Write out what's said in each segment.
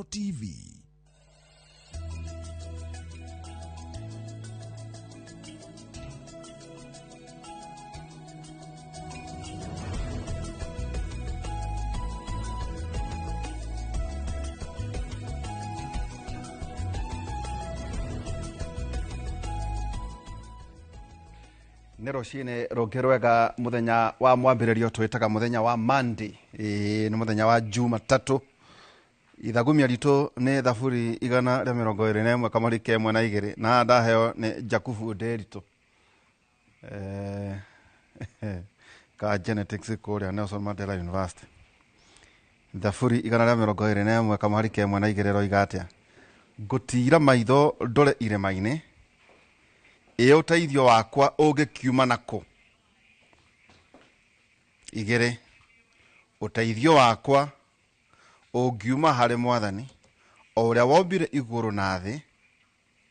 TV. Nĩ rũcinĩ rũngĩ rwega, mũthenya wa mwambĩrĩrio twĩtaga mũthenya wa Monday. Ĩĩ, nĩ mũthenya wa Jumatatũ. Ithagumia ritũ nĩ thaburi 121 kamũri ka 1 na 2, na ndaheo nĩ Jakubu Nderitu ka genetics kũrĩa Nelson Mandela University. Thaburi 121 kamũhari ka 1 na 2 roiga atĩa? Ngũtiira maitho ndore irĩma-inĩ, ĩ ũteithio wakwa ũngĩkiuma nakũ? 2, ũteithio wakwa ũngiuma harĩ Mwathani, o ũrĩa wombire igũrũ na thĩ.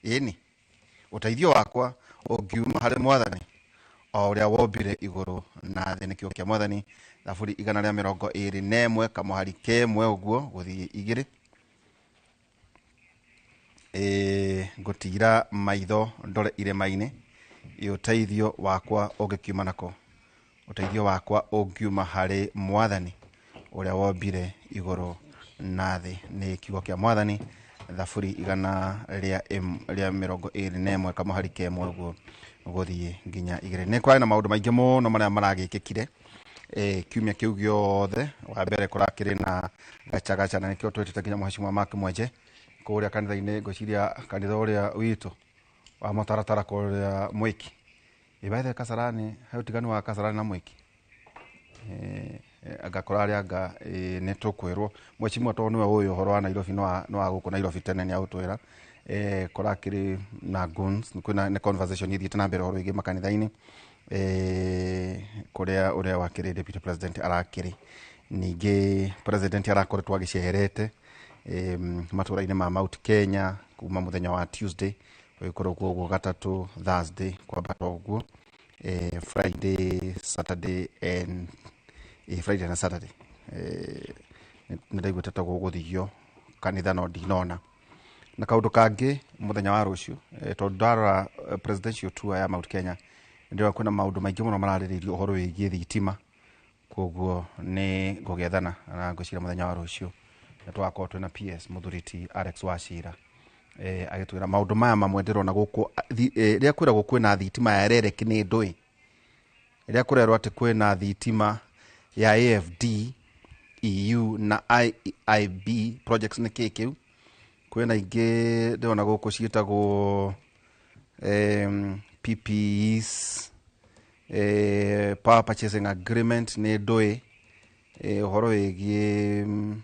Ĩni, ũteithio wakwa ũngiuma harĩ Mwathani, o ũrĩa wombire igũrũ na thĩ. Nĩ kiugo kĩa Mwathani, thaburi 121 kamũhari ka 1 ũguo gũthiĩ 2. Ngũtiira maitho ndore irĩma-inĩ, ĩ ũteithio wakwa ũngĩkiuma nakũ? Ũteithio wakwa ũngiuma harĩ Mwathani, ũrĩa wombire igũrũ na thĩ. Nĩ kiugo kĩa Mwathani, thaburi 121 kamũhari ka 1 ũguo gũthiĩ nginya 2. Nĩ kwarĩ na maũndũ maingĩ mũno marĩa maragĩkĩkire kiumia kĩu gĩothe. Wa mbere kũrakĩrĩ na gacagaca, na nĩkĩo twĩtĩte nginya Mheshimiwa Mark Mwenje kũrĩa kanitha-inĩ, ngwĩciria kanitha ũrĩa witũ wa mũtaratara kũrĩa Mwĩki. Ĩ by the way, Kasarani, he ũtiganu wa Kasarani na Mwĩki? Ngakora arĩa anga nĩ tũkwĩrwo Mheshimiwa tondũ nĩwe ũĩ ũhoro wa Nairobi, nĩ wa gũkũ Nairobi tene, nĩ agũtwĩra. Kũrakĩrĩ na guns, kwĩna nĩ conversation ithiĩte na mbere ũhoro wĩgiĩ makanitha-inĩ, kũrĩa ũrĩa wakĩrĩ deputy president arakĩrĩ. Ningĩ president arakoretwo agĩcerete matũra-inĩ ma Mount Kenya kuma mũthenya wa Tuesday, gũgĩkorwo kuo ũguo gatatũ, Thursday kwambata ũguo, Friday, Saturday and Friday na Saturday. Nĩ ndaiguĩte ta gũgũthiyio kanitha no ndinona. Na kaũndũ kangĩ mũthenya wa rũciũ, tondũ ndarora presidential tour ya Mount Kenya, ndĩrona kwĩna maũndũ maingĩ mũno mararĩrĩirio ũhoro wĩgiĩ thitima. Koguo nĩ ngũgĩethana na ngwĩciria mũthenya wa rũciũ nĩ tũgakorwo twĩna PS mũthuri ti Alex Wachira, agĩtwĩra maũndũ maya mamwe ndĩrona gũkũ. Rĩrĩa kwĩragwo kwĩna thitima ya REREC nĩ ndũĩ, rĩrĩa kũrerwo atĩ kwĩna thitima ya AFD, EU na IIB projects, nĩ kĩ kĩu? Kwĩna ingĩ ndĩrona gũkũ ciĩtagwo PPEs, power purchasing agreement nĩ ndũĩ, ũhoro wĩgiĩ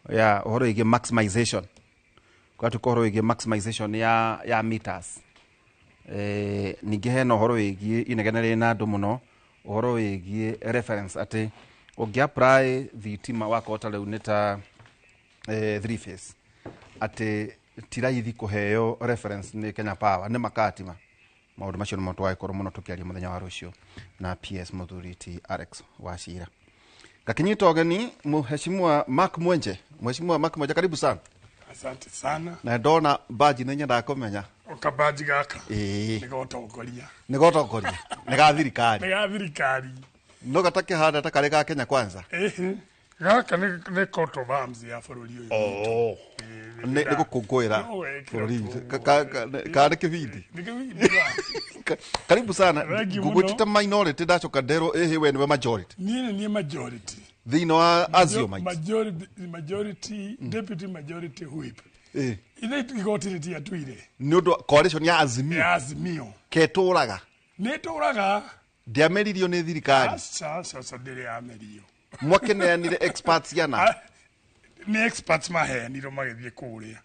ya ũhoro wĩgiĩ maximization, gwatuĩka ũhoro wĩgiĩ maximization ya meters. Ningĩ hena ũhoro wĩgiĩ inegene rĩna andũ mũno, ũhoro wĩgiĩ reference, atĩ ũngĩ apply thitima wakorwo ta rĩu nĩ ta three phase, atĩ ti raithi kũheo reference nĩ Kenya Power, nĩ makatima. Maũndũ macio nĩmo tũgagĩkorwo mũno tũkĩaria mũthenya wa rũciũ na PS mũthuri ti Alex Wachira. Ngakinyita ũgeni Mheshimiwa Mark Mwenje. Mheshimiwa Mark Mwenje, karibu sana. Asante sana. Na ndona baji nĩ nyendaga kũmenya. Okabaji gaka? Ĩĩ. Nĩ gotongoria. Nĩ gotongoria, nĩ ga thirikari? Nĩ ga thirikari. No gatakĩhana ta karĩ ga Kenya Kwanza. Ĩhĩ, gaka nĩ coat of arms ya bũrũri ũyũ. Oh. Ĩĩ, nĩ gũkũngũĩra No wekĩra bũrũri tu witũ. ũguo. Kana nĩ kĩbindi? Nĩ kĩbindi ba. Karibu sana. Thank you mũno. Ngũgwĩtĩte minority, ndacoka nderwo ĩhĩ we nĩwe majority. Niĩ nĩ niĩ majority. Thĩinĩ wa Aziomites. Majority, deputy majority whip. Ithe igoti rĩtiatuire. Nĩ ũndũ coalition ya Azimio. Ya Azimio. Ketũraga. Nĩ tũraga. Ndĩameririo nĩ thirikari? Aca, aca, aca, ndĩrĩ yamerio. Mwakĩneanire experts yana? Ah, nĩ experts maheanirwo magĩthiĩ kũrĩa,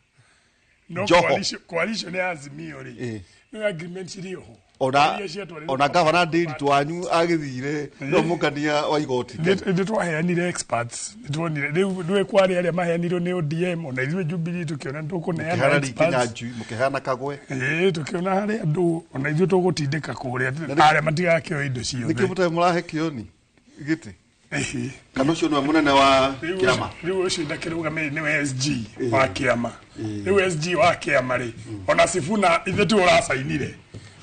no Joho. coalition ya Azimio rĩ, nĩ agreement cirĩ oho. Ona Iria ciatwarirwo ona gavana Ndiritu wanyu agĩthire no mũkania wa igoti. Nĩ twaheanire experts, nĩ tuonire rĩu nĩ kwarĩ arĩa maheanirwo nĩ ODM, ona ithuĩ Jubilee tũkĩona nĩ tũkũneana Mũkĩheana experts. Kinyanjui, mũkĩheana Kagwe. Ĩĩ, tũkĩona harĩ andũ ona ithuĩ tũgũtindĩka kũrĩa arĩa matigakĩoe indo Nĩkĩo ciothe. mũtarĩ mũrahe kĩoni gĩtĩ. Ĩhĩ. Kana ũcio nĩwe mũnene wa kĩama? Rĩu ũcio ndakĩrũgamĩrĩri nĩwe SG wa kĩama. Rĩu SG wa kĩama rĩ, ona Sifuna ithe tu ũracainire,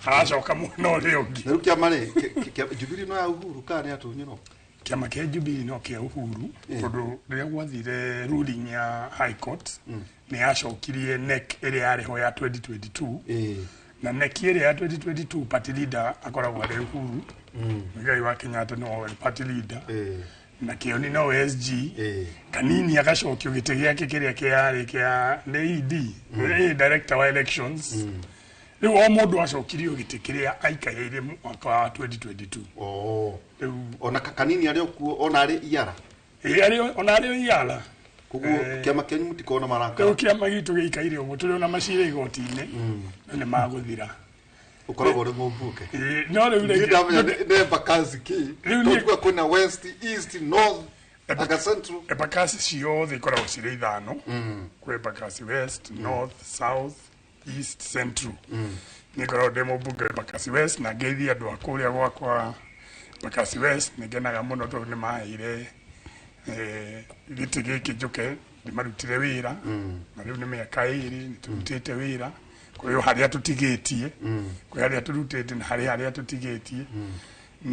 aracoka mwena ũrĩa ũngĩ. Na rĩu kĩama rĩ, Jubilee no ya Uhuru kana nĩ atunyirwo? Kĩama kĩa Jubilee no kĩa Uhuru, tondũ rĩrĩa gwathire ruling ya High Court, nĩ yacokirie NEC ĩrĩa yarĩ ho ya 2022. Na NEC ĩrĩa ya 2022, party leader akoragwo arĩ Uhuru Muigai wa Kenyatta, no party leader, na Kĩoni no SG. Kanini agacokio gĩtĩ gĩake kĩrĩa kĩarĩ kĩa nĩ ED, nĩ director wa elections. Rĩu o mũndũ acokirio gĩtĩ kĩrĩa aikarĩire mwaka wa 2022. Oh. Rĩu Ona Kanini arĩ okuo, ona arĩ iara? Ĩ, ona arĩ o iara. Koguo kĩama kĩanyu mũtikona marakara? Rĩu kĩama gitũ gĩikaire ũguo, tũrĩ ona macira igoti-inĩ, no nĩ magũthira. Ũkoragwo ũrĩ mũmbunge. Ĩ, no rĩu Ndirĩ rĩngĩ ndamenya nĩ Embakasi kĩ. Rĩu Tondũ kwĩna West, East, North anga Central. Embakasi ciothe ikoragwo cirĩ ithano. Kwĩ Embakasi West, North, South, East, Central. Nĩ ngoragwo ndĩ mũmbunge wa Embakasi West, na ngeithia andũ a kũrĩa gwakwa Embakasi West. Nĩ ngenaga mũno tondũ nĩ maheire gĩtĩ gĩkĩ njũke ndĩmarutire wĩra, na rĩu nĩ mĩaka 2 nĩ tũrutĩte wĩra. Kwĩ o harĩa tũtigĩtie, kwĩ harĩa tũrutĩte na harĩ harĩa tũtigĩtie,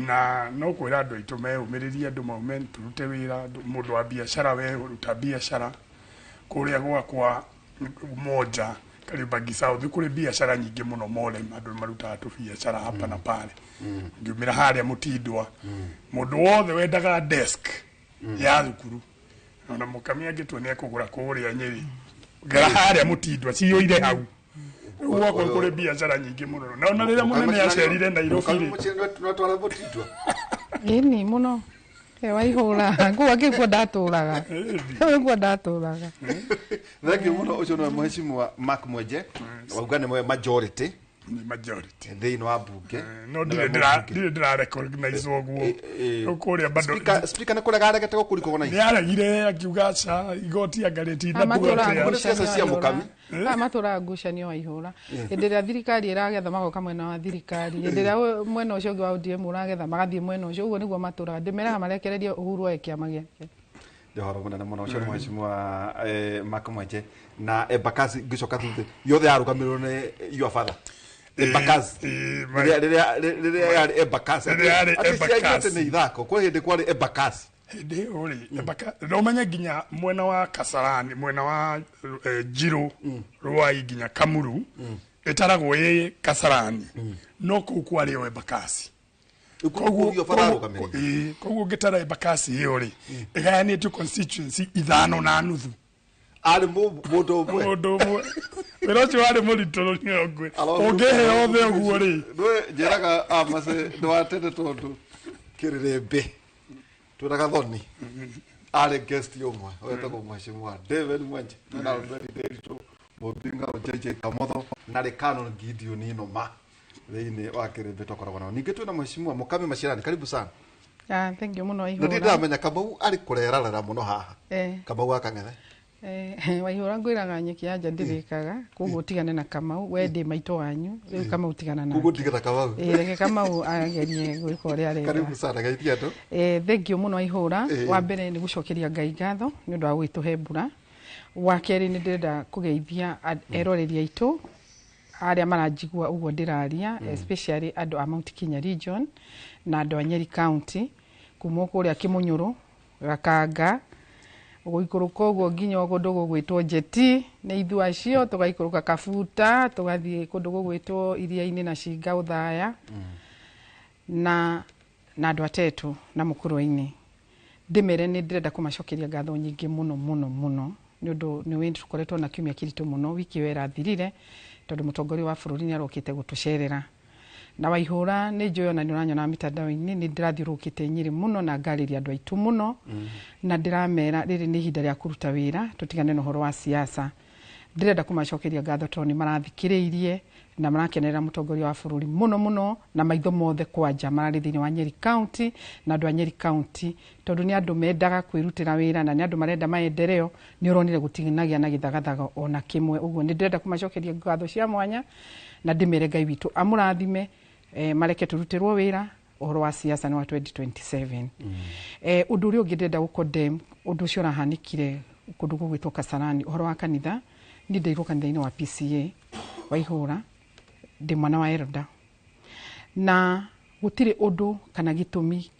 na no kwĩra andũ aitũ meyũmĩrĩrie, andũ maume tũrute wĩra. Mũndũ wa biacara, we ruta biacara kũrĩa gwakwa Moja Kariobangi South, kũrĩ biacara nyingĩ mũno Morem, andũ marutaga tũbiacara hapa na pale. Ngiumĩra harĩa Mũtindwa, mũndũ wothe wendaga desk ya thukuru, ona mũkami angĩtua nĩ ekũgũra kũrĩa Nyĩrĩ, ngera harĩa Mũtindwa ciyũire hau. Rĩu gwakwa kũrĩ biacara nyingĩ mũno, na ona rĩrĩa mũnene acerire Nairobi rĩ. Natwara Mũtindwa. Ĩni mũno. Waihũra nguo ngĩkuo ndatũraga, nĩkuo ndatũraga. Thank you mũno. Ũcio nĩwe mheshimiwa Mark Mwenje, wauga nĩwe majority Nĩ majority thĩinĩ wa mbunge. No ndirĩ ndĩra recognize ũguo. Rĩu kũrĩa bado Speaker nĩ kũrega aregete gũkũrikwo na nĩ aregire akiuga aca, igoti anga rĩtinakuga atĩa. Kũrĩ ciaca cia Mũkami. Aya matũraga ngucanio, waihũra. Hĩndĩ ĩrĩa thirikari ĩragetha, magoka mwena wa thirikari; hĩndĩ ĩrĩa mwena ũcio ũngĩ wa ODM ũragetha, magathiĩ mwena ũcio. Ũguo nĩguo matũraga. Ndĩmeraga marekererie Uhuru oe kĩama gĩake. Nĩ ũhoro mũnene mũno. Ũcio nĩ mheshimiwa Mark Mwenje. Na Embakasi, ngĩcoka thutha, yothe yarũgamĩrĩrwo nĩ your father, Embakasi? Rĩrĩa yarĩ Embakasi. Rĩrĩa yarĩ Atĩ ciaiguĩte Embakasi. nĩ ithako, kwĩ hĩndĩ kwarĩ Embakasi. Hĩndĩ ĩyo rĩ, no ũmenye nginya mwena wa Kasarani, mwena wa Njirũ, Rwai nginya Kamuru ĩtaragwo ĩ Kasarani, no kũu kwarĩ o Embakasi. Koguo your father arũgamĩrĩire. Ĩĩ, koguo ngĩtara Embakasi ĩyo rĩ, ĩgayanĩtio constituency 5.5. Arĩ mũndũ ũmwe. Mũndũ ũmwe. Wĩra ũcio warĩ mũritũ rũnyongwe, ũngĩhe othe ũguo rĩ. Nĩ njĩraga amace nĩ wa tene, tondũ kĩrĩrĩmbĩ twĩraga Thoni arĩ guest ũmwe wetagwo mheshimiwa David Mwenje na Albert Nderitu Mũmbinga JJ Kamotho na rĩ Canon Gideon Inoma thĩinĩ wa kĩrĩmbĩ twakoragwo nao. Ningĩ twĩna mheshimiwa Mũkami Macirani, karibu sana. Ah, thank you mũno. Na ndirĩ Waihũra. ndamenya Kamau arĩ kũrerarera mũno haha. Kamau wa Kang'ethe. Waihũra, ngwĩraga nyeki ya nja ndĩrĩkaga, koguo ũtigane na Kamau. We ndĩ maitũ wanyu rĩu, Kamau tigana Koguo nake. ndige na Kamau? Reke Kamau agerie gwĩka ũrĩa arenda. Karibu sana, geithia andũ. Thank you mũno, Waihũra. Wa mbere nĩ gũcokeria Ngai ngatho nĩ ũndũ wa gũgĩtũhe mbura. Wa kerĩ, nĩ ndĩrenda kũgeithia eroreri aitũ arĩa maranjigua ũguo ndĩraria, especially andũ a Mount Kenya region na andũ a Nyeri County, kuma o kũrĩa Kĩmunyũrũ, Gakanga, gũikũrũka ũguo nginya o kũndũ gũgwĩtwo Njeti, nĩ ithuĩ acio, tũgaikũrũka Kabuta, tũgathiĩ kũndũ gũgwĩtwo Iria-inĩ na Cinga Ũthaya, na andũ atetũ na mũkũrwe-inĩ. Ndĩmere nĩ ndĩrenda kũmacokeria ngatho nyingĩ mũno mũno mũno, nĩ ũndũ nĩ wĩ tũkoretwo na kiumia kĩritũ mũno wiki ĩyo ĩrathirire, tondũ mũtongoria wa bũrũri nĩ arokĩte gũtũcerera. Na Waihũra, nĩ njũĩ ona nĩ ũranyona mitandao-inĩ, nĩ ndĩrathiũrũrũkĩte Nyĩrĩ mũno na ngarĩria andũ aitũ mũno, na ndĩramera rĩrĩ nĩ ihinda rĩa kũruta wĩra, tũtigane na ũhoro wa siasa. Ndĩrenda kũmacokeria ngatho tondũ nĩ marathikĩrĩirie na marakenerera mũtongoria wa bũrũri mũno mũno, na maitho mothe kwanja mararĩ thĩinĩ wa Nyeri County na andũ a Nyeri County, tondũ nĩ andũ mendaga kwĩrutĩra wĩra na nĩ andũ marenda maendeleo. Nĩ ũronire gũtinagĩa na gĩthagathaga ona kĩmwe. Ũguo nĩ ndĩrenda kũmacokeria ngatho cia mwanya na ndĩmere Ngai witũ amũrathime, mareke tũrutĩrwo wĩra. Ũhoro wa siasa nĩ wa 2027. Ũndũ ũrĩa ũngĩ ndĩrenda gũ-condemn, ũndũ ũcio ũrahanĩkire kũndũ gũgwĩtwo Kasarani, ũhoro wa kanitha. Niĩ ndeirwo kanitha-inĩ wa PCA wa Ihũra, ndĩ mwana wa elder, na gũtirĩ ũndũ kana gĩtũmi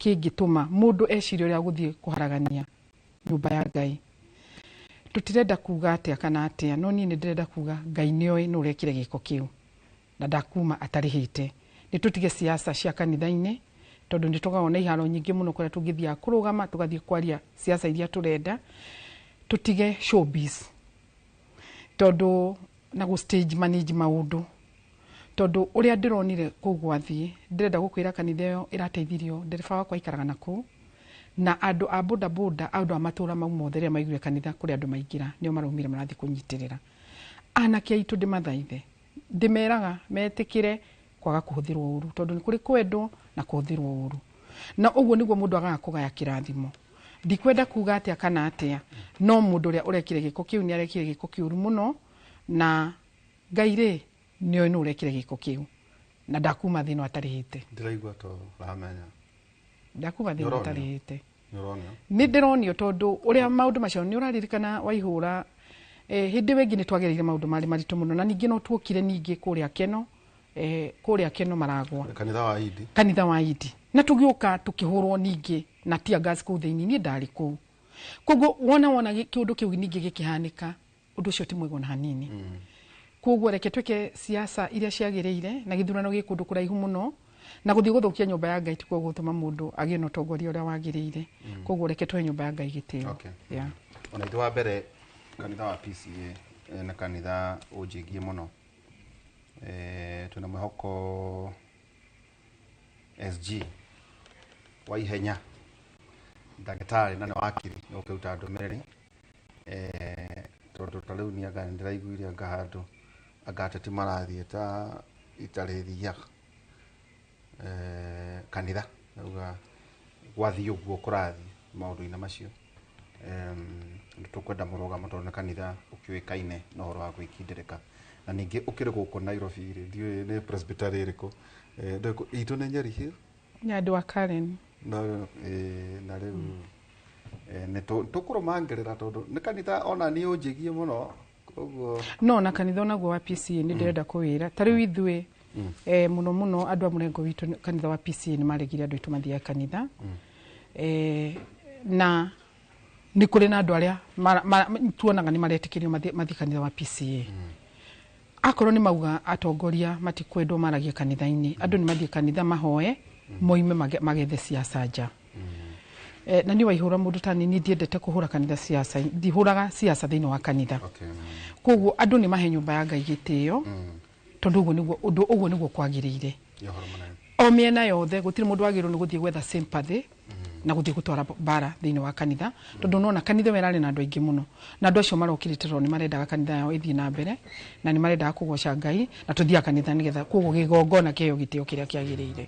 kĩngĩtũma mũndũ ecirie ũrĩa gũthiĩ kũharagania nyũmba ya Ngai. Tũtirenda kuga atĩa kana atĩa, no niĩ nĩ ndĩrenda kuga Ngai nĩoĩ nũ ũrekire gĩko kĩu na ndakuma atarĩhĩte. Nĩ tũtige siasa cia kanitha-inĩ, tondũ nĩ tũkoragwo na iharo nyingĩ mũno kũrĩa tũngĩthiaga kũrũgama tũgathiĩ kwaria siasa iria tũrenda. Tũtige showbiz, tondũ na gũ stage manage maũndũ, tondũ ũrĩa ndĩronire kũu gwathiĩ, ndĩrenda gũkwĩra kanitha ĩyo ĩrateithirio ndereba wakwa aikaraga na kũu, na andũ a boda boda, andũ a matũra mau mothe, rĩrĩa maiguire kanitha kũrĩ andũ maingĩra, nĩo maraumire marathiĩ kũnyitĩrĩra. Anake aitũ ndĩmathaithe, ndĩmeraga metĩkĩre kwaga kũhũthĩrwo ũru, tondũ nĩ kũrĩ kwendwo na kũhũthĩrwo ũru, na ũguo nĩguo mũndũ agaga kũgaya kĩrathimo. Ndikwenda kuga atĩa kana atĩa, no mũndũ ũrĩa ũrekire gĩko kĩu nĩ arekire gĩko kĩũru mũno, na Ngai rĩ nĩoĩ nũ ũrekire gĩko kĩu na ndakuma thĩ ĩno atarĩhĩte. Ndĩraigua to ramenya. Ndakuma thĩ ĩno Nĩũronio? atarĩhĩte. Nĩũronio? Nĩ ndĩronio, tondũ ũrĩa maũndũ macio nĩ ũraririkana Waihũra, hĩndĩ ĩyo ĩngĩ nĩ twagereire maũndũ marĩ maritũ mũno, na ningĩ no tuokire ningĩ kũrĩa Keno, kũrĩa Keno maragwa. Kanitha wa Idi. Kanitha wa Idi, na tũgĩũka tũkĩhũrwo ningĩ na tear gas kũu thĩinĩ. Niĩ ndarĩ kũu, koguo wona kĩũndũ kĩu ningĩ gĩkĩhanĩka, ũndũ ũcio ti mwega ona hanini. Koguo reke twĩke siasa iria ciagĩrĩire, na gĩthurano gĩ kũndũ kũraihu mũno, na gũthiĩ gũthũkia nyũmba ya Ngai tikuo gũtũma mũndũ agĩe na ũtongoria ũrĩa wagĩrĩire. Koguo reke tũhe nyũmba ya Ngai gĩtĩo. Yeah. Ona ithu wa mbere kanitha wa PCA na kanitha ũnjĩgie mũno, twĩna mwĩhoko SG wa ihenya ndagĩtarĩ na nĩ wakiri nĩ ũkĩruta ndũmĩrĩri, tondũ ta rĩu nĩ anga nĩndĩraiguire anga handũ anga ateti marathiĩ ta itarĩthiaga kanitha auga gwathiĩ ũguo kũrathiĩ maũndũ-inĩ macio. Nĩ tũkwenda mũrũgamo, tondũ nĩ kanitha ũkĩũĩkaine na ũhoro wa gwĩkindĩrĩka, na ningĩ ũkĩrĩ gũkũ Nairobi rĩ, ndiũĩ nĩ presbytery ĩrĩkũ. Itũ nĩ Nyeri Hill. Nĩ andũ a Karen. No na rĩu nĩ tũkũrũmangĩrĩra, tondũ nĩ kanitha ona niĩ ũnjĩgie mũno, koguo No na kanitha onaguo wa PCA nĩ ndĩrenda kũwĩra ta rĩu ithuĩ, mũno mũno andũ a mũrengo witũ, kanitha wa PCA nĩ maregire andũ aitũ mathiage kanitha, na nĩ kũrĩ na andũ arĩa tuonaga nĩ maretĩkĩrio mathiĩ kanitha wa PCA. Akorwo nĩ mauga atongoria matikwendwo maragie kanitha-inĩ, andũ nĩ mathiĩ kanitha mahoe, moime magethe siasa nja. Na niĩ Waihũra mũndũ ta niĩ ndiendete kũhũra kanitha siasa, ndihũraga siasa thĩinĩ wa kanitha. Koguo andũ nĩ mahe nyũmba ya Ngai gĩtĩo, tondũ ũguo nĩguo ũndũ ũguo nĩguo kwagĩrĩire. Nĩ ũhoro mũnene. O mĩena yothe gũtirĩ mũndũ wagĩrĩirwo nĩ gũthiĩ gwetha sympathy na gũthiĩ gũtwara mbara thĩinĩ wa kanitha, tondũ nona kanitha ĩyo ĩrarĩ na andũ aingĩ mũno, na andũ acio marokĩrĩte tondũ nĩ marendaga kanitha yao ĩthiĩ na mbere, na nĩ marendaga kũgoca Ngai, na tũthiaga kanitha nĩgetha koguo gĩgongona kĩheo gĩtĩo kĩrĩa kĩagĩrĩire.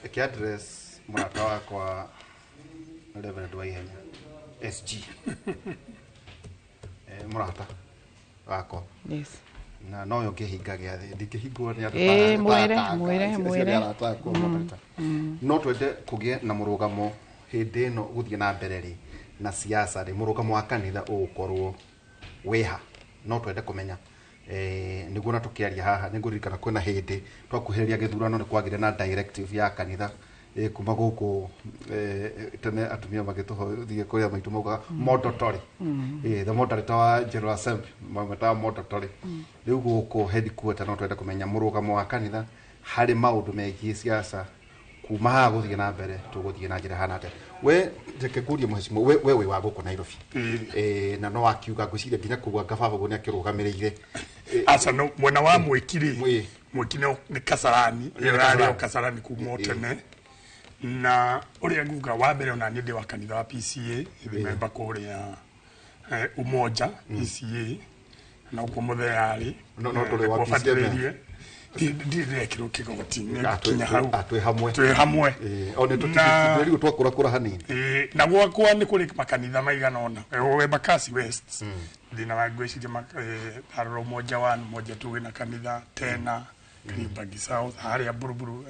Reke address mũrata wakwa Reverend Waihenya SG, mũrata wakwa. Yes. Na no ũngĩhinga gĩathĩ, ndingĩhingwo nĩ andũ Mwĩre, ta mwĩre, acio nĩ mwĩre. arata akwa mũrata. No twende kũgĩe na mũrũgamo hĩndĩ ĩno gũthiĩ na mbere rĩ na siasa rĩ, mũrũgamo wa kanitha ũgũkorwo wĩha? No twende kũmenya, nĩguo na tũkĩaria haha nĩ ngũririkana kwĩna hĩndĩ twakuhĩrĩria gĩthurano nĩ kwagĩire na directive ya kanitha, kuma gũkũ, tene atumia magĩtũhothiĩ kũrĩa maitũ maugaga mandatory, the moderator wa General Assembly mametaga mandatory. Rĩu gũkũ headquarter no twende kũmenya mũrũgamo wa kanitha harĩ maũndũ megiĩ siasa kuma haha gũthiĩ na mbere, tũgũthiĩ na njĩra hana atĩa? We reke ngũrie mũhecimo, we wĩ wa gũkũ Nairobi, na no akiuga ngwĩciria nginya kũu anga baba ũguo nĩ akĩrũgamĩrĩire. Aca, no mwena wa Mwĩki rĩ, Mwĩ. Mwĩki nĩ Kasarani. Nĩ ĩrarĩ o Kasarani. Kasarani kuma o tene, na ũrĩa nguga wa mbere, ona niĩ ndĩ wa kanitha wa PCA, ndĩ member kũrĩa Umoja PCA, na ũguo mũthee No ndũrĩ wa PCA? Ndirĩ ndĩrekĩrwo kĩgoti nĩ Ah, nginya hau. ah, twĩ hamwe. Twĩ hamwe. O nĩ tũtigithĩrio twakũrakũra hanini. Na gwakwa nĩ kũrĩ makanitha maigana ũna. Embakasi West thĩna wa ngwĩciria arora Umoja 1, Umoja 2 wĩna kanitha tena. Kariobangi South harĩa Buruburu,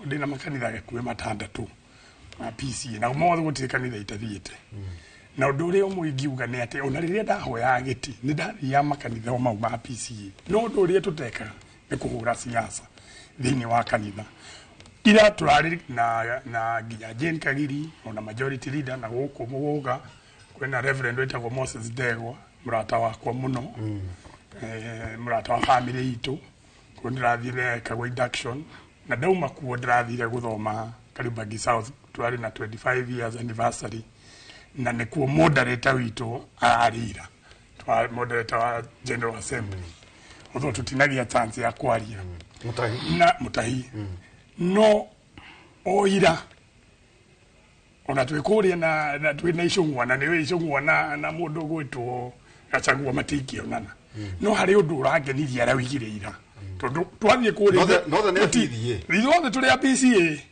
ndĩna makanitha gĩkuhĩ 6 ma PCA, na mothe gũtirĩ kanitha itathiĩte. Na ũndũ ũrĩa ũmwe ingiuga nĩ atĩ ona rĩrĩa ndahoyaga gĩtĩ nĩ ndathiaga makanitha o mau ma PCA, no ũndũ ũrĩa tũtekaga nĩ kũhũra siasa thĩinĩ wa kanitha. Ira tũrarĩ na nginya Jane Kagiri ona majority leader, na gũkũ Mũgũga kwĩna reverend wĩtagwo Moses Ndegwa, mũrata wakwa mũno, mũrata wa family itũ. Kuo ndĩrathire kagwo induction, na ndauma kuo ndĩrathire gũthoma Kariobangi South. Twarĩ na 25 years anniversary, na nĩkuo moderator witũ ararĩ ira, moderator wa General Assembly, although tutinagia chance ya kwaria. Mutahi. Na Mutahi. No oira ona twĩ kũrĩa na twĩ na Icũng'wa, na nĩwe Icũng'wa na mũndũ ũgwĩtwo Gachagua matingĩonana, no harĩ ũndũ ũrangenirie araugire ira, tondũ twathiĩ kũrĩa Nothe nĩ PCA. Ithuothe tũrĩ a PCA.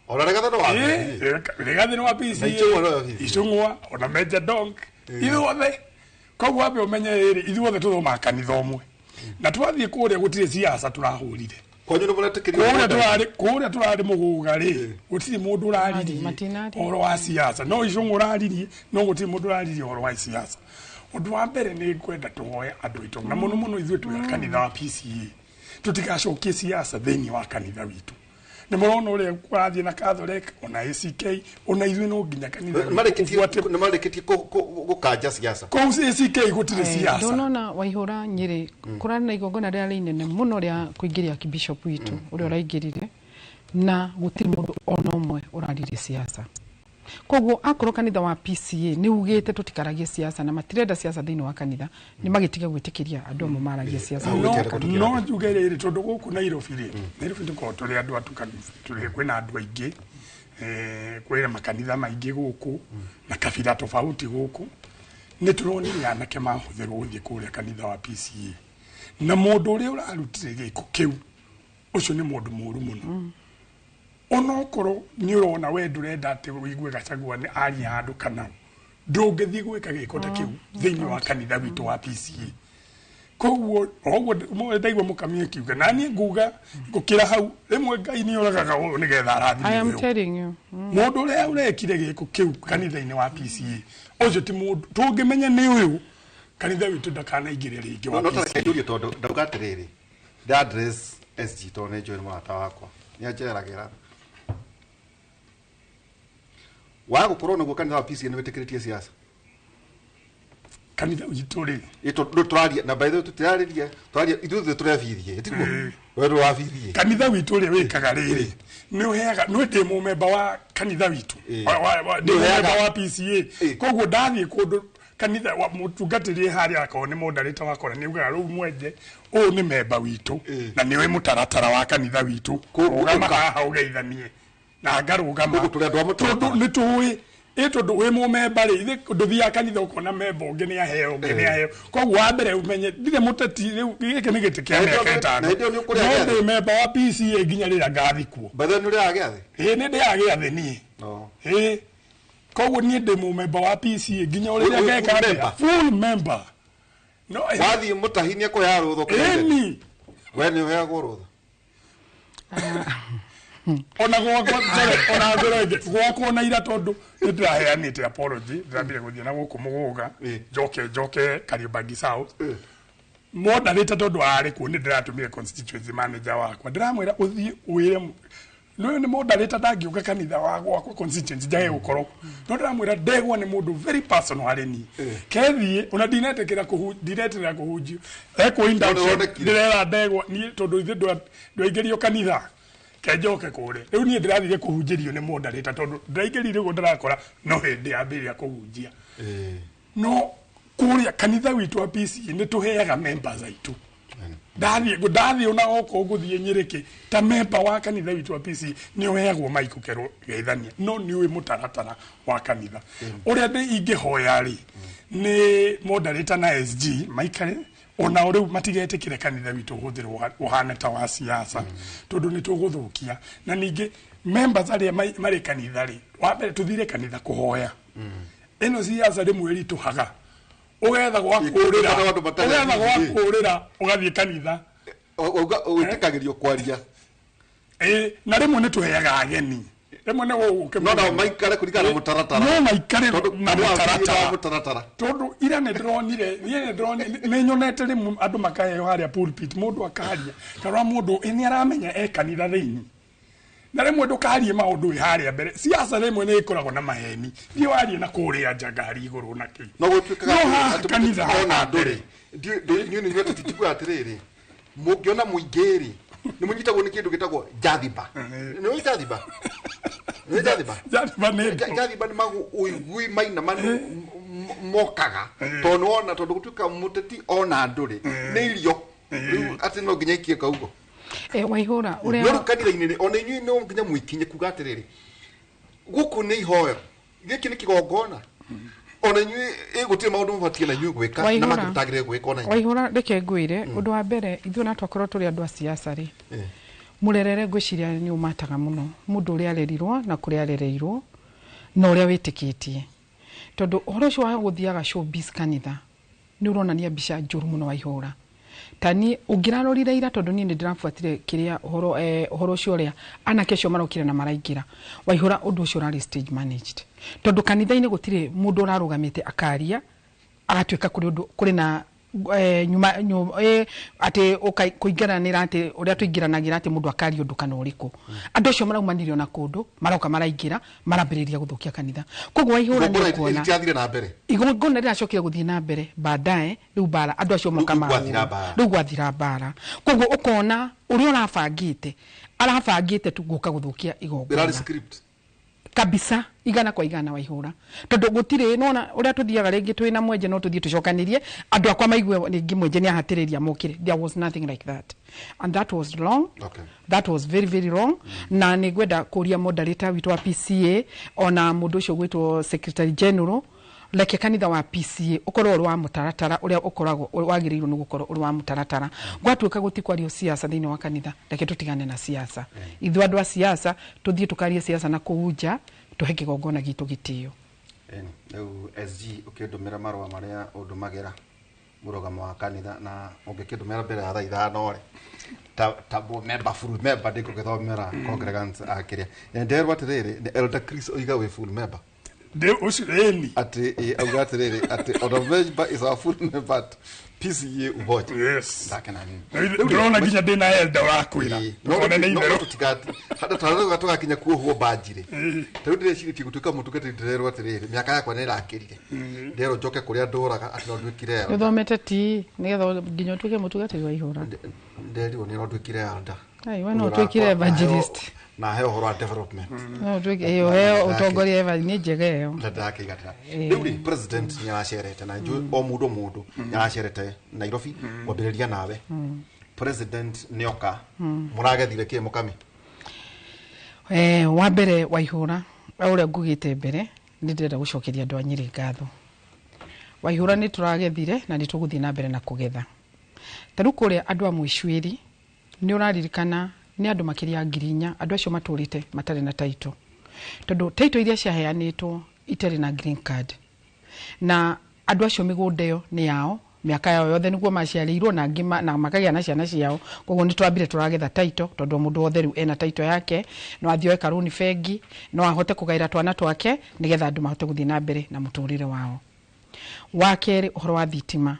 Ona Rigathĩ nĩ wa PCA. Rigathĩ nĩ wa PCA. Na Icũng'wa nĩ wa PCA. Icũng'wa ona Major Donk, ithuothe. Koguo wambe ũmenye rĩrĩ, ithuothe tũthomaga kanitha ũmwe, na twathiĩ kũrĩa gũtirĩ siasa tũrahũrire. Kwanyu nĩ mũretĩkĩrio? Kũrĩa tũrarĩ Mũgũga rĩ, gũtirĩ mũndũ ũraririe Matinaria. ũhoro wa siasa, no Icũng'wa ũraririe, no gũtirĩ mũndũ ũraririe ũhoro wa siasa. Ũndũ wa mbere nĩ ngwenda tũhoe andũ aitũ, na mũno mũno ithuĩ twĩ a kanitha wa PCA, tũtigacokie siasa thĩinĩ wa kanitha witũ. Nĩ mũrona ũrĩa kũrathiĩ na Catholic ona ACK, ona ithuĩ no nginya kanitha witũ Nĩ marĩkĩtie gũkanja siasa. Kũu ACK gũtirĩ siasa. Ndũnona Waihũra Nyĩrĩ kũrarĩ na igongona rĩrĩa inene mũno rĩa kũingĩria bishop witũ ũrĩa ũraingĩrire, na gũtirĩ mũndũ ona ũmwe ũraririe siasa. Koguo akorwo kanitha wa PCA nĩ ugĩte tũtikaragie siasa na matirenda siasa thĩinĩ wa kanitha, nĩ magĩtige gwĩtĩkĩria andũ amwe maragie siasa. Hau No gũtiarĩ. no njuge rĩrĩ, tondũ gũkũ Nairobi rĩ, Nairobi tũkoragwo tũrĩ andũ atukanu, tũrĩ kwĩna andũ aingĩ, kwĩna makanitha maingĩ gũkũ na kabira tofauti gũkũ. Nĩ tũronire anake mahũthĩrwo gũthiĩ kũrĩa kanitha wa PCA, na mũndũ ũrĩa ũrarutire gĩko kĩu, ũcio nĩ mũndũ mũru mũno. Onokorwo nĩ ũrona we ndũrenda atĩ ũigue Gachagua nĩ aria handũ kana ndũngĩthiĩ gwĩka gĩko ta kĩu thĩinĩ wa kanitha witũ wa PCA. Koguo oguo ndaigua mũkamia akiuga, na niĩ nguga ngũkĩra hau rĩmwe, Ngai nĩ oragaga ũyũ nĩgetha arathime I am ũyũ. telling you. Mũndũ ũrĩa ũrekire gĩko kĩu kanitha-inĩ wa PCA, ũcio ti mũndũ tũngĩmenya nĩ ũyũ, kanitha witũ ndakanaingĩre rĩngĩ wa No PCA. tareke njũrie, tondũ ndauga atĩrĩrĩ, nda address SG tondũ nĩ njũĩ nĩ mũrata wakwa, nĩ anjeragĩra wa gũkorwo naguo kanitha wa PCA nĩ wĩtĩkĩrĩtie siasa. Kanitha witũ rĩ, Ĩ tondũ tũraria na by the way tũtirarĩria, tũraria ithuĩ tũrĩ a PCA, tiguo? We ndũrĩ wa PCA. Kanitha witũ ũrĩa wĩkaga rĩrĩ, nĩ ũheaga nĩ ndĩ mũmemba wa kanitha witũ, ndĩ Nĩ ũheaga- mũmemba wa PCA. Koguo ndathiĩ kũndũ kanitha wa mũtungatĩri harĩa, akorwo nĩ moderator wakora, nĩ ugaga rĩu mwenje ũyũ nĩ memba witũ na nĩwe mũtaratara wa kanitha witũ. Koguo Rũgama haha ũgeithanie na ngarũgama. Koguo tũrĩ andũ a mũtaratara. Tondũ nĩ tũĩ ĩ tondũ wĩ mũmemba rĩ, ithe ndũthiaga kanitha ũkona memba ũngĩ nĩ aheo, ũngĩ nĩ aheo. Koguo wa mbere ũmenye ndirĩ mũteti rĩu, gĩkĩ nĩ gĩtĩ kĩa Na hĩndĩ mĩaka ĩyo- 5. Na hĩndĩ ĩyo nĩ ũkũrĩa No gĩathĩ? ndĩ memba wa PCA nginya rĩrĩa ngathikwo. By the way nĩ ũrĩaga gĩathĩ? Ĩ, nĩ ndĩaga gĩathĩ niĩ. No. Ĩ, koguo niĩ ndĩ mũmemba wa PCA nginya ũrĩa Wĩ- ngeka full atĩa. member? Full member, no Wathiĩ mũtahi nĩ ekũheaga rũtha ũkĩgeithania? Ĩni. We nĩ ũheagwo rũtha? Ona gwakwa, sorry, ona ngoro ĩngĩ gwakwa na ira, tondũ nĩ ndĩraheanĩte apology, ndĩrambire gũthiĩ na gũkũ Mũgũga, njoke Kariobangi South. Moderator tondũ arĩ kuo, nĩ ndĩratũmire constituency manager wakwa, ndĩramwĩra ũthiĩ wĩre nĩ nĩ moderator ndangĩũka kanitha wa gwakwa constituency njage gũkorwo, no ndĩramwĩra Ndegwa nĩ mũndũ very personal harĩ niĩ, kethiĩ ona ndinetĩkĩra ndinetĩkĩra kũhunjio ekwo induction. Wonekire. Ndĩrera Ndegwa niĩ tondũ ithuĩ ndwaingĩrio kanitha kenjoke kũrĩa, rĩu niĩ ndĩrathire kũhunjĩrio nĩ moderator tondũ ndĩraingĩrire ũguo ndĩrakora no hĩndĩ yambĩrĩria kũhunjia. No kũrĩa kanitha witũ wa PCA nĩ tũheaga members aitũ. Ndathiĩ ona okorwo ngũthiĩ Nyĩrĩkĩ ta member wa kanitha witũ wa PCA, nĩ ũheagwo mic ũkerwo geithania, no nĩ ũĩ mũtaratara wa kanitha ũrĩa ndĩ. Ingĩhoya rĩ, nĩ moderator na SG maikare ona o rĩu matigetĩkĩre kanitha witũ ũhũthĩrwo ũhane ta wa siasa, tondũ nĩ tũgũthũkia. Na ningĩ members arĩa marĩ kanitha rĩ, wa mbere tũthire kanitha kũhoya, ĩno siasa rĩmwe ĩritũhaga, ũgetha gwa kũrĩra Andũ matarĩ ũgetha gwa athii. kũrĩra ũgathiĩ kanitha. Wauga wĩtĩkagĩrio kwaria. Na rĩmwe nĩ tũheaga ageni, rĩmwe nĩ gũgũke. No nao maikare kũringana na mũtaratara. No maikare Tondũ na andũ a mũtaratara. Mũtaratara. Tondũ ira nĩ ndĩronire, niĩ nĩ ndĩronire, nĩ nyonete rĩmwe andũ makaheo harĩa pulpit, mũndũ akaria karora mũndũ nĩ aramenya e kanitha thĩinĩ, na rĩmwe ndũkarie maũndũ wĩ harĩa mbere. Siasa rĩmwe nĩ ĩkoragwo na maheni, thiĩ warie na kũrĩa nja ngari igũrũ na kĩ. No gũtuĩkaga No haha atĩ kanitha ona haha andũ mbere. rĩ, inyuĩ nĩ inyuĩ ateti, njiguaga atĩrĩrĩ, mũngĩona mũingĩ rĩ, nĩ mũnyitagwo nĩ kĩndũ gĩtagwo jathiba. Nĩ ũĩ jathiba? Nĩ ũĩ jathiba? Jathiba nĩ Jathiba nĩ magũigui mainamanu mokaga tondũ nĩwona, tondũ gũtuĩka mũteti ona andũ rĩ nĩ irio rĩu atĩ no nginya ikie kaugo. Waihũra No ũrĩa rĩu kanitha-inĩ rĩ, ona inyuĩ no nginya mwĩkinye kuga atĩrĩrĩ, gũkũ nĩ ihoyo, gĩkĩ nĩ kĩgongona, ona inyuĩ gũtirĩ maũndũ mũbatiĩ na inyuĩ gwĩka na Waihũra. mangĩ mũtagĩrĩire gwĩka ona inyuĩ. Waihũra, reke ngwĩre ũndũ wa mbere. Ithuĩ na twakorwo tũrĩ andũ a siasa rĩ, mũrerere ngwĩciria nĩ ũmataga mũno mũndũ ũrĩa arerirwo na kũrĩa arereirwo na ũrĩa wĩtĩkĩtie, tondũ ũhoro ũcio wa gũthiaga showbiz kanitha nĩ ũronania mbica njũru mũno. Waihũra, ta niĩ ũngĩrarorire ira, tondũ niĩ nĩ ndĩrabuatire kĩrĩa ũhoro, ũhoro ũcio ũrĩa anake acio marokire na maraingĩra, Waihũra, ũndũ ũcio ũrarĩ stage managed, tondũ kanitha-inĩ gũtirĩ mũndũ ũrarũgamĩte akaria agatuĩka kũrĩ ũndũ kũrĩ na nyuma atĩ kũingĩranĩra, atĩ ũrĩa tũingĩranagĩra, atĩ mũndũ akaria ũndũ kana ũrĩkũ. Andũ acio maraumanire ona kũndũ maroka maraingĩra marambĩrĩria gũthũkia kanitha. Koguo Waihũra, nĩ Igongona ũkuona rĩtiathire na mbere. Igongona rĩracokire gũthiĩ na mbere baadaye. Rĩu mbara andũ acio moka Rĩu gwathira mahũrwo. mbara. Rĩu gwathira mbara, koguo ũkona ũrĩa ũrabangĩte arabangĩte tu gũka gũthũkia Ĩrarĩ igongona. Script. Kabisa, igana kwa igana, Waihũra, tondũ gũtirĩ nona ũrĩa tũthiaga rĩngĩ twĩ na mwenje, no tũthiĩ tũcokanĩrie andũ akwa maigue rĩngĩ mwenje nĩ ahatĩrĩria mokĩre. There was nothing like that and that was wrong. That was very very wrong. Na nĩ ngwenda kũria moderator witũ wa PCA ona mũndũ ũcio gwĩtwo secretary general, reke kanitha wa PCA ũkorwo ũrĩ wa mũtaratara ũrĩa ũkoragwo wagĩrĩirwo nĩ gũkorwo ũrĩ wa mũtaratara. Gwatuĩka gũtikwario siasa thĩinĩ wa kanitha, reke tũtigane na siasa. Ithuĩ andũ a siasa tũthiĩ tũkarie siasa na kũu nja, tũhe kĩgongona gitũ gĩtĩo. Ĩni, rĩu SG ũkĩndũmĩra marũa marĩa ũndũmagĩra mũrũgamo wa kanitha, na ũngĩkĩndũmĩra mbere ya thaa 5 rĩ, ta member, full member, ndĩngũgĩthomera congregants akĩrĩa nderwo atĩrĩrĩ, nĩ Elder Chris oiga wĩ full member. Ndĩ ũcio ĩni. Atĩ auga atĩrĩrĩ atĩ ona member is our full member at PCA Umoja. Yes. Ndakena nini. Ndĩrona nginya ndĩna elder ũrakwĩra ndũkone nĩ itherũ. Tũtigati tũgakinya kuohwo mbanjirĩ. Ta rĩu ndĩrecirĩtie gũtuĩka mũtungatĩri, ndĩrerwo atĩrĩrĩ, mĩaka yakwa nĩ ĩrakĩrire, nderwo njoke kũrĩa ndũraga atĩ no nduĩkire elder. Ũthomete ti nĩgetha nginya ũtuĩke mũtungatĩri wa ihũra? Nderirwo nĩ no nduĩkire elder. Ai, we no ũtuĩkire evangelist. Na heo ũhoro wa development. No ũtuĩke ĩyo heo ũtongoria nĩ njega ĩyo. Na ndakĩiganĩra. Rĩu rĩ, president nĩ aracerete na njũĩ o mũndũ o mũndũ nĩ aracerete Nairobi, kwambĩrĩria nawe. President nĩoka, mũragethire kĩ mũkami? Wa mbere, Waihũra, o ũrĩa ngugĩte mbere, nĩ ndĩrenda gũcokeria andũ a Nyĩrĩ ngatho. Waihũra, nĩ tũragethire na nĩ tũgũthiĩ na mbere na kũgetha. Ta rĩu kũrĩa andũ a Mũicwĩri, nĩ ũraririkana nĩ andũ makĩria ya 4,000 andũ acio matũrĩte matarĩ na title, tondũ title iria ciaheanĩtwo itarĩ na green card, na andũ acio mĩgũnda ĩyo nĩ yao mĩaka yao yothe, nĩguo maciarĩirwo na angĩ na makagĩa na ciana ciao. Koguo nĩ twambire tũragetha title, tondũ o mũndũ wothe rĩu ena title yake, no athiĩ oe karũni bengi, no ahote kũgaĩra twana twake nĩgetha andũ mahote gũthiĩ na mbere na mũtũrĩre wao. Wa kerĩ, ũhoro wa thitima.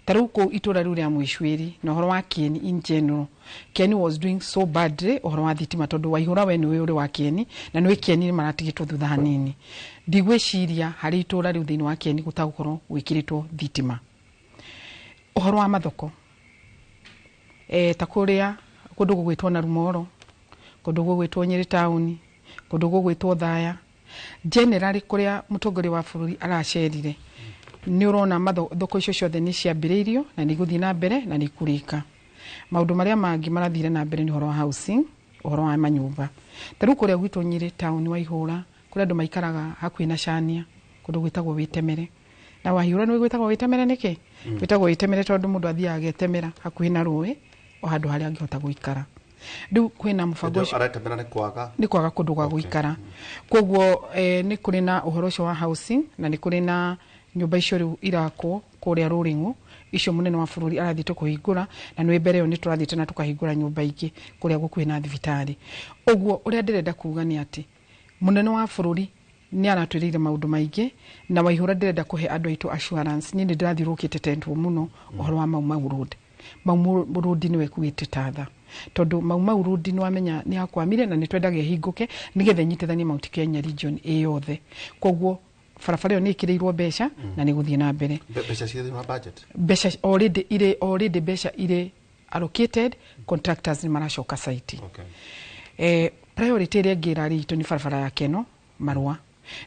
Ta rĩu kũu itũra rĩu rĩa Mũicwĩri na ũhoro wa Kieni in general, Kieni was doing so badly ũhoro wa thitima, tondũ Waihũra, we nĩwe ũrĩ wa Kieni na nĩwe Kieni nĩ maratigĩtwo thutha hanini. Ndigwĩciria harĩ itũra rĩu thĩinĩ wa Kieni gũtagũkorwo gwĩkĩrĩtwo thitima. Ũhoro wa mathoko, ta kũrĩa kũndũ gũgwĩtwo na Rumoro, kũndũ gũgwĩtwo Nyĩrĩ taũni, kũndũ gũgwĩtwo Thaya, generally kũrĩa mũtongoria wa bũrũri aracerire, nĩ ũrona thoko icio ciothe nĩ ciambĩrĩirio na nĩ igũthiĩ na mbere na nĩ ikũrĩka. Maũndũ marĩa mangĩ marathire na mbere nĩ ũhoro wa housing, ũhoro wa manyũmba. Ta rĩu kũrĩa gwitũ Nyĩrĩ taũni, Waihũra, kũrĩa andũ maikaraga hakuhĩ na Cania, kũndũ gwĩtagwo Wĩtemere. Na Waihũra, nĩ gwĩtagwo Wĩtemere nĩkĩ? Gwĩtagwo Wĩtemere tondũ mũndũ athiaga agetemera hakuhĩ na rũĩ, o handũ harĩa angĩhota gũikara. Rĩu kwĩna mũbango ũcio. Aretemera nĩ kwaga Nĩ kwaga kũndũ gwa gũikara. Koguo nĩ kũrĩ na ũhoro ũcio wa housing na nĩ kũrĩ na Nyũmba icio rĩu irakwo kũrĩa Rũrĩng'ũ, icio mũnene wa bũrũri arathiĩte kũhingũra, na nĩ mbere ĩyo nĩ tũrathiĩte na tũkahingũra nyũmba ingĩ kũrĩa gũkuhĩ na thibitarĩ. Ũguo ũrĩa ndĩrenda kuga nĩ atĩ mũnene wa bũrũri nĩ aratwĩrĩire maũndũ maingĩ, na Waihũra ndĩrenda kũhe andũ aitũ assurance. Niĩ nĩ ndĩrathiũrũrũkĩte tentwo mũno ũhoro wa Mau Mau Road. Mau Mau Road nĩwe ĩkuĩte tatha, tondũ Mau Mau Road nĩ wamenya nĩ yakwamire, na nĩ twendaga ĩhingũke nĩgetha ĩnyitithanie Mount Kenya region ĩ yothe. Koguo barabara ĩyo nĩ ĩkĩrĩirwo mbeca na nĩ gũthiĩ na mbere. Mbeca ciĩ thĩinĩ wa budget? Mbeca already irĩ, already mbeca irĩ allocated, contractors nĩ maracoka site. Priority ĩrĩa ĩngĩ ĩrarĩ itũ nĩ barabara ya Keno Marũa.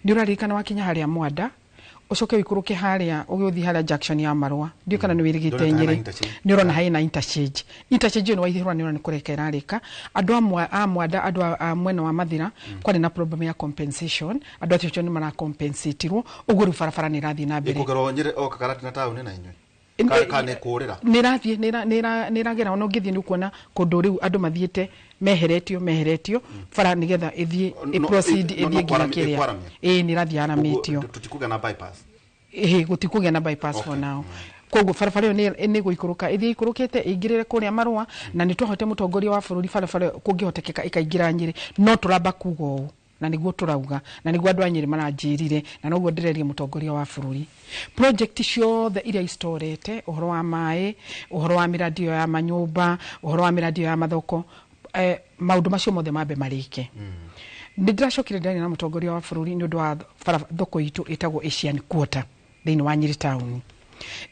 Nĩ ũraririkana wakinya harĩa Mwanda, ũcoke ũikũrũke harĩa ũgĩthiĩ harĩa junction ya Marũa, ndiũ kana nĩ wĩrĩgĩte? Ndĩrona Nyĩrĩ hena interchange. Nĩ ũrona hena interchange. Interchange ĩyo nĩ Waihũra, nĩ ũrona nĩ kũreka ĩrarĩka. Andũ a Mwanda, andũ a mwena wa Mathira, kwarĩ na problem ya compensation. Andũ acio nĩ marakompensatirwo, ũguo rĩu barabara nĩ ĩrathiĩ na mbere. Ĩkũgerwo Nyĩrĩ o Kakarati na taũni na inyuĩ kana nĩ kũrĩra? Nĩ ĩrathiĩ, nĩ ĩragera. Ona ũngĩthiĩ nĩ ũkuona kũndũ rĩu andũ mathiĩte meheretio bara nĩgetha ĩthiĩ ĩproceed no ĩthiĩ nginya kĩrĩa. Ĩkwaramia? Ĩĩ, nĩ ĩrathiĩ yaramĩtio. Ũguo tũtikũgĩa na bypass? Ĩhĩ, gũtikũgĩa na bypass for now. Koguo barabara ĩyo nĩ gũikũrũka ĩthiĩ ikũrũkĩte ĩingĩrĩre kũrĩa Marũa, na nĩ twahote mũtongoria wa bũrũri barabara ĩyo kũngĩhotekeka ĩkaingĩra Nyĩrĩ. No tũramba kuga ũũ, na nĩguo tũrauga, na nĩguo andũ a Nyĩrĩ maranjĩrire, na noguo ndĩreria mũtongoria wa bũrũri, project ciothe iria icorete ũhoro wa maĩ, ũhoro wa mĩradi ĩyo ya manyũmba, ũhoro wa mĩradi ĩyo ya mathoko, maũndũ macio mothe mambe marĩke. Nĩ ndĩracokire ndĩraria na mũtongoria wa bũrũri nĩ ũndũ wa thoko itũ ĩtagwo Asian Quarter thĩinĩ wa Nyĩrĩ taũni.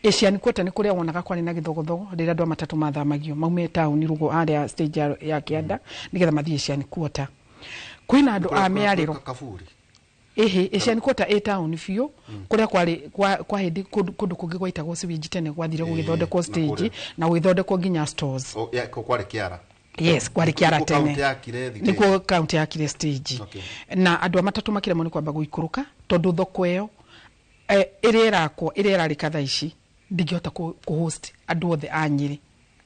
Asian Quarter nĩ kũrĩa wonaga kwarĩ na gĩthogothogo rĩrĩa andũ a matatũ mathamagio maume taũni rũgo harĩa stage ya kĩanda nĩgetha mathiĩ Asian Quarter. Kwĩna andũ a mĩarĩro. Kaburi. Ĩhĩ, Asian Quarter ĩ taũni biũ, kũrĩa kwarĩ kwa hĩndĩ kũndũ kũngĩ gwaitagwo sewage tene, gwathire gũgĩthondekwo na stage kũrĩa. Na gũgĩthondekwo nginya stores. O, ya, kwarĩ kĩara. Yes, kwarĩ kĩara Nĩkuo tene. kaunti yakire thitĩnji. Nĩkuo kaunti yakire stage. Na andũ a matatũ makĩremwo nĩ kwamba gũikũrũka, tondũ thoko ĩyo ĩrĩa ĩrakwo, ĩrĩa ĩrarĩka thaa ici, ndingĩhota kũ-host andũ othe a Nyĩrĩ,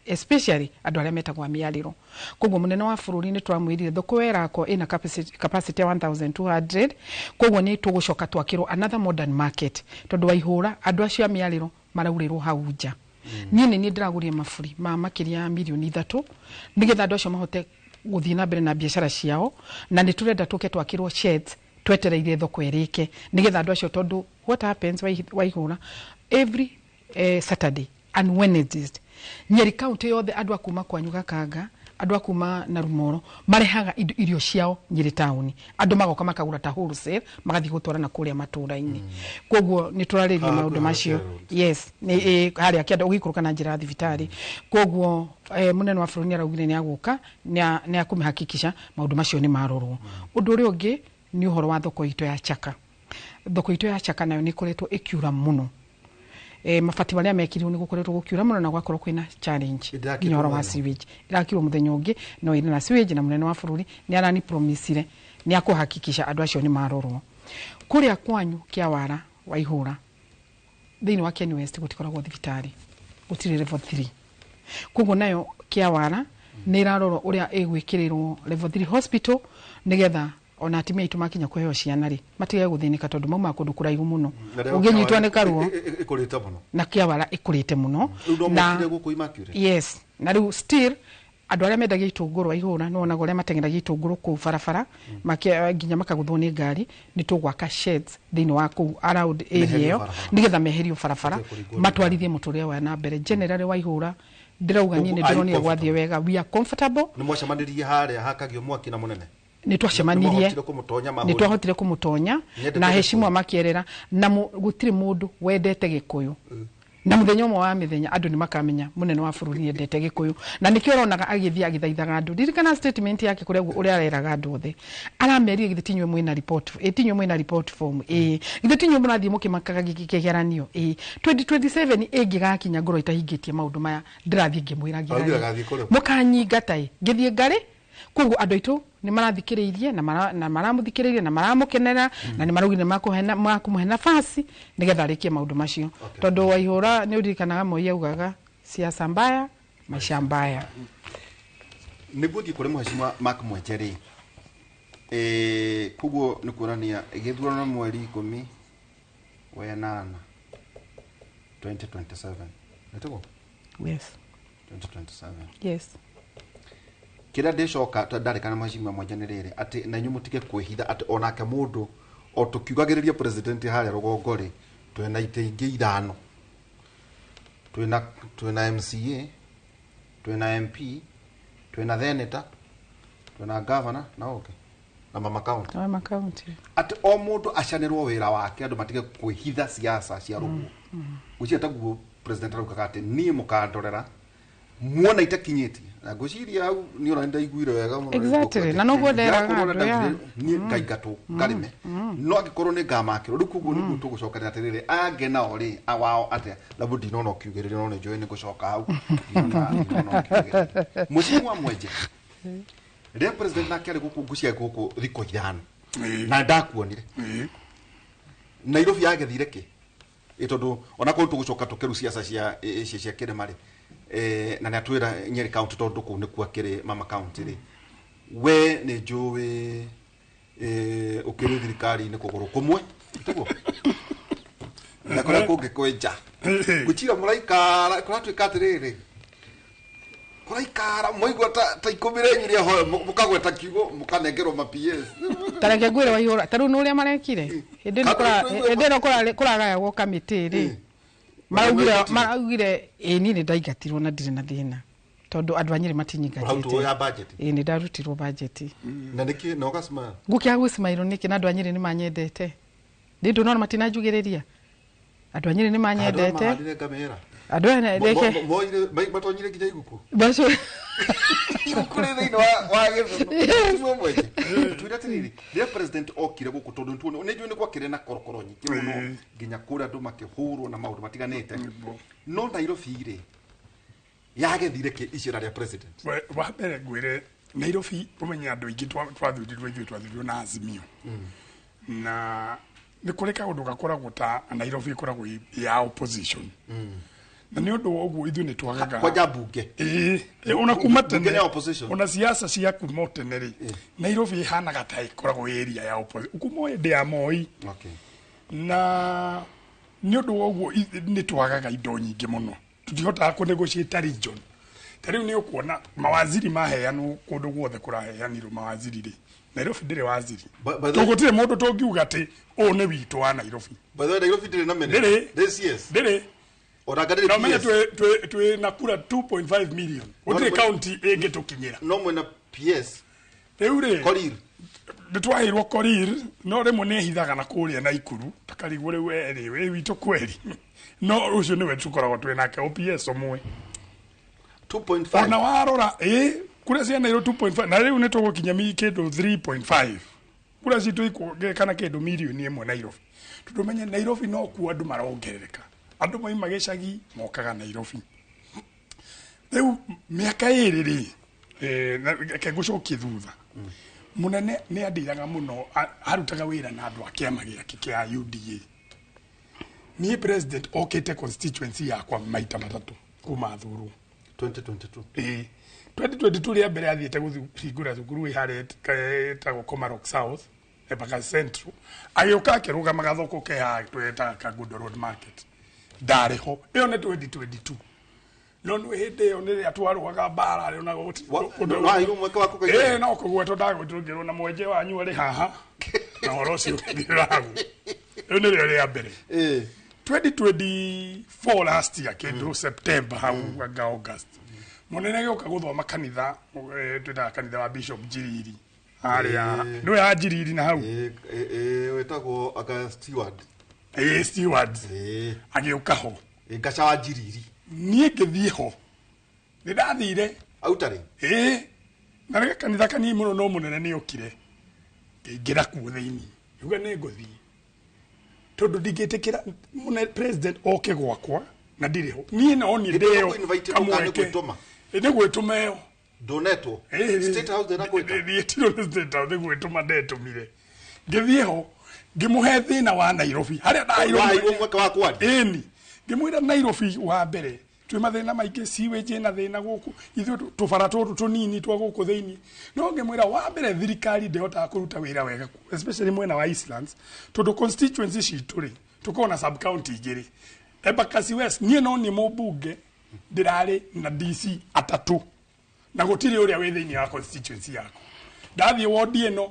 especially andũ arĩa metagwo a mĩarĩro. Koguo mũnene wa bũrũri nĩ twamwĩrire thoko ĩyo ĩrakwo ĩna capacity ya 1200, koguo nĩ tũgũcoka twakĩrwo another modern market, tondũ Waihũra andũ acio a mĩarĩro maraurĩrwo hau nja. Niĩ nĩ niĩ ndĩragũria maburi ma makĩria ya mirioni 3 nĩgetha andũ acio mahote gũthiĩ na mbere na biacara ciao, na nĩ tũrenda tũke twakĩrwo sheds twetereire thoko ĩrĩke, nĩgetha andũ acio, tondũ what happens, Waihũra, every Saturday and Wednesdays, Nyeri County yothe, andũ a kuma kwanyu Gakanga, andũ a kuma Narumoro, marehaga indo irio ciao Nyĩrĩ taũni. Andũ magoka makagũra ta wholesale, magathiĩ gũtwara na kũrĩa matũra-inĩ. Koguo nĩ tũrarĩria Ah, maũndũ hakuhĩ macio. na Road. Yes, nĩ harĩa kĩanda ũgĩikũrũka na njĩra ya thibitarĩ. Koguo mũnene wa bũrũri nĩ araugire nĩ agũka, nĩ akũmĩhakikisha maũndũ macio nĩ marorwo. Ũndũ ũrĩa ũngĩ nĩ ũhoro wa thoko itũ ya Chaka. Thoko itũ ya Chaka nayo nĩ ĩkoretwo ĩkiura mũno. Mabati marĩa mekĩrirwo, nĩ gũkoretwo gũkiura mũno na gwakorwo kwĩna challenge Ĩndĩrakirwo nginya ũhoro wa mũthenya? sewage. Ĩrakirwo mũthenya ũngĩ, no ĩrĩ na sewage, na mũnene wa bũrũri nĩ arani promisire nĩ akũhakikisha andũ acio nĩ marorwo. Kũrĩa kwanyu Kĩawara, Waihũra, thĩinĩ wa Ken West gũtikoragwo thibitarĩ, gũtirĩ level 3. Koguo nayo Kĩawara nĩ ĩrarorwo ũrĩa ĩgwĩkĩrĩrwo level 3 hospital, nĩgetha ona atumia aitũ makinya kũheo ciana rĩ, matige gũthĩnĩka, tondũ maumaga kũndũ kũraihu mũno. Ũngĩnyitwo nĩ karuo. Ĩkũrĩte mũno. Na Kĩawara ĩkũrĩte mũno. Rĩu no mokire gũkũ Immaculate? Yes, na rĩu still andũ arĩa mendagia itũngũrũ, Waihũra, nĩ wonaga ũrĩa mateng'eragia itũngũrũ kũu barabara nginya makagũthwo nĩ ngari. Nĩ tũgwaka sheds thĩinĩ wa kũu around area Meherio ĩyo barabara. Nĩgetha meherio barabara, Matige kũringwo nĩ matwarithie mũtũrĩre wa na mbere. Generally, Waihũra, ndĩrauga niĩ Koguo nĩ are you ndĩronire gwathiĩ comfortable? wega. We are comfortable. Nĩ mwacemanirie harĩa hakagio mwaki na mũnene? Nĩ twacemanirie. Nĩmwahotire kũmũtonya Nĩ mahũri? twahotire kũmũtonya. Nyendete Na heshima Gĩkũyũ. makĩerera na gũtirĩ mũndũ wendete Gĩkũyũ, na mũthenya ũmwe wa mĩthenya andũ nĩ makamenya mũnene wa bũrũri nĩendete Gĩkũyũ, na nĩkĩo ũronaga agĩthiĩ agĩthaithaga andũ. Ririkana statement yake kũrĩa ũrĩa areraga andũ othe, aramerire, "Githĩ tinyuĩ mwĩna report? Ĩ tinyuĩ mwĩna report form? Ĩ githĩ tinyuĩ mũrathiĩ mũkĩmakaga kĩgeranio? Ĩ 2027 ĩngĩgakinya ngorwo itahingĩtie maũndũ maya ndĩrathiĩ ngĩmwĩragĩra Augire rĩ, agathiĩ kũrĩma. Mũkanyingata ĩ ngĩthiĩ ngarĩ." Koguo andũ aitũ nĩ marathikĩrĩirie na maramũthikĩrĩirie na maramũkenera, na nĩ maraugire makũmũhe nafasi nĩgetha arĩkie maũndũ macio. Tondũ Waihũra, nĩ ũririkanaga Moi augaga, "Siasa mbaya, maisha mbaya." Nĩguo thiĩ kũrĩ mũhecimwa Mark Mwenje rĩ, koguo nĩ kuonania gĩthurano 18. 2027 nĩtiguo? Yes. 2027. Yes. Kĩrĩa ndĩcoka ndarĩkana mheshimiwa Mwenje nĩ rĩrĩ, atĩ na inyuĩ mũtige kwĩhitha atĩ onake mũndũ o tũkiugagĩrĩria president harĩa rũgongo rĩ, twĩna itĩ ingĩ ithano, twĩna MCA, twĩna MP, twĩna senator, twĩna governor na ũngĩ na mama county. Mama county. Atĩ o mũndũ acanĩrwo wĩra wake, andũ matige kwĩhitha siasa cia rũguo. Gwĩciria taguo president araugaga atĩ niĩ mũkandorera muona itakinyĩtie, na ngwĩciria hau niĩ ona nĩndaiguire wega mũno. Exactly, na noguo nderaga Ndĩrakorwo andũ, yeah. niĩ ngaingatwo ngarĩme, no angĩkorwo nĩ ngamakĩrwo rĩu, koguo nĩguo tũgũcokerera atĩrĩrĩ, angĩ nao rĩ awao atĩa? Labda ndinona ũkiugĩrĩria, no nĩ njũĩ nĩ ngũcoka hau. Ndinona ũkiugĩrĩria. Mheshimiwa Mwenje, rĩrĩa president nake arĩ gũkũ ngũcia gũkũ thikũ 5 na ndakuonire Nairobi yagethire kĩ? Ĩ tondũ ona korwo tũgũcoka tũkeru ciaca cia cia kĩrĩma rĩ, na nĩ atwĩra Nyeri County, tondũ kũu nĩkuo akĩrĩ mama county rĩ, we nĩ njũĩ ũkĩrĩ thirikari-inĩ kũgũrũ kũmwe, tiguo, na kũrĩa kũngĩ kwĩ nja. Ngwĩciria mũraikara kũratuĩka atĩrĩrĩ, kũraikara mwaigua ta 10 rĩanyu rĩahoya mũkagweta kiugo mũkanengerwo ma PS. Tareke ngwĩre, Waihũra, ta rĩu nĩ ũrĩa marekire hĩndĩ ĩno. Hĩndĩ ĩno kũragayagwo kamĩtĩ rĩ, maraugire ĩ niĩ nĩ ndaingatirwo na ndirĩ na thĩna, tondũ andũ a Nyĩrĩ Ũrarutirwo ya matinyingatĩte. budget? Ĩ, nĩ ndarutirwo budget. Na nĩkĩ na ũgacimaya? Ngũkĩaga gwĩcimairwo nĩkĩ na andũ a Nyĩrĩ nĩ manyendete? Nĩ ndũnona matinanjugĩrĩria, andũ a Nyĩrĩ nĩ manyendete. Mahandire ngamĩra. Andũ aya reke. Moire matonyire nginya iguku. Bacio. Iguku rĩ thĩinĩ wa gĩthumo. Timo Mwenje, twĩre atĩrĩrĩ, rĩrĩa president okire gũkũ, tondũ nĩtuone nĩ njũĩ nĩ gwakĩrĩ na korokoro nyingĩ mũno, nginya kũrĩa andũ makĩhũrwo na maũndũ matiganĩte, no Nairobi rĩ yagethire kĩ icera rĩa president? Wa mbere ngwĩre, Nairobi, ũmenye andũ aingĩ twathurirwo, ithuĩ twathurirwo na Azimio, na nĩ kũrĩ kaũndũ gakoragwo ta Nairobi ĩkoragwo ya opposition, na nĩ ũndũ wa ũguo ithuĩ nĩ twagaga Kwanja mbunge. Ĩĩ, ona kuma Bunge tene nĩ ya opposition. Ona siasa cia kuma tene rĩ, Nairobi ĩhanaga ta ĩkoragwo area ya opposition kuma hĩndĩ ya Moi. Na nĩ ũndũ wa ũguo nĩ twagaga indo nyingĩ mũno, tũtihotaga kũ negotiate region. Ta rĩu nĩ ũkuona mawaziri maheanwo kũndũ guothe kũraheanirwo mawaziri rĩ, Nairobi ndĩrĩ waziri. By the way- Tũgũtirĩ mũndũ tũngiuga atĩ ũyũ nĩ witũ wa Nairobi. By the way, Nairobi ndĩrĩ na minister. Ndĩrĩ. Ndĩrĩ CS. Ndĩrĩ. Ona anga ndĩrĩ Na ũmenye PS. twĩ na kura 2.5 million, gũtirĩ county ĩngĩtũkinyĩra. No mwena PS. Rĩu rĩ, Korir. Nĩ twaheirwo Korir, no rĩmwe nĩ ehithaga na kũrĩa Naikuru, takarigwo rĩu erĩ wĩ witũ kweri, no ũcio nĩwe tũkoragwo twĩ nake OPS ũmwe. 2.5. Ona warora ĩ kura cianeirwo 2.5, na rĩu nĩ tũgũkinya kĩndũ 3.5 kura citũ ikuongereka na kĩndũ mirioni 1 Nairobi, tondũ menye Nairobi no kuo andũ marongerereka, andũ maima gĩcagi mokaga Nairobi. Rĩu mĩaka 2 rĩ, reke ngũcokie thutha, mũnene nĩ andiraga mũno, arutaga wĩra na andũ a kĩama gĩake kĩa UDA. Niĩ president okĩte constituency yakwa maita matatũ kuma thurwo. 2022. Ĩĩ, 2022 rĩa mbere athiĩte kũhingũra thukuru ĩ harĩa ĩtagwo Komarok South, Embakasi Central, agĩũka akĩrũgama gathoko ke haha twetaga Kangundo Road Market, ndarĩ ho. Ĩyo nĩ 2022, no nĩ hĩndĩ ĩyo nĩ rĩrĩa twarũaga mbara rĩ ona Waheirwo mweke wa kũgeithania? Ĩĩ, no kũgwetwo ndagwetirwo, ngĩrwo na mwenje wanyu arĩ haha, na ũhoro ũcio ũgĩthirĩra hau. Rĩu nĩrĩo rĩa mbere. 2024, last year, kĩndũ September hau anga August, mũnene gĩũka gũthoma kanitha, twĩtaga kanitha wa Bishop Njiriri harĩa nĩwe ya Njiriri na hau. Ĩĩ, wĩtagwo anga Steward. Ĩĩ, Steward. Agĩũka ho. Ngaca wa Njiriri. Niĩ ngĩthiĩ ho, nĩ ndathire. Autarĩ. Ĩĩ, na nĩ kanitha kanini mũno, no mũnene nĩ okire, ngĩingĩra kuo thĩinĩ, ngiuga nĩ ngũthiĩ tondũ ndingĩtĩkĩra mũne president oke gwakwa na ndirĩ ho niĩ. No niĩ Hĩndĩ ĩyo ndĩyo ũkũ-invite ũka nĩ kamweke. gwĩtũma? Ĩ, nĩ gwĩtũma ĩyo. Ndũnetwo State House ndĩnakwĩta? Ndietirwo nĩ State House, nĩ gwĩtũma ndetũmire. Ngĩthiĩ ho ngĩmũhe thĩna wa Nairobi harĩa ndaheirwo. Waheirwo mweke wa kwaria? Ĩni, ngĩmwĩra Nairobi wa mbere twĩ mathĩna maingĩ, sewage ĩna thĩna gũkũ, ithuĩ tũbara tũtũ tũnini twa gũkũ thĩinĩ. No ngĩmwĩra wa mbere thirikari ndĩhotaga kũruta wĩra wega, especially mwena wa Eastlands, tondũ constituency citũ rĩ, tũkoragwo na sub county igĩrĩ. Embakasi West niĩ no niĩ mũmbunge ndĩrarĩ na DC atatũ na gũtirĩ ũrĩa wĩ thĩinĩ wa constituency yakwa. Ndathiĩ wodi ĩno,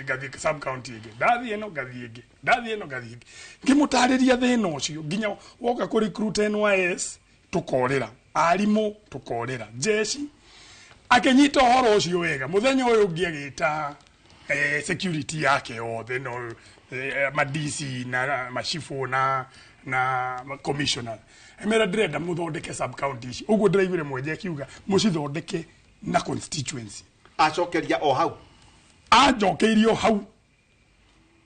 ngathiĩ sub county ĩngĩ, ndathiĩ ĩno ngathiĩ ĩngĩ, ndathiĩ ĩno ngathiĩ ĩngĩ, ngĩmũtarĩria thĩna ũcio nginya woka kũ recruit NYS tũkorĩra, arimũ tũkorĩra, jeshi. Akĩnyita ũhoro ũcio wega. Mũthenya ũyũ ũngĩ agĩta security yake yothe, no ma DC na macibũ na commissioner, emera ndĩrenda mũthondeke sub county ici ũguo ndĩraiguire Mwenje akiuga mũcithondeke na constituency. Acokeria o hau. Anjokeirio hau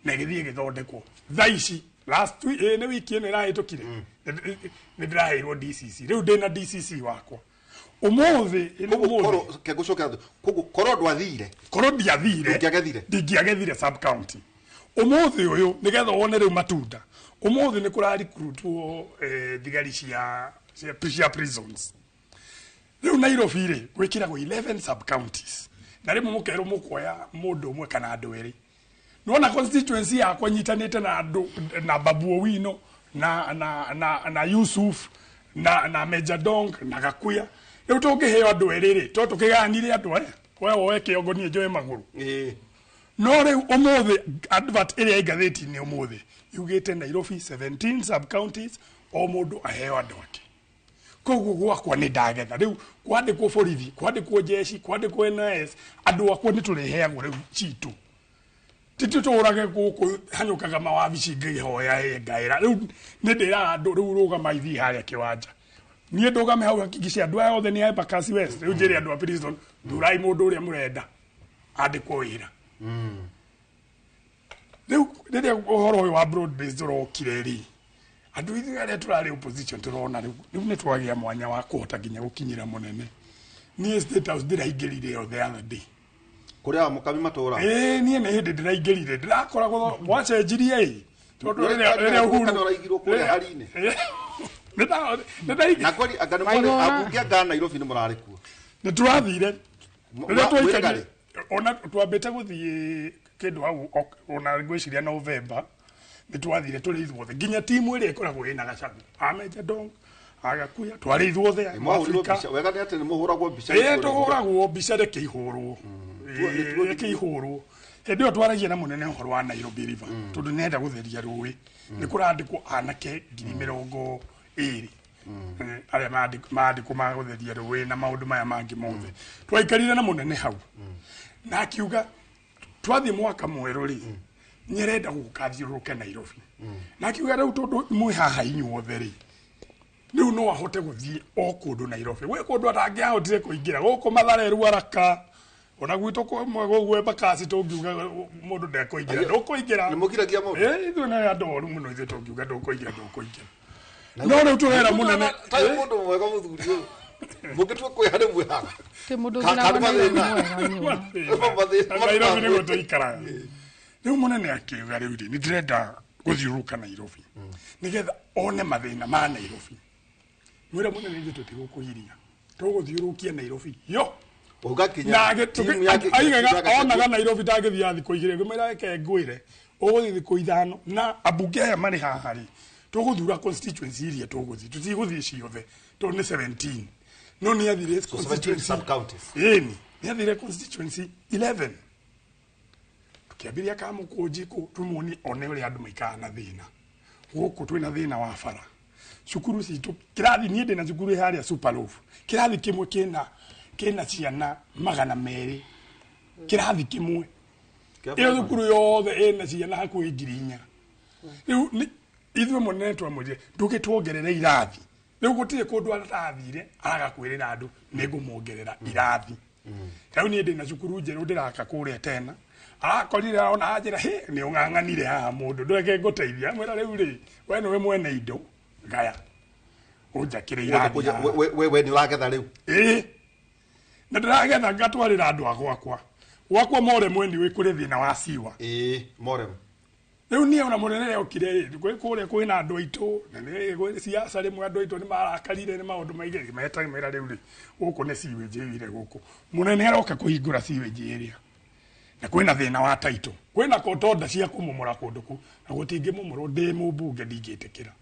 na ĩgĩthiĩ ĩgĩthondekwo. Thaa ici last week, nĩ wiki ĩno ĩrahĩtũkire, nĩ ndĩraheirwo DCC. Rĩu ndĩna DCC wakwa ũmũthĩ ĩno. Koguo ũmũthĩ korwo kegũcokera, koguo korwo ndwathire, korwo ndiathire, ndũngĩagethire. Ndingĩagethire sub county. Ũmũthĩ ũyũ, nĩgetha wone rĩu matunda, ũmũthĩ nĩ kũrarikurutwo thigari cia prisons. Rĩu Nairobi rĩ, gwĩkĩragwo 11 sub counties na rĩmwe mũkerwo mũkuoya mũndũ ũmwe kana andũ erĩ. Nĩwona constituency yakwa nyitanĩte na andũ na Babu Owino na Yusuf na Major Dong na Gakuya. Rĩu tũngĩheo andũ erĩ rĩ, to tũkĩgayanire andũ aya, we woe kĩongo, niĩ njoe magũrũ. No rĩu ũmũthĩ advert ĩrĩa ĩ ngathĩti-inĩ ũmũthĩ yugĩte Nairobi 17 sub counties, o mũndũ aheo andũ ake. Koguo gwakwa nĩ ndagetha. Rĩu kwandĩkwo borithi, kwandĩkwo jeshi, kwandĩkwo NIS, andũ akwa nĩ tũrĩheagwo rĩu citũ, titi tũrage gũkũ hanyũkaga mawabici ngĩhoya ngaĩra. Rĩu nĩ ndĩraga andũ, rĩu rũgama ithiĩ harĩa kĩwanja, niĩ ndũgame hau, hakikisha andũ aya othe nĩ a Embakasi West. Rĩu njĩre andũ a prison, thurai mũndũ ũrĩa mũrenda andĩkwo wĩra. Rĩu rĩrĩa ũhoro ũyũ wa broad based ũrokire rĩ, andũ ithuĩ arĩa tũrarĩ opposition tũrona rĩu nĩ twagĩa mwanya wa kũhota nginya gũkinyĩra mũnene. Niĩ State House ndĩraingĩrire o the other day. Kũrĩa mũkami matũra. Ĩĩ, niĩ nĩ hĩndĩ ndĩraingĩrire, ndĩrakoragwo gwacenjirie ĩ, tondũ rĩrĩa Uhuru Kana ũraigirwo kũrĩa hari-inĩ? Nĩ Na kweli anga nĩ mwarĩ Waigua. ambunge anga Nairobi nĩ mũrarĩ kuo? Nĩ tũrathire rĩrĩa twaikarire Mwĩrĩ. Ona twambĩte gũthiĩ kĩndũ hau ona ngwĩciria November nĩ twathire tũrĩ ithuothe, nginya timu ĩrĩa ĩkoragwo ĩna Gacagu, Ameja Dong, Agakuya, twarĩ ithuothe. Mwahũrirwo Afrika. mbica? Wega nĩ atĩ nĩ mũhũragwo mbica. Ĩĩ, tũhũragwo mbica, reke ihũrwo. Ĩĩ, reke ihũrwo. Hĩndĩ ĩyo twaragia na mũnene ũhoro wa Nairobi River, tondũ nĩenda gũtheria rũĩ, nĩ kũrandĩkwo anake 20,000 arĩa mandĩkwo ma gũtheria rũĩ na maũndũ maya mangĩ mothe. Twaikarire na mũnene hau na akiuga twathiĩ mwaka mwerũ rĩ, nĩarenda gũka thiũrũrũke Nairobi, na akiuga rĩu tondũ mwĩ haha inyuothe rĩ, rĩu no ahote gũthiĩ o kũndũ Nairobi, gwĩ kũndũ atangĩahotire kũingĩra gũkũ Mathare, Ruaraka, ona gwitũ kũmwe gũguo Embakasi, tũngiuga mũndũ ndekũingĩra, ndũkũingĩra. Nĩ mũgiragia mũndũ? Ĩ, ithuĩ nĩ andũ oru mũno. Ithuĩ tũngiuga ndũkũingĩra, ndũkũingĩra. No rĩu tũrera mũnene. Tarĩ mũndũ mwega mũthuri ũyũ, mũngĩtua kwĩha nĩ mwĩhaga. Ti mũndũ Ka- ũngĩragwo mathĩna. Nairobi mwega nyua. Mathĩna. Nairobi nĩguo tũikaraga. Rĩu mũnene akiuga rĩu rĩ, nĩ ndĩrenda gũthiũrũrũka Nairobi nĩgetha one mathĩna ma Nairobi. Mwĩre mũnene, ithuĩ tũtigũkũgiria, tũgũthiũrũrũkia Nairobi yo. Ũgakinya Na timu ya aigaga ya onaga Nairobi ndangĩthiĩ thikũ 2. Ngĩmwĩra reke ngwĩre, ũgũthiĩ thikũ 5 na ambunge aya marĩ haha rĩ, tũgũthura constituency iria tũgũthiĩ, tũtigũthiĩ ciothe tondũ nĩ 17. No nĩ athire 17 sub-counties. Ĩni, nĩ athire constituency 11, tukiambiria Kamũkũnji kũ tumuonie one ũrĩa andũ maikaraga na thĩna. Gũkũ twĩna thĩna wa bara, cukuru citũ, kĩrathi, niĩ ndĩna cukuru ĩ harĩa Superloaf, kĩrathi kĩmwe kĩna ciana 200, kĩrathi kĩmwe. Ĩyo thukuru yothe ĩna ciana hakuhĩ 4,000. Rĩu ithuĩ mũnene twamwĩrire ndũgĩtuongerere irathi. Rĩu gũtirĩ kũndũ atathire araga kwĩrĩra andũ nĩ ngũmongerera irathi. Rĩu niĩ ndĩna cukuru njerũ ndĩraka kũrĩa tena, arakorire ona anjĩra, "Hĩ, nĩ ũng'ang'anire haha mũndũ, ndũreke ngũteithia." Mwĩra, "Rĩu rĩ, we nĩwe mwene indo, ngaya ũnjakĩre irathi haha." We nĩ ũragetha rĩu. Ĩĩ, na ndĩragetha ngatwarĩra andũ a gwakwa more mweni wĩ kũrĩ thĩna wa siwa. Ĩĩ, morem. Rĩu niĩ ona mũnene okire rĩ, gwĩ kũrĩa kwĩna andũ aitũ na nĩ gwĩ siasa, rĩmwe andũ aitũ nĩ marakarire nĩ maũndũ maingĩ metagĩra. Rĩu rĩ, gũkũ nĩ sewage ĩire gũkũ, mũnene aroka kũhingũra sewage ĩrĩa, na kwĩna thĩna wa taito, kwĩna kotonda cia kũmomora kũndũ kũu na gũtingĩmomorwo. Ndĩ mũmbunge ndingĩtĩkĩra.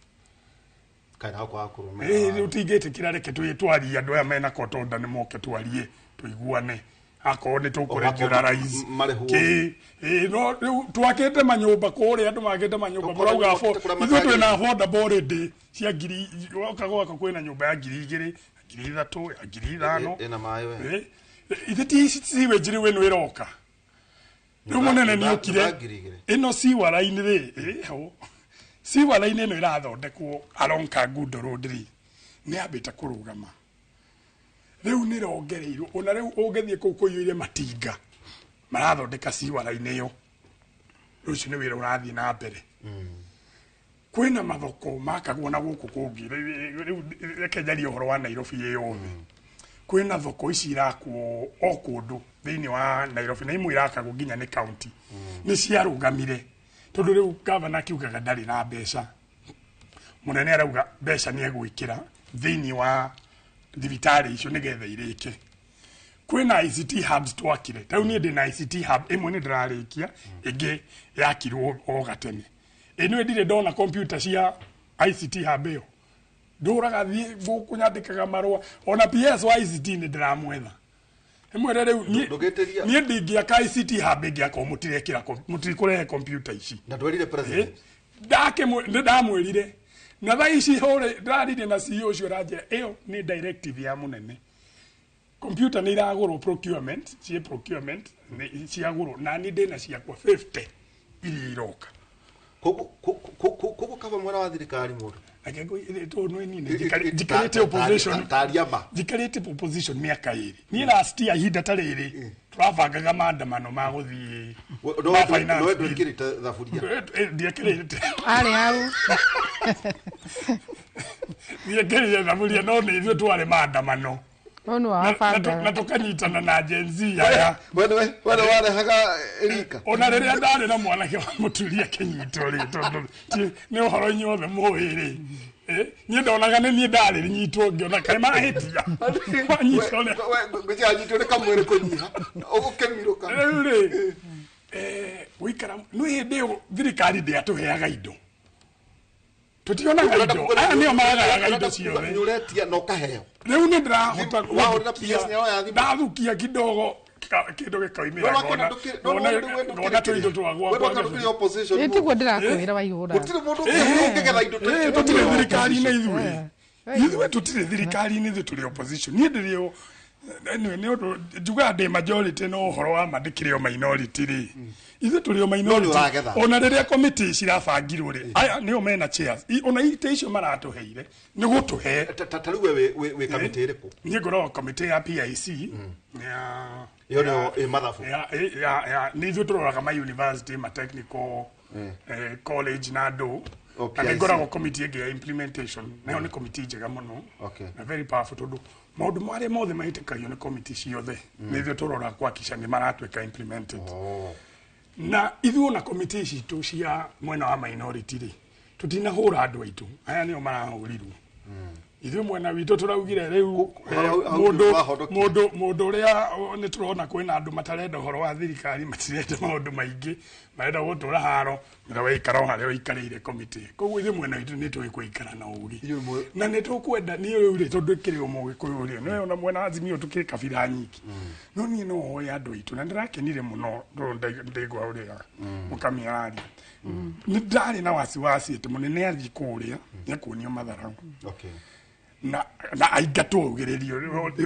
Kana hau kwaga kũrũmĩrĩra Ĩĩ, watho. rĩu tingĩtĩkĩra reke twarie andũ aya mena kotonda nĩ moke twarie tũiguane akorwo nĩ tũkũregularize Marĩhwo. kĩ ĩĩ, no rĩu twakĩte manyũmba kũrĩa andũ makĩte manyũmba Tũkũrĩa mũrauga twakĩte kũrĩa ithuĩ twĩna matagĩrĩire. affordable already cia ngiri woka gwaka kwĩna nyũmba ya 2000, 3000, ya 5000. Ĩna maĩ we. Ĩĩ, ithe ti sewage rĩu ĩno ĩroka rĩu mũnene nĩ okire. Nyũmba 2000. Ĩno sewer line rĩ, ĩ, hau sewer line ĩno ĩrathondekwo along Kangundo Road rĩ, nĩ yambĩte kũrũgama, rĩu nĩ ĩrongereirwo. Ona rĩu ũngĩthiĩ kũu kũiyũire matinga marathondeka sewer line ĩyo. Rĩu ũcio nĩ wĩra ũrathiĩ na mbere. Kwĩna mathoko makagwo na gũkũ kũngĩ. Rĩu reke njarie ũhoro wa Nairobi ĩ yothe. Kwĩna thoko ici irakwo o kũndũ thĩinĩ wa Nairobi, na imwe irakagwo nginya nĩ county, nĩ ciarũgamire tondũ rĩu gavana akiugaga ndarĩ na mbeca. Mũnene arauga mbeca nĩ egwĩkĩra thĩinĩ wa thibitarĩ icio nĩgetha irĩke. Kwĩna ICT hubs twakire. Ta rĩu niĩ ndĩ na ICT hub ĩmwe nĩ ndĩrarĩkia, ĩngĩ yakirwo o gatene. Ĩno ndirĩ ndona computer cia ICT hub ĩyo. Ndũraga thiĩ gũkũ nyandĩkaga marũa, ona PS wa ICT nĩ ndĩramwetha ĩmwĩre rĩu Ndũgĩtĩria. Niĩ ndingĩaka ICT hub ĩngĩ akorwo mũtirekĩra mũtikũrehe computer ici. Na ndwerire president? Nĩ ndamwĩrire, na thaa ici hũrĩ ndĩraririe na CEO ũcio, ũranjĩra ĩyo nĩ directive ya mũnene. Computer nĩ iragũrwo, procurement ciĩ procurement, nĩ ciagũrwo, na niĩ ndĩna ciakwa 50 iria iroka. Koguo kaba mwena wa thirikari mũndũ. Reke tondũ nĩ niĩ nĩ njikarĩte opposition. Taria ma. Njikarĩte opposition mĩaka 2. Niĩ last year ihinda ta rĩrĩ tũrabangaga maandamano ma gũthiĩ ma finance Nowe bill. ndwĩkĩrĩte thaburia. Ndiekĩrĩte. Arĩ hau. Ndiekĩrĩte thaburia, no nĩ ithuĩ twarĩ maandamano. Ũyũ nĩ Na- na wabangaga. Tũkanyitana na Gen Z aya. We nĩwe warehaga rika. Ona rĩrĩa ndarĩ na mwanake wa mũturi akĩnyitwo rĩ, tondũ nĩ ũhoro inyuothe mũĩ rĩ, niĩ ndonaga nĩ niĩ ndarĩ nyitwo, ngĩona kaĩ mahĩtia manyitwo Ngwĩciria anyitwo nĩ kamwĩrĩ kũnyiha ũgũkĩmirũka. Rĩu rĩ, gũikara nĩ hĩndĩ ĩyo thirikari ndĩatũheaga indo, tũtionaga indo, aya nĩo maragayaga indo ciothe. Nĩ ũretia na ũkaheo. Rĩu nĩ ndĩrahota Wahũrĩra PS nĩoya thimũ. Ndathukia kidogo kĩndũ gĩkoimĩra, ngona tũindo twa gwakwa. Ĩ, tiguo ndĩrakwĩra waihũra. Gũtirĩ mũndũ ũngĩgetha indo ta icio. Tũtirĩ thirikari-inĩ ithuĩ. Ithuĩ tũtirĩ thirikari-inĩ, ithuĩ tũrĩ opposition. Niĩ ndĩrĩ o anyway, nĩ ũndũ njugaga ndĩ majority, no ũhoro wa ma ndĩkĩrĩ o minority rĩ, ithuĩ tũrĩ o minority. Ũragetha. Ona rĩrĩa committee cirabangirwo rĩ, aya nĩo mena chairs. Ona itĩ icio maratũheire nĩ gũtũhe. Ta rĩu we wĩ kamĩtĩ ĩrĩkũ? Niĩ ngoragwo committee ya PIC ya Ĩyo nĩyo ĩ mathabu. Ya nĩ ithuĩ tũroraga ma university, ma technical college na andũ. O, Na nĩ PIC. ngoragwo committee ĩngĩ ya implementation, nayo nĩ committee njega mũno na very powerful, tondũ maũndũ marĩa mothe mahĩtũkagio nĩ committee ciothe nĩ ithuĩ tũroraga kuhakikisha nĩ maratuĩka implemented. Na ithuĩ ona committee citũ cia mwena wa minority rĩ, tũtinahũra andũ aitũ, aya nĩo marahũrirwo. Ithuĩ mwena witũ tũraugire rĩu Hau mũndũ wahonokia. mũndũ ũrĩa nĩ tũrona kwĩna andũ matarenda ũhoro wa thirikari, matirenda maũndũ maingĩ, marenda gũtũra haro mera waikara o harĩa ũikarĩire committee. Koguo ithuĩ mwena witũ nĩ tũĩ gũikara na ũgĩ Inyuĩ na nĩ tũkwenda. Niĩ rĩu rĩ, tondũ kĩrĩ o mũgĩkũyũ rĩ, nĩ ona mwena wa Azimio tũkĩrĩ kabira nyingĩ, no niĩ no hoe andũ aitũ, na ndĩrakenire mũno tondũ ndaigua ũrĩa mũkami araria. Nĩ ndarĩ na wasiwasi atĩ mũnene athiĩ kũrĩa nĩ ekuonio matharau na aingatwo augĩrĩrio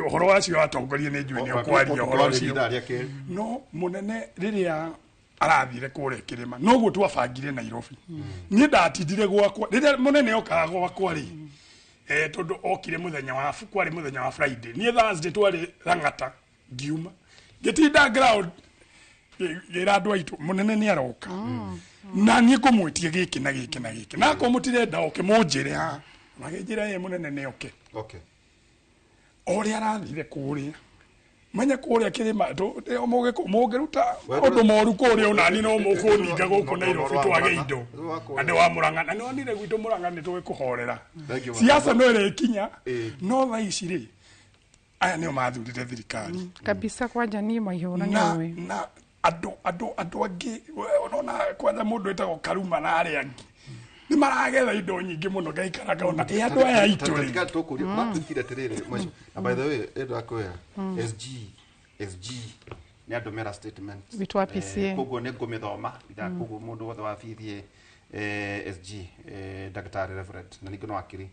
ũhoro wacio watongoria nĩ njũĩ nĩ ũkwaria ũhoro ũcio. Ithaa rĩa kerĩ. No mũnene rĩrĩa arathire kũrĩa kĩrĩma, noguo twabangire Nairobi. Niĩ ndatindire gwakwa rĩrĩa mũnene okaga gwakwa rĩ, tondũ okire mũthenya wa kwarĩ mũthenya wa Friday, niĩ Thursday twarĩ Lang'ata, ngiuma ngĩtinda ground ngĩra andũ aitũ mũnene nĩ aroka na niĩ ngũmwĩtie gĩkĩ na gĩkĩ na gĩkĩ, na akorwo mũtirenda oke mũnjĩre haha. Makĩnjĩra ĩ mũnene nĩ oke. O ũrĩa arathire kũrĩa, menya kũrĩa kĩrĩma mũngĩruta ũndũ moru kũrĩa, onani no mũkũninga gũkũ Nairobi twage indo. Na ndĩ wa Mũrang'a, na nĩwonire gwitũ Mũrang'a nĩ tũĩ kũhorera. Thank you, siasa no ĩrĩkinya. No thaa ici rĩ, aya nĩo mathurire thirikari. Kabisa, kwanja niĩ maihũra Na nĩũĩ. Na andũ angĩ we, ũrona kwanza mũndũ wĩtagwo Karuma na arĩa angĩ Nĩ maragetha indo nyingĩ mũno, ngaikara ngona ĩ andũ aya aitũ rĩ. Tiga tũkũria kũratukire atĩrĩrĩ mwacio. Na by the way, ĩndakũya SG nĩ andũmĩra statement. Witũ wa PCA. Koguo nĩ ngũmĩthoma koguo mũndũ wothe wa BBA, SG, Dr. Reverend na ningĩ no akiri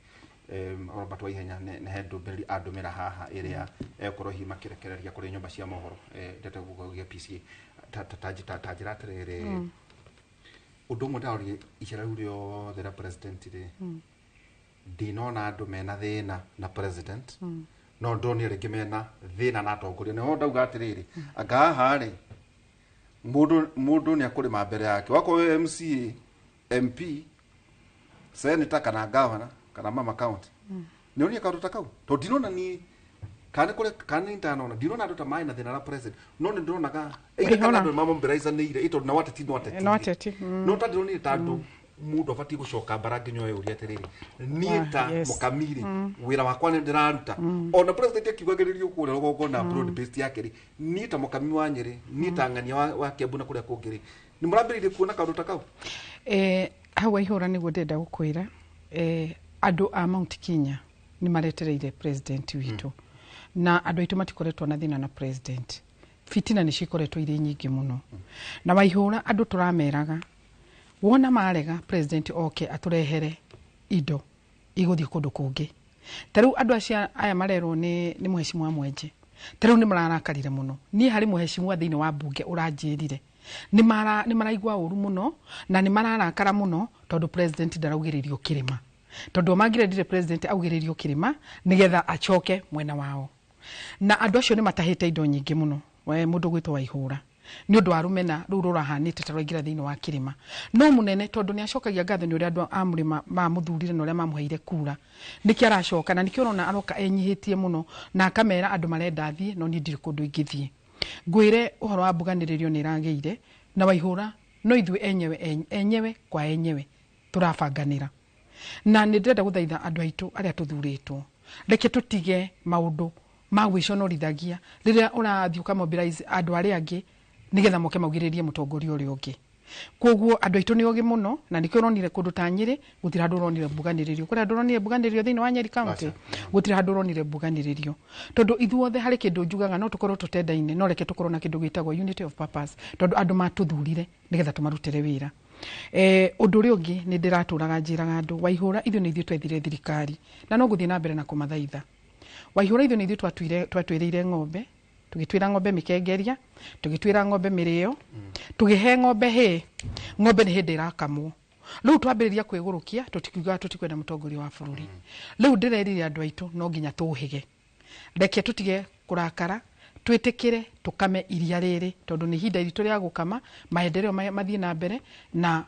Robert Waihenya, nĩ he ndũmĩrĩri andũmĩra haha ĩrĩa egũkorwo hihi makĩrekereria kũrĩ nyũmba cia mohoro, ndeto gũkũgia PCA. Ta njĩra atĩrĩrĩ, ũndũ ũmwe ndarorire icera rĩu rĩothe rĩa president rĩ, ndinona andũ mena thĩna na president, no ndonire rĩngĩ mena thĩna na atongoria. Nĩho ndauga atĩrĩrĩ, anga haha rĩ, mũndũ nĩ akũrĩma mbere yake, wakorwo wĩ MCA, MP, senator kana governor kana mama county, nĩ ũrĩa kaũndũ ta kau, tondũ ndinona niĩ kana nĩ kũrĩ kana nĩ ndanona, ndinona andũ ta marĩ na thĩna na president, no nĩ ndĩronaga either kana andũ nĩmamobilizanĩire, tondũ na wateti no ateti. No ateti. No ta ndĩronire ta andũ mũndũ abatiĩ gũcoka mbara nginya oe ũria atĩrĩrĩ, niĩ ta mũkamiri wĩra wakwa nĩ ndĩraruta? Ona president akiugagĩrĩrio kũrĩa rũgongo na broad based yake rĩ, niĩ ta mũkami wa Nyĩrĩ, niĩ ta ng'ania wa Kiambu na kũrĩa kũngĩ rĩ, nĩ mũrambĩrĩirie kuona kaũndũ ta kau? Hau Waihũra nĩguo ndĩrenda gũkwĩra, andũ a Mount Kenya nĩ maretereire president witũ, na andũ aitũ matikoretwo na thĩna na president. Fitina nĩ cikoretwo irĩ nyingĩ mũno na Waihũra, andũ tũrameraga wona marega president oke atũrehere indo igũthiĩ kũndũ kũngĩ. Ta rĩu andũ acio aya marerwo nĩ mũhecimwa Mwenje, ta rĩu nĩ mararakarire mũno. Niĩ harĩ mũhecimwa thĩinĩ wa mbunge ũranjĩrire nĩ maraigua ũru mũno na nĩ mararakara mũno tondũ president ndaraugĩrĩrio kĩrĩma, tondũ o mangĩrendire president augĩrĩrio kĩrĩma nĩgetha acoke mwena wao. Na andũ acio nĩ matahĩte indo nyingĩ mũno, we mũndũ gwĩtwo Waihũra, nĩ ũndũ wa rũmena rũu rũrahanĩte ta rwaingĩra thĩinĩ wa kĩrĩma. No mũnene, tondũ nĩ acokagia ngatho nĩ ũrĩa andũ a mũrĩma mamũthurire na ũrĩa mamũheire kura, nĩkĩo aracoka na nĩkĩo ũrona aroka enyihĩtie mũno na akamera andũ marenda thiĩ, no niĩ ndirĩ kũndũ ingĩthiĩ. Ngwĩre ũhoro wa mbuganĩrĩrio nĩ ĩragĩire na Waihũra, no ithuĩ enyewe enyewe kwa enyewe tũrabanganĩra. Na nĩ ndĩrenda gũthaitha andũ aitũ arĩa tũthurĩtwo, reke tũtige maũndũ ma gwĩconorithagia rĩrĩa ũrathiĩ ũkamobilize andũ arĩa angĩ nĩgetha moke maugĩrĩrie mũtongoria ũrĩa ũngĩ. Koguo andũ aitũ nĩ ogĩ mũno, na nĩkĩo ũronire kũndũ ta Nyĩrĩ gũtirĩ handũ ũronire mbuganĩrĩrio. Kũrĩ handũ ũronire mbuganĩrĩrio thĩinĩ wa Nyeri County? Gũtirĩ handũ ũronire mbuganĩrĩrio, tondũ ithuothe harĩ kĩndũ njugaga, no tũkorwo tũtendaine, no reke tũkorwo na kĩndũ gĩtagwo unity of purpose, tondũ andũ matũthurire nĩgetha tũmarutĩre wĩra. Ũndũ ũrĩa ũngĩ nĩ ndĩratũraga njĩraga andũ Waihũra, ithuĩ nĩ ithuĩ twethire thirikari, na no ngũthiĩ na mbere na kũmathaitha. Waihũra, ithuĩ nĩ ithuĩ twatuĩrĩire ng'ombe, tũgĩtuĩra ng'ombe mĩkengeria, tũgĩtuĩra ng'ombe mĩrĩo, tũgĩhe ng'ombe hĩ. Ng'ombe nĩ hĩndĩ ĩrakamwo. Rĩu twambĩrĩria kwĩgũrũkia, tũtikiugaga tũtikwenda mũtongoria wa bũrũri. Rĩu ndĩrerire andũ aitũ no nginya tũhĩge, reke tũtige kũrakara, twĩtĩkĩre tũkame iria rĩrĩ, tondũ nĩ ihinda iritũ rĩa gũkama maendeleo mathiĩ na mbere na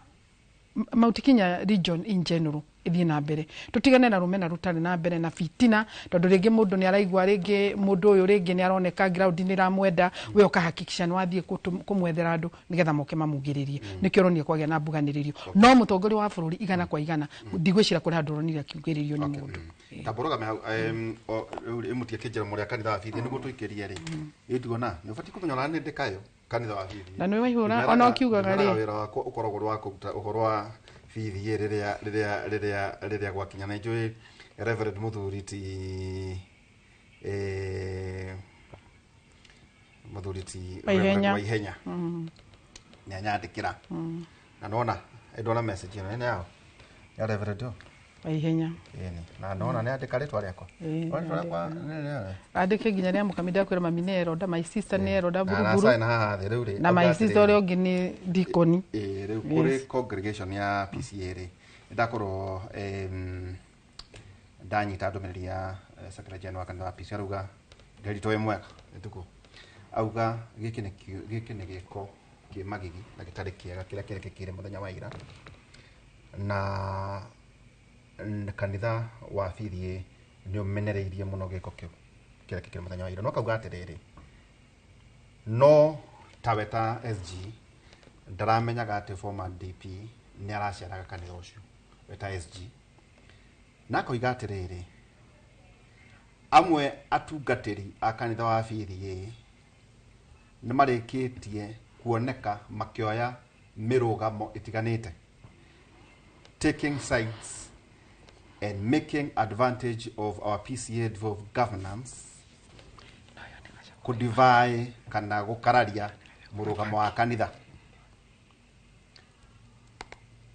Mount Kenya region in general ĩthiĩ na mbere. Tũtigane na rũmena rũtarĩ na mbere na fitina, tondũ rĩngĩ mũndũ nĩ araigua rĩngĩ mũndũ ũyũ rĩngĩ nĩ aroneka ground nĩ ĩramwenda, we ũkahakikisha nĩ wathiĩ kũmwethera andũ nĩgetha moke mamugĩrĩrie. Nĩkĩo ũronire kwagĩa na mbuganĩrĩrio. No mũtongoria wa bũrũri igana kwa igana, ndigwĩcira kũrĩ handũ ũronire akiugĩrĩrio nĩ mũndũ. Tambũrũgame hau, rĩu ĩmũtie kĩnjĩra mũrĩa kanitha wa bithi nĩguo tũikĩrie rĩ, ĩndigona nĩ ũbatiĩ kũmenya ona nĩ ndĩkayo kanitha wa bithi. Na nĩ Waihũra ona ũkiugaga rĩ. Wĩra wakwa ũkoragwo ũrĩ wa kũruta ũhoro wa bithi rĩrĩa gwakinya, na njũĩ Reverend mũthuri ti mũthuri ti Waihenya. Reverend Waihenya nĩ anyandĩkĩra na nona ndona message ĩno nĩ yao ya Reverend ũyũ. Waihenya. Ĩni na ndona nĩ andĩka rĩtwa rĩakwa. Ĩĩ. Rĩtwa rĩakwa nĩ Andĩke nginya rĩa mũkami. Ndakwĩra mami nĩ eronda, my sister nĩ eronda buruburu. Na haha thĩ rĩu rĩ Na my sister ũrĩa ũngĩ nĩ dikoni. Ĩĩ, rĩu kũrĩ congregation ya PCA rĩ, ndakorwo ndanyita ndũmĩrĩri ya secretary general wa kanitha wa PCA, arauga nderitwo wĩ mwega ĩtukũ, auga gĩkĩ nĩ gĩko kĩ magigi na gĩtarĩ kĩega kĩrĩa kĩrekĩkire mũthenya wa ira, na kanitha wa BDA nĩ ũmenereirie mũno gĩko kĩu kĩrekĩkire mũthenya wa ira. No akauga atĩrĩrĩ, no tawe ta SG ndaramenyaga atĩ former DP nĩ araceraga kanitha ũcio we ta SG, na akoiga atĩrĩrĩ, amwe atungatĩri a kanitha wa BDA nĩ marĩkĩtie kuoneka makĩoya mĩrũgamo ĩtiganĩte. taking sides and making advantage of our PCA devolved governance kudivai kana gukararia murugamo wa kanitha.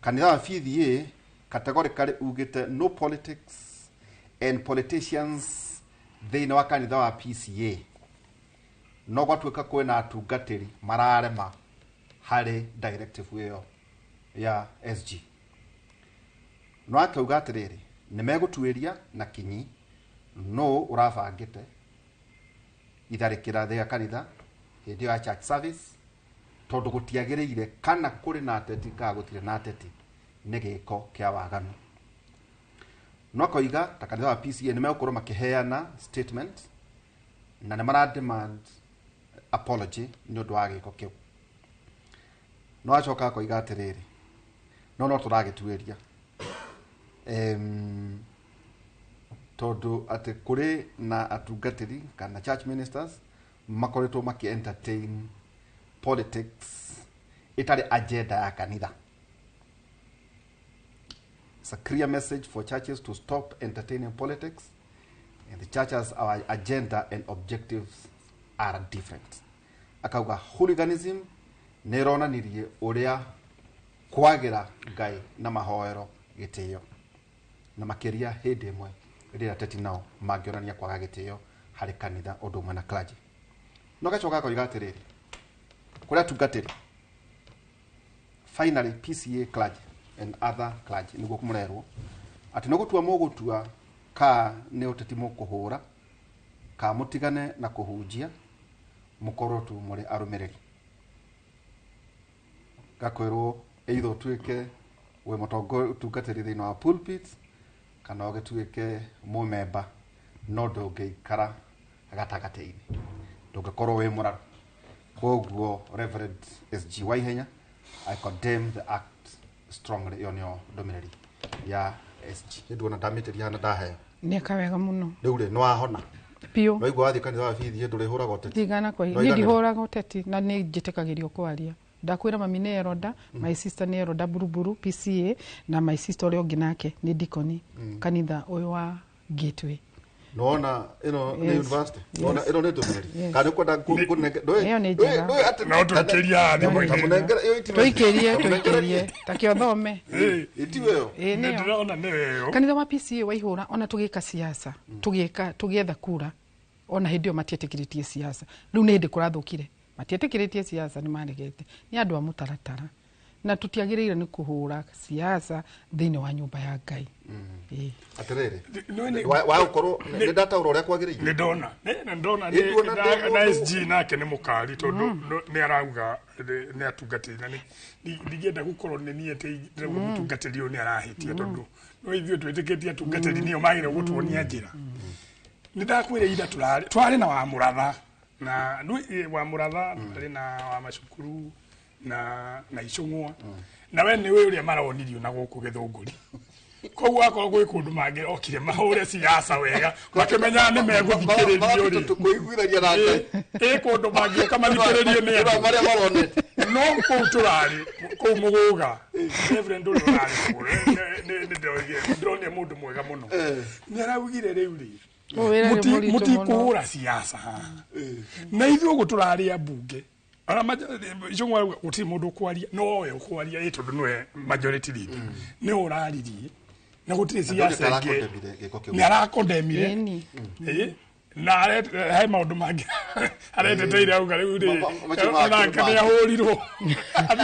Kanitha wa PCA categorically ugite no politics and politicians thĩinĩ wa kanitha wa PCA. No gwatuĩka kwĩna atungatĩri mararema harĩ directive ĩyo ya SG. No akauga atĩrĩrĩ, nĩ megũtuĩria na kinyi no ũrabangĩte itharĩkĩra rĩa kanitha hĩndĩ ĩyo ya church service, tondũ gũtiagĩrĩire kana kũrĩ na ateti kana gũtirĩ na ateti, nĩ gĩko kĩa waganu. No akoiga ta kanitha wa PCA nĩ megũkorwo makĩheana statement na nĩ mara demand apology nĩ ũndũ wa gĩko kĩu. No acoka akoiga atĩrĩrĩ, no tũragĩtuĩria tondũ atĩ kũrĩ na atungatĩri kana church ministers makoretwo makĩ entertain politics ĩtarĩ agenda ya kanitha. It's a clear message for churches to stop entertaining politics, and the churches, our agenda and objectives are different. Akauga hooliganism nĩ ĩronanirie ũrĩa kwagĩra Ngai na mahoero gĩtĩo, na makĩria hĩndĩ ĩmwe rĩrĩa ateti nao mangĩonania kwaga gĩtĩo harĩ kanitha ũndũ ũmwe na clergy. No gacoka akoiga atĩrĩrĩ, kũrĩ atungatĩri, finally PCA clergy and other clergy nĩguo mũrerwo atĩ nĩ gũtua mũgũtua ka nĩ ũteti mũkũhũra, ka mũtigane na kũhunjia, mũkorwo tu mũrĩ arũmĩrĩri. Gakwĩrwo either ũtuĩke wĩ mũtongoria ũtungatĩri thĩinĩ wa pulpit kana ũgĩtuĩke mũmemba, no ndũngĩikara gatagatĩ-inĩ, ndũngĩkorwo wĩ mũraru. Koguo Reverend SG Waihenya, I condemn the act strongly. Ĩyo nĩyo ndũmĩrĩri ya SG. Nĩ nduona ndamĩtĩria hana ndaheo. Nĩeka wega mũno. Rĩu rĩ, nĩ wahona? Biũ. Waigua wathiĩ kanitha wa BTH ndũrĩhũraga ũteti? Ndigana kwa No niĩ iganĩra? ndihũraga ũteti na nĩ njĩtĩkagĩrio kwaria. Ndakwĩra mami nĩ eroda, my sister nĩ eroda Buruburu PCA, na my sister ũrĩa ũngĩ nake nĩ dikoni kanitha ũyũ wa Gateway. Nona ĩno nĩ university. Nona ĩno nĩ ndũmĩrĩri. Kana ũkwenda ngũnenge Ĩyo nĩ njega. No tũikĩrie haha thimũ-inĩ. Tũikĩrie, tũikĩrie. Ta kĩothome. Itiwe ĩyo. Ĩĩ Nĩ nĩyo. ndĩrona nĩ ĩyo. Kanitha wa PCA waihũra ona tũgĩka siasa, tũgĩka tũgĩetha kura, ona hĩndĩ ĩyo matietĩkĩrĩtie siasa. Rĩu nĩ hĩndĩ kũrathũkire. Matietĩkĩrĩtie siasa, nĩ maregete. Nĩ andũ a mũtaratara. Na tũtiagĩrĩire nĩ kũhũra siasa thĩinĩ wa nyũmba ya Ngai. Ĩĩ. Atĩrĩrĩ, No nĩ- wa gũkorwo nĩ ndataũra ũrĩa kwagĩrĩire. Nĩ ndona. Nĩ ndona Ĩ, nduona na SG nake nĩ mũkari tondũ nĩ arauga nĩ atungatĩri na ndingĩenda gũkorwo nĩ niĩ atĩ ndĩrauga mũtungatĩri ũyũ nĩ arahĩtia tondũ no ithuĩ twĩtĩkĩtie atungatĩri nĩo magĩrĩirwo gũtuonia njĩra. Nĩ ndakwĩra ira twarĩ na wa Mũratha na wa Mũratha, twarĩ na wa macukuru na Icũng'wa. Na we nĩ ũĩ ũrĩa maronirio na gũkũ Gĩthũngũri. Koguo akorwo gwĩ kũndũ mangĩrokire mahũre siasa wega, makĩmenyaga nĩ megũthikĩrĩrio rĩ. Tũkũiguithania na Ngai. Ĩ kũndũ mangĩũka mathikĩrĩrio nĩ andũ. Marĩa maronete. No kũu tũrarĩ, kũu Mũgũga, Reverend ũrĩa ũrarĩ kũu, ndĩronire mũndũ mwega mũno. Nĩ araugire rĩu rĩ, Ũyũ wĩra nĩ mũritũ mũno. mũtikũhũra siasa haha. Na ithuĩ ũguo tũrarĩ ambunge. Ona Icũng'wa arauga gũtirĩ mũndũ ũkwaria, no we ũkwaria, ĩ tondũ nĩwe majority leader. Nĩwe ũraririe. Na gũtirĩ siasa ĩngĩ. Nĩ gĩko kĩu. Nĩ arakondemire. Ĩni. Ĩ, na he maũndũ mangĩ areteteire auga rĩu rĩ, Macio make onake nĩ nĩ ahũrirwo. Athiĩ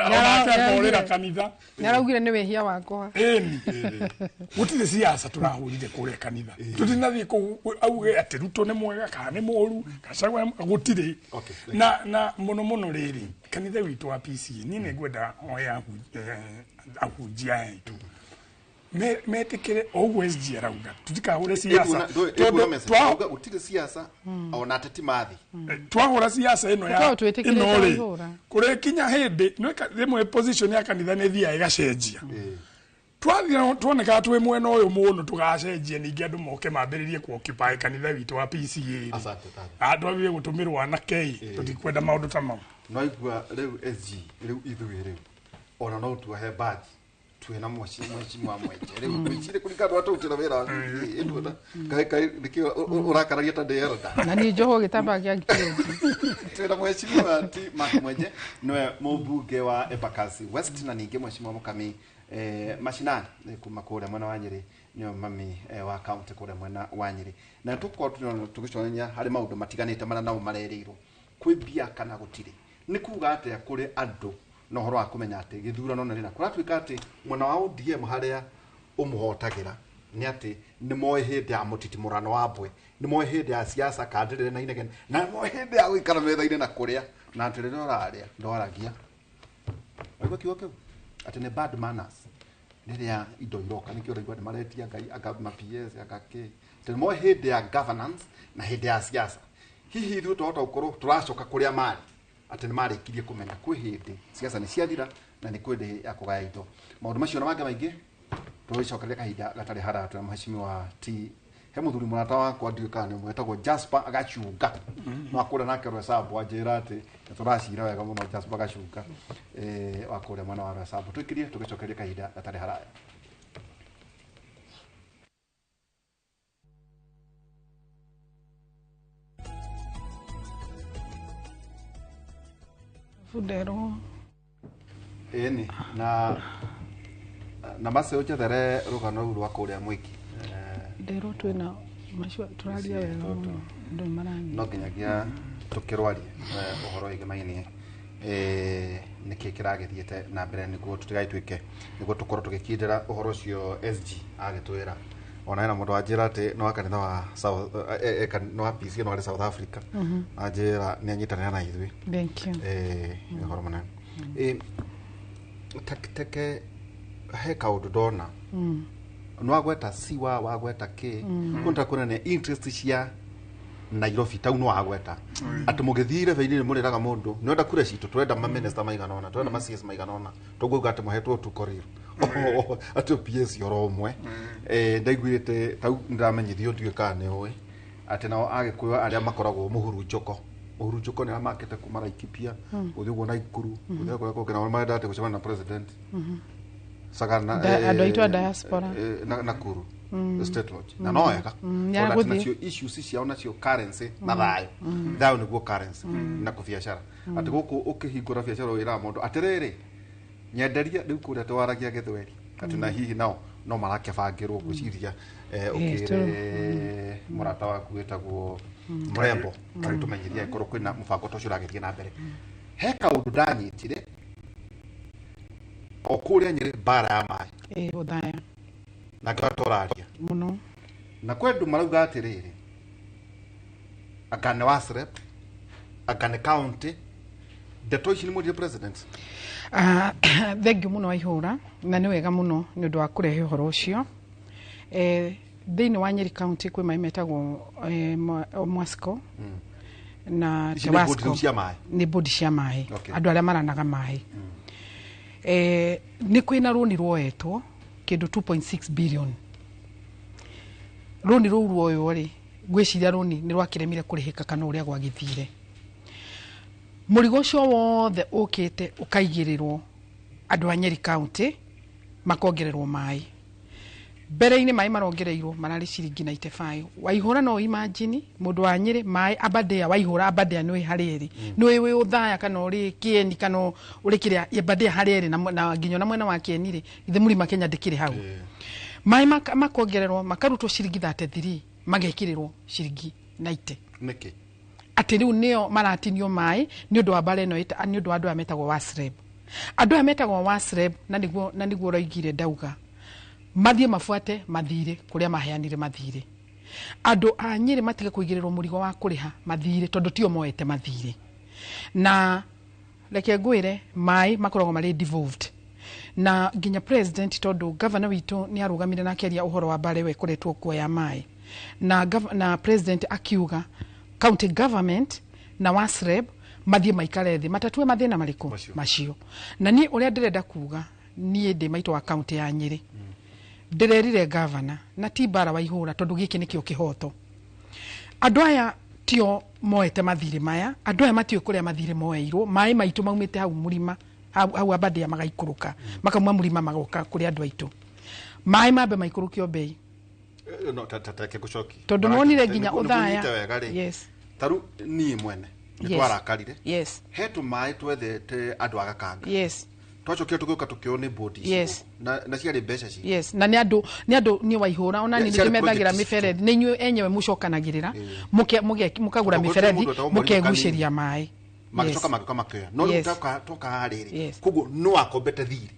onake akorĩra kanitha. Nĩ araugire nĩ wĩhia wakwa. Ĩni. Gũtirĩ siasa tũrahũrire kũrĩa kanitha. Tũtinathiĩ kũu auge atĩ Ruto nĩ mwega kana nĩ mũũru, Gachagua nĩ mwega, gũtirĩ. Okay, Na mũno mũno rĩrĩ, kanitha witũ wa PCA, niĩ nĩ ngwenda oe ahunjia aya aitũ. Metĩkĩre o ũguo SG arauga, tũtikahũre siasa. Tondũ Gũtirĩ siasa ona ateti mathi. Twahũra siasa ĩno ya Tũkoragwo twĩtĩkĩrĩte ĩno rĩ, kũihũra. kũrĩ kinya hĩndĩ, nĩ rĩmwe position ya kanitha nĩ ĩthiaga ĩgacenjia. Twathiĩ tuonekaga twĩ mwena ũyũ mũno tũgacenjia, ningĩ andũ moke mambĩrĩrie ku occupy kanitha witũ wa PCA. Asante tata. Andũ agĩrĩire gũtũmĩrwo anake ĩ, tũtikwenda maũndũ ta mau. No igua rĩu SG, rĩu ithuĩ rĩu ona no tuohe badge Twina mheshimiwa Mwenje rĩu twĩcire kũringana na tũrutĩra wĩra ĩtuona kaĩ kaĩ nĩkĩo ũrakararia ta ndĩ elder. Na niĩ njohwo gĩtambaya kĩa kĩrũngi. Twĩna mheshimiwa T Mark Mwenje, nĩwe mũmbunge wa Embakasi West, na ningĩ mheshimiwa Mũkami Mashinani kuma kũrĩa mwena wa Nyĩrĩ, nĩwe mami wa county kũrĩa mwena wa Nyĩrĩ. Na tũkorwo tũgĩcorania harĩ maũndũ matiganĩte marĩa nao marerĩirwo kwĩ mbia kana gũtirĩ. Nĩ kuga atĩa kũrĩ andũ na ũhoro wa kũmenya atĩ gĩthurano nĩ rĩna kũratuĩka atĩ mwena wa ODM harĩa ũmũhotagĩra nĩ atĩ nĩ moĩ hĩndĩ ya mũtitimũrano wa mbwe, nĩ moĩ hĩndĩ ya siasa kandĩrĩre na inegene, na nĩ moĩ hĩndĩ ya gũikara metha-inĩ na kũrĩa, na atĩ rĩrĩa ũrarĩa ndwaragia. Waigua kiugo kĩu atĩ nĩ bad manners rĩrĩa indo iroka, nĩkĩo ũraigua nĩ maretia Ngai anga ma PS anga kĩ, atĩ nĩ moĩ hĩndĩ ya governance na hĩndĩ ya siasa. Hihi ithuĩ twahota gũkorwo tũracoka kũrĩa marĩ atĩ nĩ marĩkirie kũmenya kwĩ hĩndĩ siasa nĩ ciathira na nĩ kwĩ hĩndĩ ya kũgaya indo. Maũndũ macio na mangĩ maingĩ tũgĩcokeria kahinda gatarĩ haraya. Twĩna mheshimiwa T he mũthuri mũrata wakwa ndiũĩ kana nĩ ũmwe wetagwo Jasper Gachunga, no akũrĩa nake Rwesambu, anjĩra atĩ nĩ tũracira wega mũno. Jasper Gachunga wa kũrĩa mwena wa Rwesambu. Tũikirie tũgĩcokeria kahinda gatarĩ haraya. Funderwo. Ĩni na macio njethere rũgano rũu rwa kũrĩa Mwiki. Nderwo twĩna macio tũraria wega mũno, andũ nĩ maranyita. No nginyagia tũkĩrwarie ũhoro wĩgĩmainie nĩkĩ kĩragĩthiĩte na mbere, nĩguo tũtigagĩtuĩke nĩguo tũkorwo tũgĩkindĩra ũhoro ũcio. SG agĩtwĩra ona hena mũndũ wanjĩra atĩ nĩ wa kanitha wa South, nĩ wa PC, no arĩ South Africa, anjĩra nĩ anyitanĩra na ithuĩ. Thank you. Nĩ ũhoro mũnene. Teke he kaũndũ ndona nĩ wagweta siwa, wagweta kĩ kũnda kuonania interest cia Nairobi tau, no wagweta atĩ mũgĩthiĩ irebe-inĩ nĩ mũrĩraga mũndũ nĩ wenda kura citũ, tũrenda maminista maigana ũna, tũrenda ma CS maigana ũna, tũguo atĩ mũhetwo tukoriro atĩ PS oro ũmwe. Ndaiguĩte tau nĩndamenyithio, ndiũĩ kana nĩ ũĩ atĩ nao agĩkũyũ arĩa makoragwo mũhurunjũko, mũhurunjũko nĩ arĩa makĩte kuma Laikipia gũthiĩ ũguo Naikuru gũthiĩ kũrĩa kũngĩ, nao marenda atĩ gũcemania na president Sagana. Andũ aitũ a diaspora. Nakuru State Lodge na no wega Mm, tondũ atĩ gũthiĩ. nacio issues ciao nacio currency na thayũ, thayũ nĩguo currency na kũbiacara, atĩ gũkũ ũkĩhingũra biacara wĩraga mũndũ atĩrĩrĩ nyenderia rĩu kũrĩa twaragia gĩthweri, atĩ na hihi nao no marakĩbangĩrwo ngwĩciria ũkĩre mũrata waku wĩtagwo Mũrembo agĩtũmenyithia angĩkorwo kwĩna mũbango ta ũcio ũragĩthiĩ na mbere. He kaũndũ ndanyitire o kũrĩa Nyĩrĩ, mbara ya maĩ. Ũthaya. Na ngĩona tũraria mũno. Na kwĩ andũ marauga atĩrĩrĩ, anga nĩ WASREB, anga nĩ county, ndeto ici nĩ mwendire president. Ah, thank you mũno Waihũra, na nĩ wega mũno nĩ ũndũ wa kũrehe ũhoro ũcio. Thĩinĩ wa Nyeri County kwĩ maĩ metagwo Mwasco na Ici nĩ bodi Tewasco. rĩu cia maĩ? Nĩ bodi cia maĩ. Andũ arĩa maranaga maĩ, nĩ kwĩna rũni ruoetwo kĩndũ 2.6 billion. Rũni rũu ruoywo rĩ, ngwĩciria rũni nĩ rwakĩremire kũrĩhĩka kana ũrĩa gwagĩthire, mũrigo ũcio wothe ũkĩte ũkaigĩrĩrwo andũ a Nyeri County makongererwo maĩ. Mbere-inĩ maĩ marongereirwo mararĩ ciringi 95. Waihũra, no imagine mũndũ wa Nyĩrĩ, maĩ Aberdare, Waihũra, Aberdare nĩ harĩa ĩrĩ, nĩ wĩ Ũthaya kana ũrĩ Kĩeni kana ũrĩ kĩrĩa, Aberdare harĩa ĩrĩ na nginya na mwena wa Kĩeni rĩ, ithe Mũrima Kenya ndĩkĩrĩ hau. Maĩ makongererwo makarutwo ciringi 33 magekĩrĩrwo ciringi 90. Nĩkĩ? Atĩ rĩu nĩo maratinio maĩ nĩ ũndũ wa mbara ĩno nĩ ũndũ wa andũ aya metagwo WASREB, andũ aya metagwo WASREB, na nĩguo ũroigire ndauga mathiĩ mabuate mathirĩ kũrĩa maheanire mathirĩ. Andũ a Nyĩrĩ matige kũigĩrĩrwo mũrigo wa kũrĩha mathirĩ tondũ tio moete mathirĩ. Na reke ngwĩre, maĩ makoragwo marĩ devolved na nginya president, tondũ governor witũ nĩ arũgamire na akĩaria ũhoro wa mbara ĩyo ĩkoretwo kuo ya maĩ, na president akiuga county government na WASREB mathiĩ maikare thĩ matatue mathĩna marĩkũ. Macio. Macio. Na niĩ ũrĩa ndĩrenda kuga, niĩ ndĩ maitũ wa county ya Nyĩrĩ, ndĩrerire gavana na ti mbara Waihũra, tondũ gĩkĩ nĩkĩo kĩhoto. Andũ aya tio moete mathirĩ maya, andũ aya matiũĩ kũrĩa mathirĩ moeirwo. Maĩ maitũ maumĩte hau mũrima. Hau Aberdare magaikũrũka makauma mũrima magoka kũrĩ andũ aitũ. Maĩ mambe maikũrũkio bei. No ta ta ta gũcoki. Tondũ nĩwonire nginya Othaya. Wega rĩ. Yes. Taru niĩ mwene nĩ twarakarire. Yes. He tũmaĩ twethete andũ a Gakanga. Yes. Twacokire tũgĩũka tũkĩo nĩ bodi icio. Yes. Na ciarĩ mbeca ci. Yes, na nĩ andũ niĩ Waihũra ona niĩ Ciarĩ nĩndĩmethagĩra project mĩberethi, nĩ inyuĩ enyewe mũcokanagĩrĩra mũkagũra Tondũ mĩberethi mũndũ etagwo Mwalimu mũkegucĩria maĩ. Magĩcoka magĩũka makĩoya. No rĩu Yes. toka haha rĩrĩ. Yes. Koguo no akombete thirĩ.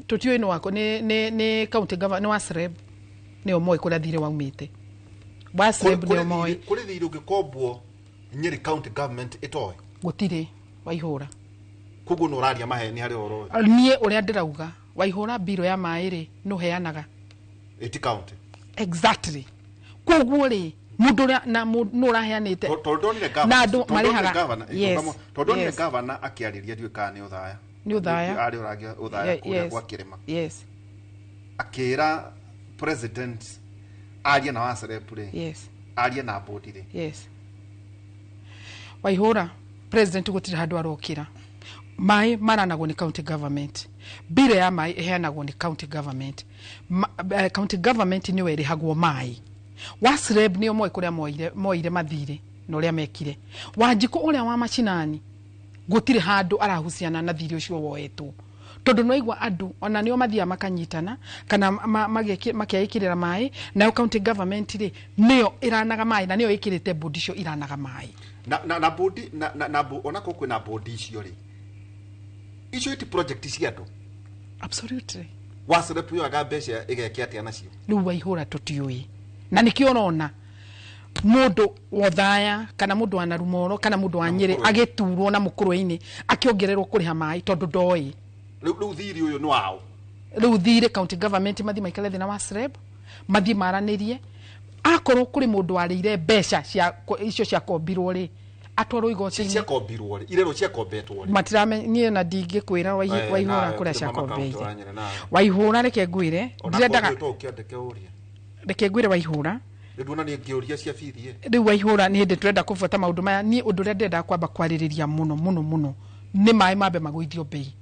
Tũtiũĩ nĩ wako nĩ county governor nĩ wa SREB nĩo moĩ kũrĩa thirĩ waumĩte. Wa SREB nĩo moĩ. Kũrĩ thirĩ ũngĩkombwo Nyeri county government ĩtoĩ. Gũtirĩ, Waihũra. Koguo nĩ ũraria maheni harĩ ũhoro ũyũ. Niĩ ũrĩa ndĩrauga Waihũra mbirũ ya maĩ rĩ nũheanaga. Ĩti county. Exactly. Koguo rĩ mũndũ ũrĩa na nũ ũraheanĩte Tondũ ndonire na andũ marĩhaga. Yes. Tondũ ndonire Yes. gavana akĩarĩria ndiũĩ kana nĩ Othaya. Nĩ Othaya. Arĩ ũragia Othaya kũrĩa Yes. gwa kĩrĩma. Yes. Akĩra president arie na WASREB rĩ. Yes. Arie na bodi rĩ. Yes. Waihũra president gũtirĩ handũ arokĩra. Maĩ maranagwo nĩ county government. Mbirũ ya maĩ ĩheanagwo nĩ county government. County government nĩyo ĩrĩhagwo maĩ. WASREB nĩo moĩ kũrĩa moire mathirĩ na ũrĩa mekire. Wanjikũ ũrĩa wa macinani gũtirĩ handũ arahuciana na thirĩ ũcio woetwo. Tondũ nĩwaigua andũ ona nĩo mathiaga makanyitana kana makeĩkĩrĩra maĩ, nayo county government rĩ nĩyo ĩranaga maĩ na nĩyo ĩkĩrĩte bodi icio iranaga maĩ. Na bodi na ona ko kwĩna bodi icio rĩ. Icio iti project cia andũ. Absolutely. WASREB yoyaga mbeca ĩgeke atĩa nacio? Rĩu Waihũra tũtiũĩ. Na nĩkĩo ũrona mũndũ wa Othaya kana mũndũ wa Narumoro kana mũndũ wa Nyĩrĩ agĩturwo na mũkũrwe-inĩ akĩongererwo kũrĩha maĩ tondũ ndoĩ. Rĩu thirĩ ũyũ nĩ wao. Rĩu thirĩ county government mathiĩ maikare thĩ na WASREB mathiĩ maranĩrie. Akorwo kũrĩ mũndũ warĩire mbeca cia icio ciakombirwo rĩ atwarwo igoti-inĩ. Ciakombirwo rĩ, irerwo ciakombetwo rĩ. Matirame niĩ na ndingĩkwĩra Waihũra Nawe, kũrĩa ũkĩrĩ mama ciakombeire. county wa Nyĩrĩ nawe. Waihũra reke ngwĩre, Ona ndirendaga korwo ũkĩandĩke ũrie. Reke ngwĩre Waihũra. Rĩu nduona niĩ ngĩũria cia bithi, ĩ. Rĩu Waihũra nĩ hĩndĩ tũrenda kũbuata maũndũ maya. Niĩ ũndũ ũrĩa ndĩrenda kwamba kwarĩrĩria mũno mũno mũno nĩ maĩ mambe magũithio bei.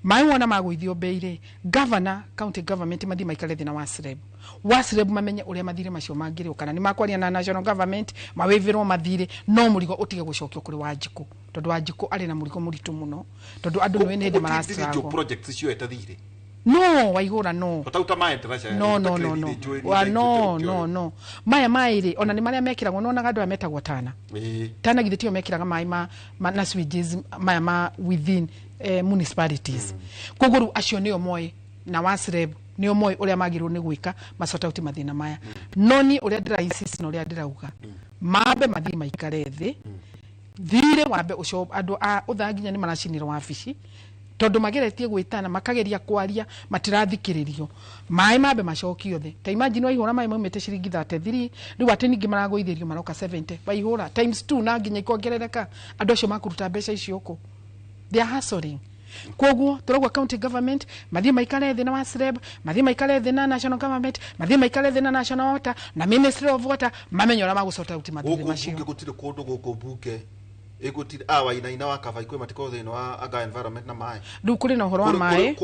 Maĩ wona magũithio bei rĩ, governor county government mathiĩ maikare thĩ na WASREB. WASREB mamenye ũrĩa mathirĩ macio mangĩrĩhwo kana nĩ makwaria na national government mawĩvĩrwo mathirĩ, no mũrigo ũtige gũcokio kũrĩ Wanjikũ tondũ Wanjikũ arĩ na mũrigo mũritũ mũno tondũ andũ nĩ hĩndĩ Gũtirĩ marastruggle. project cioete thirĩ. No Waihũra no. Ũtauta maĩ ndĩraca. No no no no. Wa no no no. Maya maĩ rĩ ona nĩ marĩa mekĩragwo nonaga andũ aya metagwo Tana. Tana githĩ tio mekĩraga maĩ ma na sewage maya ma within municipalities. Koguo rĩu acio nĩo moĩ na WASREB nĩo moĩ ũrĩa magĩrĩirwo nĩ gwĩka masort out mathĩna maya. No niĩ ũrĩa ndĩra insist na ũrĩa ndĩrauga mambe mathiĩ maikare thĩ thirĩ wambe ũcio andũ a Othaya nginya nĩ maracinĩrwo wabici tondũ mageretie gwĩtana makageria kwaria matirathikĩrĩrio. Maĩ mambe macokio thĩ. Ta imagine Waihũra maĩ maumĩte ciringi 33 rĩu atĩ ningĩ maragũithĩrio maroka 70. Waihũra times 2 na nginya ikongerereka. Andũ acio makũruta mbeca icio kũ? They are hustling. Koguo tũrauga county government mathiĩ maikare thĩ na WASREB, mathiĩ maikare thĩ na national government, mathiĩ maikare thĩ na national water na ministry of water mamenye ũrĩa magũsort out mathirĩ Gũkũ macio. bunge gũtirĩ kũndũ gũkũ bunge ĩgũtirĩ a Wainaina wa Kaba ikwĩ matikorwo thĩinĩ wa anga environment na maĩ. Rĩu kũrĩ na ũhoro wa maĩ.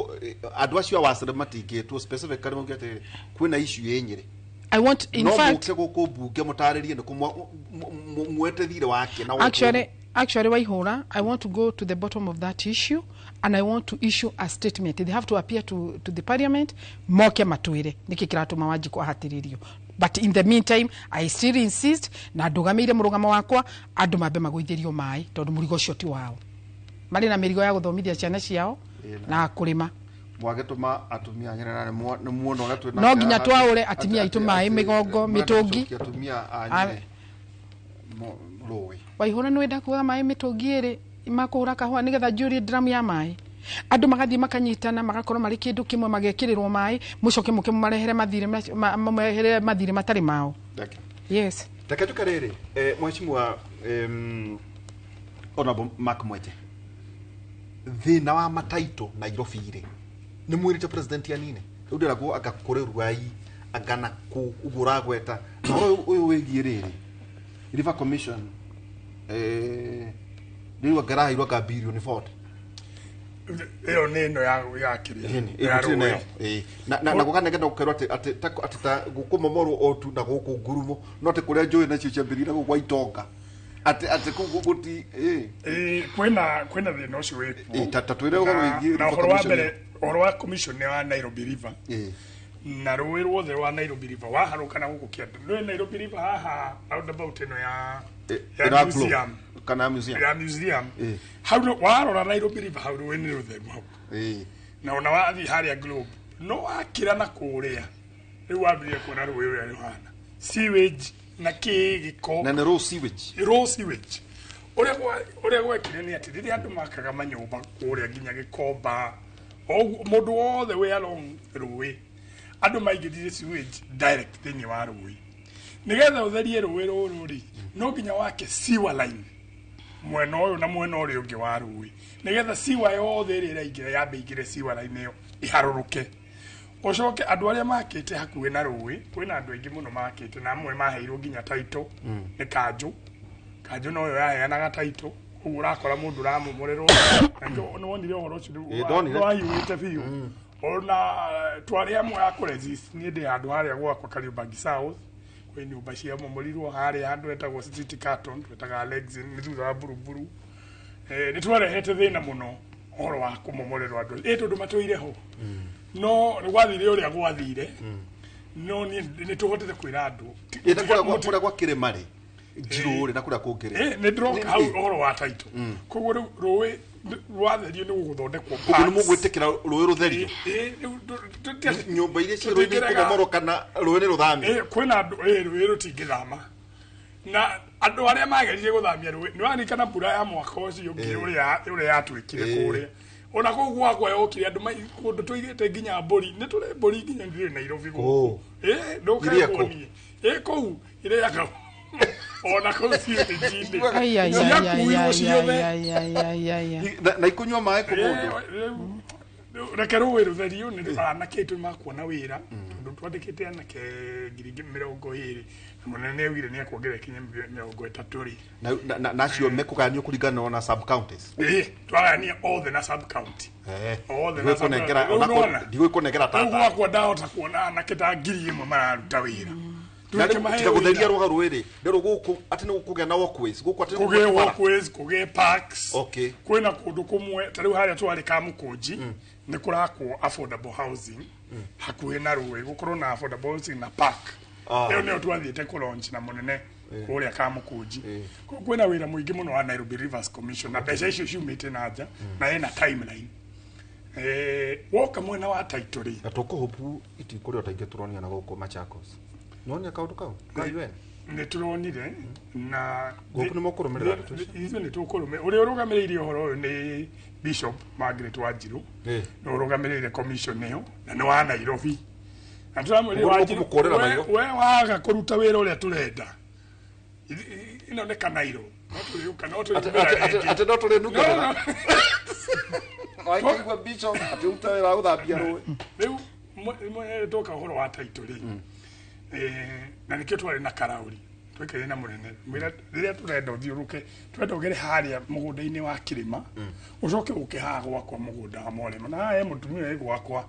Andũ acio a WASREB matingĩtwo specifically mauge atĩrĩrĩ kwĩna issue ĩ Nyĩrĩ. I want in No fact mũke gũkũ bunge mũtarĩrie nĩ kũ mwete thirĩ wake na Actually Waihũra, I want to go to the bottom of that issue and I want to issue a statement. They have to appear to the parliament moke matwĩre nĩkĩ kĩratũma Wanjikũ ahatĩrĩrio. But in the meantime I still insist na ndũgamĩire mũrũgamo wakwa andũ mambe magũithĩrio maĩ tondũ mũrigo ũcio ti wao. Marĩ na mĩrigo ya gũthomithia ciana ciao na kũrĩma. Mwagĩtũma atumia a Nyĩrĩ na nĩ muona ũrĩa twĩna No nginya twaũre atumia aitũ maĩ mĩgongo mĩtũngi. Atumia a Nyĩrĩ rũĩ. Waihũra nĩ wenda kuoya maĩ mĩtũngi ĩrĩ makũhũra kahũa nĩgetha njũrie dramu ya maĩ. Andũ magathiĩ makanyitana magakorwo marĩ kĩndũ kĩmwe magekĩrĩrwo maĩ mũcoke mũke mũmarehere mathirĩ mũmarehere mathirĩ matarĩ mao. Yes. Reke njuke rĩrĩ, mheshimiwa Honorable Mark Mwenje, thĩna wa mataito Nairobi rĩ nĩ mwĩrĩte president anine rĩu ndĩragwo anga kũrĩ Ruai anga na kũ ũguo ũragweta na ũhoro ũyũ wĩgiĩ rĩrĩ River Commission rĩu anga ĩraheirwo anga birioni 40. Ĩyo nĩ ĩno ya kĩrĩa Ĩni, ya gũtirĩ rũĩ. nayo. Ĩĩ. Na gũkanengera gũkerwo atĩ ta gũkũmomorwo o tu na gũkũ ngurumo, no atĩ kũrĩa njũĩ nacio ciambĩrĩire gũkũ gwa itonga, atĩ kũu gũti ĩĩ. Ĩĩ, kwĩna thĩna ũcio wĩkuo. Ĩĩ, ta twĩre ũhoro wĩgiĩ na River ũhoro wa Commission. mbere, ũhoro wa commission nĩ wa Nairobi River na rũĩ ruothe rwa Nairobi River waharũka na gũkũ kĩanda, nĩ Nairobi River haha roundabout ĩno ya ya Ĩno ya Globe, museum. Kana ya museum. Ya museum. Hau warora Nairobi River hau, rũĩ nĩ rũtheru hau, na ona wathiĩ harĩa Globe, no wakĩra na kũrĩa rĩu wambĩrĩria kuona rũĩ ũrĩa rũhana, sewage na kĩ gĩko. Na nĩ raw sewage. Raw sewage. Ũrĩa gwekire nĩ atĩ rĩrĩa andũ makaga manyũmba kũrĩa nginya Gĩkomba, o ũguo mũndũ wothe wĩ along rũĩ, andũ maingĩrire sewage direct thĩinĩ wa rũĩ. Nĩgetha ũtherie rũĩ rũrũ rĩ, no nginya wake sewer line mwena ũyũ na mwena ũrĩa ũngĩ wa rũĩ, nĩgetha sewer yothe ĩrĩa ĩraingĩra yambe ĩingĩre sewer line ĩyo ĩharũrũke. Ũcoke andũ arĩa makĩte hakuhĩ na rũĩ, kwĩna andũ aingĩ mũno makĩte, na amwe maheirwo nginya title nĩ kanjũ. Kanjũ noyo yaheanaga title, koguo ũrakora mũndũ ũramomorerwo. Na nĩkĩo nĩwonire ũhoro ũcio. Ĩĩ, ndonire. Nĩwahiũhĩte biũ. Ona twarĩ amwe a kũresist. Niĩ ndĩ handũ harĩa gwakwa Kariobangi South, kwĩ nyũmba ciamomorirwo harĩa handũ hetagwo Street Carton, twetaga Alexin, nĩ thutha wa Buruburu. Nĩ twarehete thĩna mũno ũhoro wa kũmomorerwo andũ, ĩ tondũ matũire ho. No nĩ gwathire ũrĩa gwathire, no niĩ nĩ tũhotete kwĩra andũ Ĩĩ, na kũrĩa gwa kĩrĩma rĩ, njirũ rĩ, na kũrĩa kũngĩ rĩ? Nĩ ndĩroka hau ũhoro wa title. Koguo rĩu rũĩ rwatherio nĩ gũgũthondekwo Koguo nĩ parks. mũgwĩtĩkĩra rũĩ rũtherio? Ĩ, rĩu Nyũmba iria ciĩ rũĩ-inĩ tũtingĩrega- ikũmomorwo kana rũĩ nĩ rũthamio? Kwĩna andũ, rũĩ rũtingĩthama, na andũ arĩa mageririe gũthamia rũĩ, nĩ waririkana mbura ya mwaka ũcio ũngĩ ũrĩa yatuĩkire kũrĩa ona kũu gwakwa yokire, andũ kũndũ tũigĩte nginya mbũri, nĩ tũrĩ mbũri nginya ndirĩ Nairobi gũkũ. Iria kũ? Ndũkekuonie kũu irĩaga ona kũu ciĩnjinĩ. Ai, ai, ai, ai, Ciakuirwo ai, ciothe. ai, ai, ai, ai, ai. Na ikũnyua maĩ kũ mũndũ? Rĩu reke rũĩ rũtherio, nĩ anake aitũ makuona wĩra, tondũ twandĩkĩte anake 20,000, na mũnene nĩ augire nĩ akuongerera kinya 30 rĩ. Na acio mekũgayanio kũringana na sub counties? Ĩ, twagayania othe na sub county. Othe na sub Ndigũkũnengera county. Rĩu nĩwona? Ndigũkũnengera Rĩu tata. gwakwa ndahota kuona anake ta 1,000 mararuta wĩra. Na Tũreke rĩu maheo tiga gũtheria wĩra. rũga rũĩ rĩ, rĩrũ gũkũ atĩ nĩ gũkũgĩa na walkways gũkũ, atĩ nĩ Kũgĩe gũkũ bara. walkways, kũgĩe parks. Kwĩna kũndũ kũmwe ta rĩu harĩa twarĩ Kamũkũnji, nĩ kũrakwo affordable housing hakuhĩ na rũĩ, gũkorwo na affordable housing na park. Ĩyo nĩyo twathiĩte kũ launch na mũnene kũrĩa Kamũkũnji. Koguo kwĩna wĩra mũingĩ mũno wa Nairobi Rivers Commission, na mbeca icio ciumĩte na nja, na ĩna timeline. Woka mwena wa title rĩ, Na tũkũhũpu itikũrĩ o taingĩ tũronia na gũkũ Machakos, nĩwonia kaũndũ kau ka UN? Nĩ tũronire na Gũkũ nĩ mũkũrũmĩrĩra ndeto icio? Ithuĩ nĩ tũkũrũmĩrĩra. Ũrĩa ũrũgamĩrĩire ũhoro ũyũ nĩ Bishop Margaret Wanjiru, nĩ ũrũgamĩrĩire commission ĩyo, na nĩ wa Nairobi, na tũramwĩrire, Ũguo Wanjiru, mũkũmũkũrĩra maitho? We waga kũruta wĩra ũrĩa tũrenda, ĩno nĩ kanairo, no tũrĩũka, no tũrĩumĩra rĩngĩ. Atĩ no tũrĩnunganĩra? No, no. Waikaigua bishop atĩ ũruta wĩra wa gũthambia rũĩ. Rĩu toka ũhoro wa title rĩ, na nĩkĩo twarĩ na karaũri, twaikaire na mũnene, mwĩra rĩrĩa tũrenda ũthiũrũke, tũrenda ũgere harĩa mũgũnda-inĩ wa kĩrĩma, ũcoke ũke haha gwakwa mũgũnda wa Morema, na haha he mũtumia wĩ gwakwa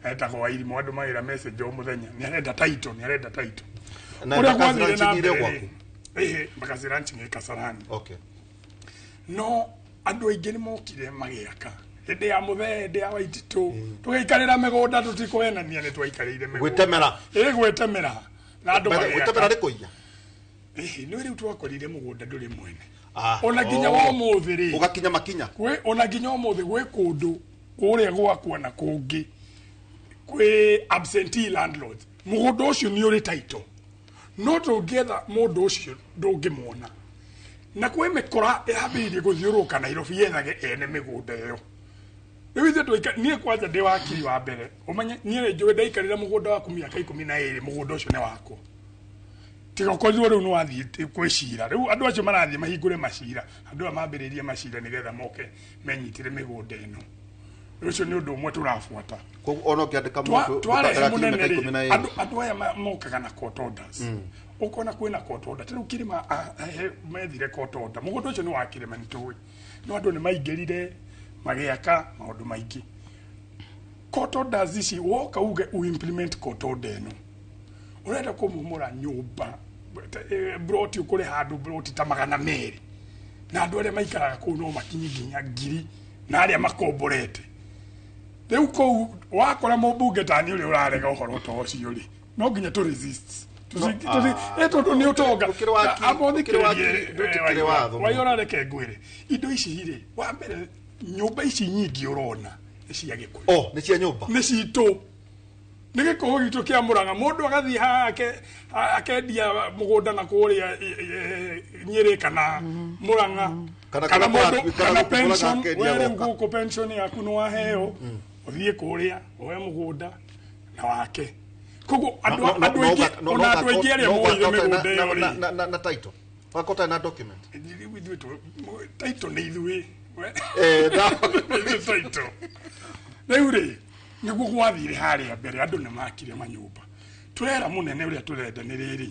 etagwo Wairimũ, andũ magĩra message o mũthenya, nĩ arenda title, nĩ arenda title. Na Ũrĩa Mbakasi gwathire na Ranching ĩrĩ mbere gwaku? rĩ, ĩhĩ, Mbakasi Ranching ĩ Kasarani. No andũ aingĩ nĩ mokire magĩaka hĩndĩ ya mũthee, hĩndĩ ya Waititũ, tũgĩikarĩra mĩgũnda, tũtikũhenania, nĩ twaikarĩire mĩgũnda. Gwĩtemera. Ĩ, gwĩtemera, na andũ Gwĩtemera magĩaka. nĩ kũiya? Ĩhĩ, nĩ rĩu twakorire mũgũnda ndũrĩ mwene. Ah, Ona nginya oh. wa ũmũthĩ rĩ, Ũgakinya makinya. Kwĩ ona nginya ũmũthĩ gwĩ kũndũ kũrĩa gwakwa na kũngĩ kwĩ absentee landlords, mũgũnda ũcio nĩ ũrĩ title, no tũngĩetha mũndũ ũcio ndũngĩmuona, na kwĩ mĩkora ĩrambĩrĩirie gũthiũrũrũka Nairobi yethage ene mĩgũnda ĩyo. Rĩu ithuĩ twaika, niĩ kwanja ndĩ wakiri wa mbere, ũmenye niĩ nĩ njũĩ ndaikarĩra mũgũnda waku mĩaka 12, mũgũnda ũcio nĩ wakwa, tiga ũkorirwo rĩu nĩ wathiĩ kwĩ cira. Rĩu andũ acio marathiĩ mahingũre macira, andũ aya mambĩrĩrie macira nĩgetha moke menyitĩre mĩgũnda ĩno. Rĩu ũcio nĩ ũndũ ũmwe tũrabuata. Koguo ona ũngĩandĩka mũndũ Twarehe ndagakinye mũnene mĩaka rĩ, 12. andũ aya mokaga na court orders, ũkona kwĩna court order. Ta rĩu kĩrĩma, methire court order, mũgũnda ũcio nĩ wa kĩrĩma, nĩ tũĩ, no andũ nĩ maingĩrire. Magĩaka maũndũ maingĩ. Court orders ici woka uge uimplement court order ĩno, ũrenda kũmomora nyũmba, broti, ũkũrĩ handũ broti ta 200, na andũ arĩa maikaraga kũu no makinyi nginya 1000, na arĩa makomborete rĩu kũu. Wakora mũmbunge tani ũrĩa ũrarega ũhoro ta ũcio rĩ, no nginya tũ resist. Tondũ nĩ ũtonga. Ũkĩrĩ wakiri, ũkĩrĩ wakiri, ndũtikĩrĩ watho. Waiora, reke ngwĩre, indo ici rĩ, wa mbere, nyũmba ici nyingĩ ũrona nĩ cia Gĩkũyũ. Oh, nĩ cia nyũmba. Nĩ citũ, nĩ gĩkũyũ gitũ kĩa Mũrang'a. Mũndũ agathiĩ haha akendia mũgũnda na kũrĩa Nyĩrĩ kana Mũrang'a. Kana kana kana mũndũ kana kana gũkũ Mũrang'a pension akendia we rĩu goka. Gũkũ pension yaku nĩ waheo, ũthiĩ kũrĩa woe mũgũnda na wake. Koguo andũ andũ aingĩ, ona andũ aingĩ arĩa moire mĩgũnda ĩyo rĩ, na title wakota na document. Ithuĩ title nĩ ithuĩ. Ithuĩ title rĩu rĩ, nĩguo gwathire harĩa mbere, andũ nĩ makire manyũmba. Tũrera mũnene, ũrĩa tũrenda nĩ rĩrĩ,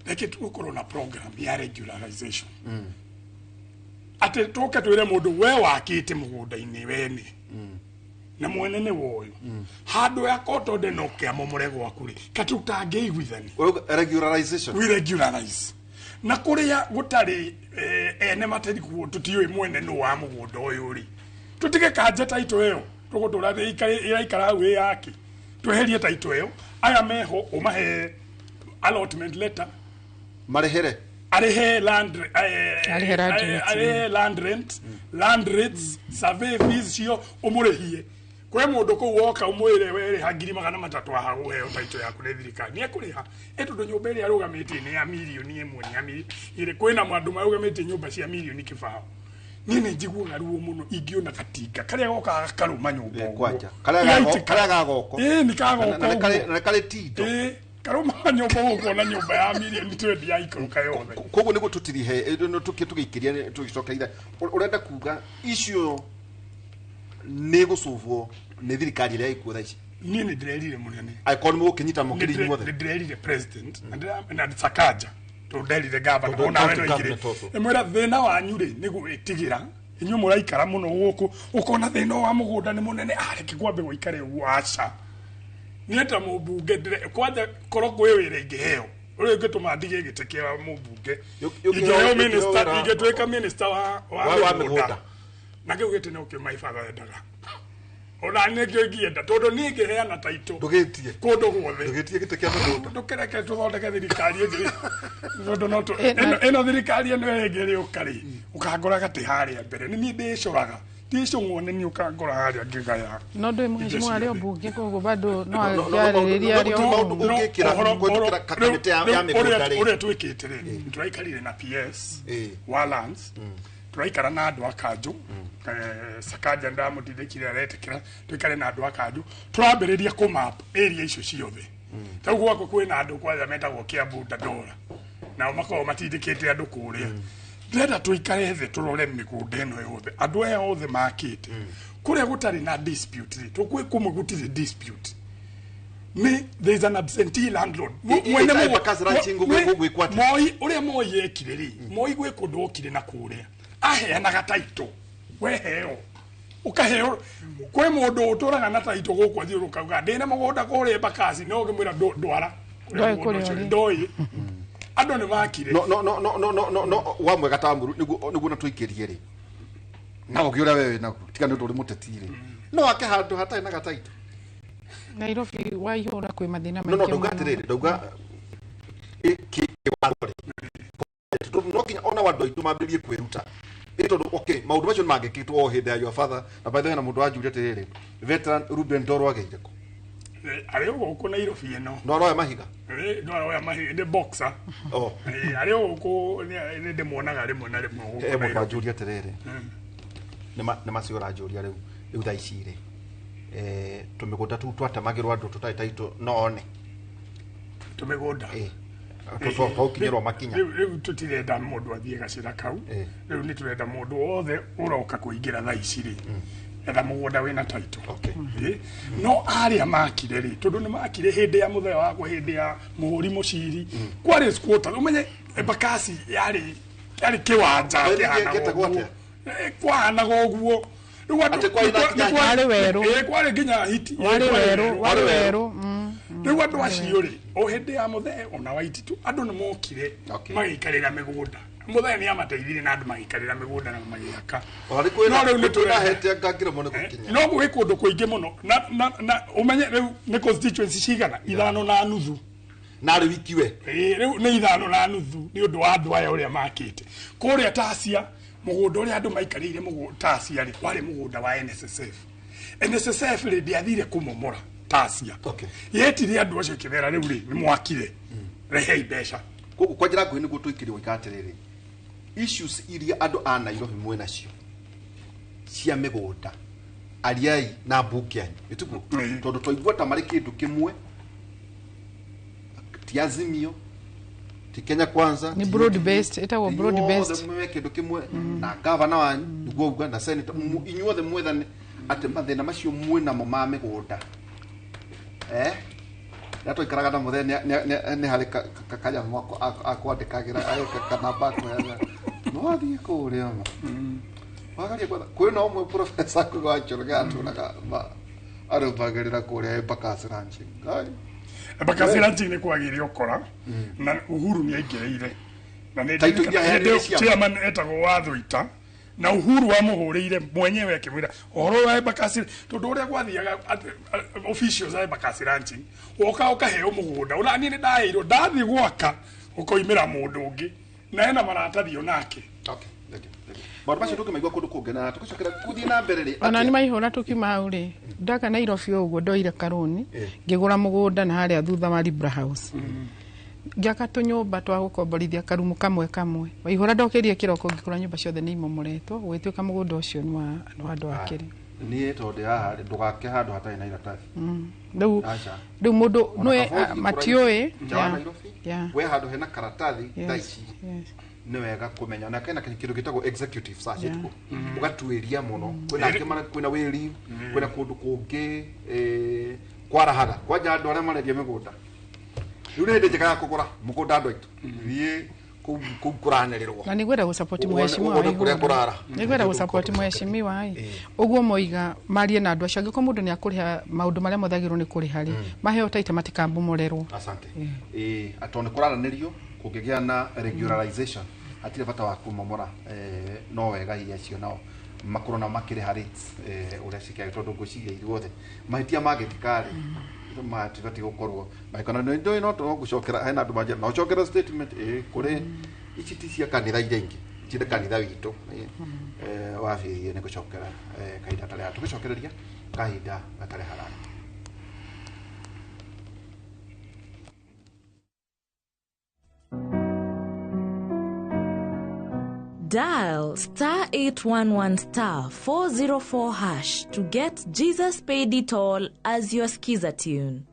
reke tũgũkorwo na program ya regularization, atĩ tũke twĩre mũndũ, we wakĩte mũgũnda-inĩ wene na mwene nĩ woyũ handũ ya kotode no kĩamomore gwaku rĩ, katũtangĩiguithania. Ũrauga regularization. We regularize na kuria gutari ene matarikuo, tutiũĩ mwene nũ wa mũgũnda ũyũ rĩ, tũtige kanja taito ĩyo tũgũtũra ĩraikara hau ĩ yake. Tweherie taito ĩyo, aya meho ũmahe allotment letter. Marĩhĩre. Arĩhe land Arĩhe land rates. Arĩhe land rent, land rates, survey fees cio ũmũrĩhie. Kwĩ mũndũ kũu woka ũmwĩre werĩha 300,000 haha ũheo taito yaku nĩ thirikari, nĩ ekũrĩha. Ĩ tondũ nyũmba ĩrĩa arũgamĩtie nĩ ya 1 mirioni, nĩ ya 2 mirioni. Kwĩna andũ marũgamĩtie nyũmba cia 20 mirioni. Niĩ nĩ njiguaga ruo mũno ingĩona gatinga karĩa gokaga gakarũma nyũmba ũguo. Kwanja karĩa Ĩgaitĩka. Karĩa gagoko. Ĩĩ, nĩ kagoko Na nĩ ũguo. na nĩ karĩ tindo. Ĩĩ, karũmaga nyũmba ũguo, na nyũmba ya 20 mirioni yaikũrũka yothe. Koguo nĩguo tũtirihe tũgĩikĩria tũgĩcokeire, ũrenda kuga icio nĩ gũcũbwo nĩ thirikari ĩrĩa ĩkuo thaa ici? Niĩ nĩ ndĩrerire mũnene. Angĩkorwo nĩ mũgũkĩnyita mũkĩrĩ inyuothe. Nĩ ndĩrerire president na na Sakaja, tondũ nderire gavana Tondũ ona we county no ingĩrĩ. government also. Ĩmwĩra thĩna wanyu rĩ nĩ gwĩtigĩra, inyuĩ mũraikara mũno gũkũ, ũkona thĩna wa mũgũnda nĩ mũnene, areke kwambe gũikare ũguo. Aca, niĩ ta mũmbunge kwanja korwo kwĩ wĩra ingĩheo ũrĩa ũngĩtũma ndige gĩtĩ kĩa mũmbunge, ingĩheo ũkĩheo minister, wĩra- ingĩtuĩka minister wa wa mĩgũnda. Mĩgũnda. Na kĩu gĩtĩ nokĩo my father endaga, ona nĩkĩo ingĩenda, tondũ niĩ ngĩheana taitũ Ndũgĩtie. kũndũ guothe. Ndũgĩtie gĩtĩ kĩa mĩgũnda. Ndũkĩreke tũthondeke thirikari ĩngĩ, tondũ no ĩno thirikari ĩno ĩngĩ ĩrĩũka rĩ, ũkangora gatĩ harĩa mbere nĩ niĩ ndĩcoraga ndicũng'wo, nĩ niĩ ũkangora harĩa ngĩgaya. No ndå mheshimiwa arä o ciothe. mbunge, koguo bado no No, no, no, angĩarĩrĩria no, arĩ no, o maũndũ ũngĩkĩra kũhĩtũkĩra kamĩtĩ ya mĩgũnda rĩ. Ũrĩa twĩkĩte rĩ, tũraikarire na PS wa lands, tũraikara na andũ a kanjũ. Sakaja ndamũtindĩkire, aretĩkĩra tũikare na andũ a kanjũ. Tũrambĩrĩria kũmap area icio ciothe. Rĩu gwakwa kwĩna andũ kwanja metagwo Kiambu Dandora, nao makoragwo matindĩkĩte andũ kũrĩa. Ndĩrenda tũikare thĩ tũrore mĩgũnda ĩno yothe, andũ aya othe makĩte kũrĩa gũtarĩ na dispute rĩ, tũkwĩ kũmwe gũtirĩ dispute, nĩ there is an absentee landlord. Mwene Embakasi Ranching gũgwĩkwo atĩa? Moi, ũrĩa Moi ekire rĩ, Moi gwĩ kũndũ okire na kũrĩa aheanaga taito, weheo ũkaheo. Kwĩ mũndũ ũtũraga na taito gũkũ, athiũrũka uga ndĩna mũgũnda kũrĩa Embakasi, no ũngĩmwĩra ndwara Ndoĩ kũrĩa mũgũnda kũrĩa ũcio ũrĩ. ndoĩ andũ nĩ makire. No, no, no, no, no, no, no, no, wa mwega tamuru nĩguo na tũikĩrie rĩ, na ũgĩ ũrĩa we wĩnaguo, tiga nĩ ũndũ ũrĩ mũteti rĩ, no ake handũ hatarĩ na gataito. Nairobi waihũra kwĩ mathĩna No, no, maingĩ ndauga mũno. atĩrĩrĩ, ndauga kĩwatho rĩ, tondũ no nginya ona andũ aitũ mambĩrĩrie kwĩruta ĩ, tondũ okay, maũndũ macio nĩ mangĩkĩtwo o hĩndĩ ya your father. Na by the way, na mũndũ wanjũria atĩrĩrĩ, veteran Ruben Ndoro ageire kũ? Arĩ o gũkũ Nairobi ĩno. No aroya mahiga? No aroya mahiga, nĩ boxer. Oh. Arĩ o gũkũ, nĩ ndĩmuonaga rĩmwe na rĩmwe gũkũ He mũndũ Nairobi. wanjũria atĩrĩrĩ, nĩ macio ũranjũria rĩu. Rĩu thaa ici rĩ, tũmĩgũnda tũu twatemagĩrwo andũ tũtarĩ taitũ, no one? Tũmĩgũnda? Twaũkinyĩrwo makinya. Rĩu tũtirenda mũndũ athiĩ gacĩra kau. Rĩu nĩ tũrenda mũndũ wothe ũroka kũingĩra thaa ici rĩ, etha mũgũnda wĩna taito. No arĩa makire rĩ, tondũ nĩ makire hĩndĩ ya mũthenya wakwa, hĩndĩ ya mũhũri mũciri, kwarĩ squatter. Ũmenye Embakasi yarĩ kĩwanja Ĩĩ, kĩhanaga gĩtagwo ũguo. atĩa? Kwahanaga ũguo. Rĩu andũ Atĩ kwarĩ na nginya Warĩ werũ. Ĩĩ, kwarĩ nginya hiti. Warĩ werũ, warĩ werũ. Rĩu andũ acio rĩ, o hĩndĩ ya Mũthee ona wa Waititu, andũ nĩ mokire Okay. magĩikarĩra mĩgũnda. Mũthee nĩ amateithirie na andũ magĩikarĩra mĩgũnda na magĩaka. Ona nĩ kwĩna No rĩu nĩ kwĩna tũrenda hete ngangĩremwo nĩ gũkinya. No gwĩ kũndũ kũingĩ mũno na ũmenye rĩu nĩ constituency cigana 5.5. Na rĩ wiki we. Ĩĩ, rĩu nĩ 5.5 nĩ ũndũ wa andũ aya ũrĩa makĩte kũrĩa Tasia. Mũgũnda ũrĩa andũ maikarĩire mũgũnda Tasia rĩ, warĩ mũgũnda wa NSSF. NSSF rĩ, ndĩathire kũmomora Tasia. Okay. Yetire andũ acio ĩkĩmera rĩu rĩ, nĩ mwakire, rehei mbeca. Koguo kwa njĩra nguhĩ nĩguo tũikĩrie gũika atĩrĩrĩ, issues iria andũ a Nairobi mwĩ nacio cia mĩgũnda, ariai na mbunge anyu ĩtiguo, tondũ twaigua ta marĩ kĩndũ kĩmwe, ti Azimio, ti Kenya Kwanza, Nĩ ti broad UDA, based, ĩtagwo ti broad inyuothe based. mwe kĩndũ kĩmwe na gavana wanyu nĩguo uga na senator, inyuothe mwethane atĩ mathĩna macio mwĩ namo ma mĩgũnda. Rĩrĩa twaikaraga na Mũthee nĩ harĩ kanyamũ akwandĩkagĩra kanamba akũheaga, no wathiĩ kũrĩa ma wagaria gwetha kwĩna ũmwe professor wa Njoroge atũraga arũmbagĩrĩra kũrĩa Embakasi Ranching. Ngai. Embakasi Ranching nĩ kwagĩire ũkora na Uhuru nĩ aingĩrĩire na nĩ Taitũ iria hĩndĩ ĩyo heanĩre ciama. chairman etagwo Wathuita na Uhuru amũhũrĩire mwenyewe akĩmwĩra ũhoro wa Embakasi, tondũ ũrĩa gwathiaga officials a Embakasi Ranching woka ũkaheo mũgũnda ona niĩ nĩ ndaheirwo, ndathiĩ gwaka ũkoimĩra mũndũ ũngĩ na ena maratathi onake. Okay, thank you, thank you. Maũndũ macio tũkĩmaigua kũndũ kũngĩ na tũgĩcokera gũthiĩ na mbere rĩ, Ona atĩa? nĩ maihũra tũkiuma hau rĩ, ndaka Nairobi ũguo ndoire karũni Eh. ngĩgũra mũgũnda na harĩa thutha wa Libra House, ngĩaka tũnyũmba twa gũkomborithia karumu kamwe kamwe. Waihũra ndokĩrie kĩroko ngĩkora nyũmba ciothe nĩ imomoretwo, gũgĩtuĩka mũgũnda ũcio nĩ wa andũ a kĩrĩ. Niĩ tondũ ndĩ haha rĩ, ndũgake handũ hatarĩ na iratathi. Rĩu Aca. rĩu mũndũ Ona nĩwe kabũthi matiũĩ. nja wa Yeah. Nairobi, Yeah. we handũ hena karatathi thaa Yes, ici yes. nĩ wega kũmenya na kena kĩndũ gĩtagwo executive search Yeah. ĩtuko ũgatuĩria mũno kwĩna angĩ kwĩna wĩri kwĩna kũndũ kũngĩ kwarahaga kwanja andũ arĩa marendia mĩgũnda rĩu nĩ hĩndĩ njega ya kũgũra mũgũnda andũ aitũ thiĩ kũu kũranĩrĩrwo Na nĩngwenda gũsupport mheshimiwa Wone kũrĩa Waihũra. kũrara. Nĩngwenda gũsupport mheshimiwa ĩ ũguo moiga marie na andũ acio, angĩkorwo mũndũ nĩ akũrĩha maũndũ marĩa mothagĩrwo nĩ kũrĩha rĩ, maheo taita matikambomorerwo. Asante. Atĩ nĩ kũraranĩrio kũngĩgĩa na regularization hatirĩ bata wa kũmomora, no wega hihi acio nao makorwo nao makĩrĩha rates ũrĩa cikĩagĩ, tondũ ngwĩciria ithuothe mahĩtia mangĩkĩka rĩ matibatiĩ gũkorwo magĩkona nĩ ndũĩ no gũcokera hena andũ manjĩra no ũcokere statement kũrĩ ici ti cia kanitha iria ingĩ, ici nĩ kanitha witũ wabirie nĩ gũcokera kahinda gatarĩ haraya, tũgĩcokereria kahinda gatarĩ haraya. Dial star 811 star 404 hash to get Jesus Paid It All as your skiza tune.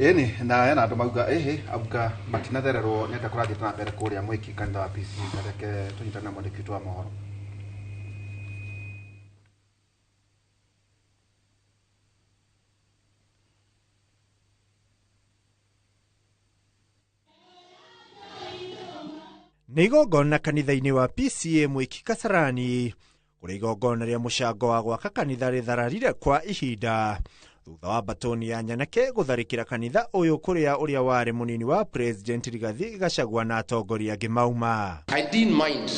Ĩni na hena andũ mauga ĩhĩ auga matinathererwo nĩ atĩa kũrathiĩ na mbere kũrĩa Mwĩki kanitha wa PCEA. Reke tũnyitane na mwandĩki witũ wa mohoro. Nĩ igongona kanitha-inĩ wa PCEA Mwĩki Kasarani, kũrĩa igongona rĩa mũcango wa gwaka kanitha rĩthararire kwa ihinda thutha wa batoni ya nyanake gũtharĩkĩra kanitha ũyũ kũrĩa ũrĩa warĩ mũnini wa President Rigathi Gachagua na atongoria angĩ mauma. I didn't mind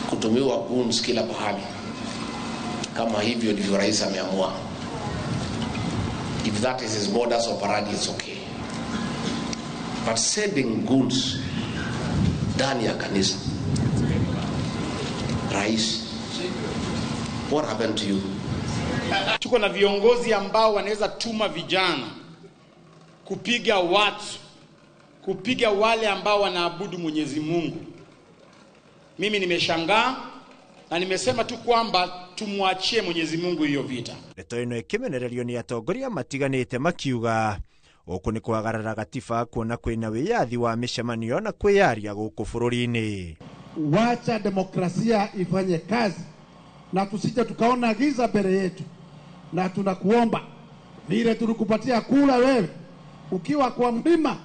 kutumiwa goons kila pahali kama hivyo ndivyo rais ameamua. If that is his modus operandi, it's okay. But sending goons ndani ya kanisa, rais, what happened to you? Tuko na viongozi ambao wanaweza tuma vijana kupiga watu, kupiga wale ambao wanaabudu Mwenyezi Mungu. Mimi nimeshangaa na nimesema tu kwamba tumwachie Mwenyezi Mungu hiyo vita. Ndeto ĩno ĩkĩmenererio nĩ atongoria matiganĩte makiuga gũkũ nĩ kwagarara gatiba kuona kwĩna wĩyathi wa mĩcemanio na kwĩyaria gũkũ bũrũri-inĩ. Wacha demokrasia ifanye kazi. na tusije tukaona giza mbele yetu. Na tunakuomba vile tulikupatia kula wewe ukiwa kwa mlima,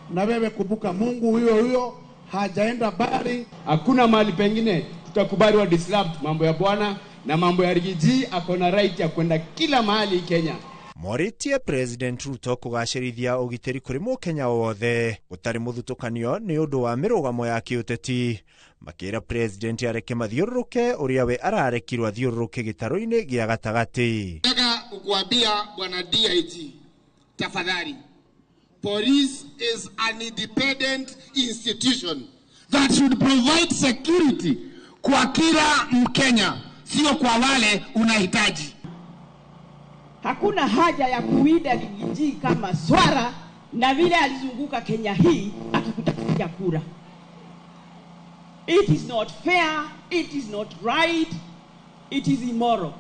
na wewe kumbuka Mungu huyo huyo hajaenda bali. Hakuna mahali pengine tutakubali wa disrupt mambo ya Bwana na mambo ya Rigiji. Ako na right ya kwenda kila mahali Kenya. Morĩtie President Ruto kũgacĩrithia ũgitĩri kũrĩ mũkenya wothe gũtarĩ mũthutũkanio nĩ ũndũ wa mĩrũgamo ya kĩũteti, makĩra President areke mathiũrũrũke ũrĩa we ararekirwo athiũrũrũke gĩtarũ-inĩ gĩa gatagatĩ. Nataka kukuambia Bwana DIG, tafadhali, police is an independent institution that should provide security kwa kila Mkenya, sio kwa wale unahitaji. Hakuna haja ya kuwinda Rigiji kama swara na vile alizunguka Kenya hii akikutafutia kura. It is not fair, it is not right, it is immoral.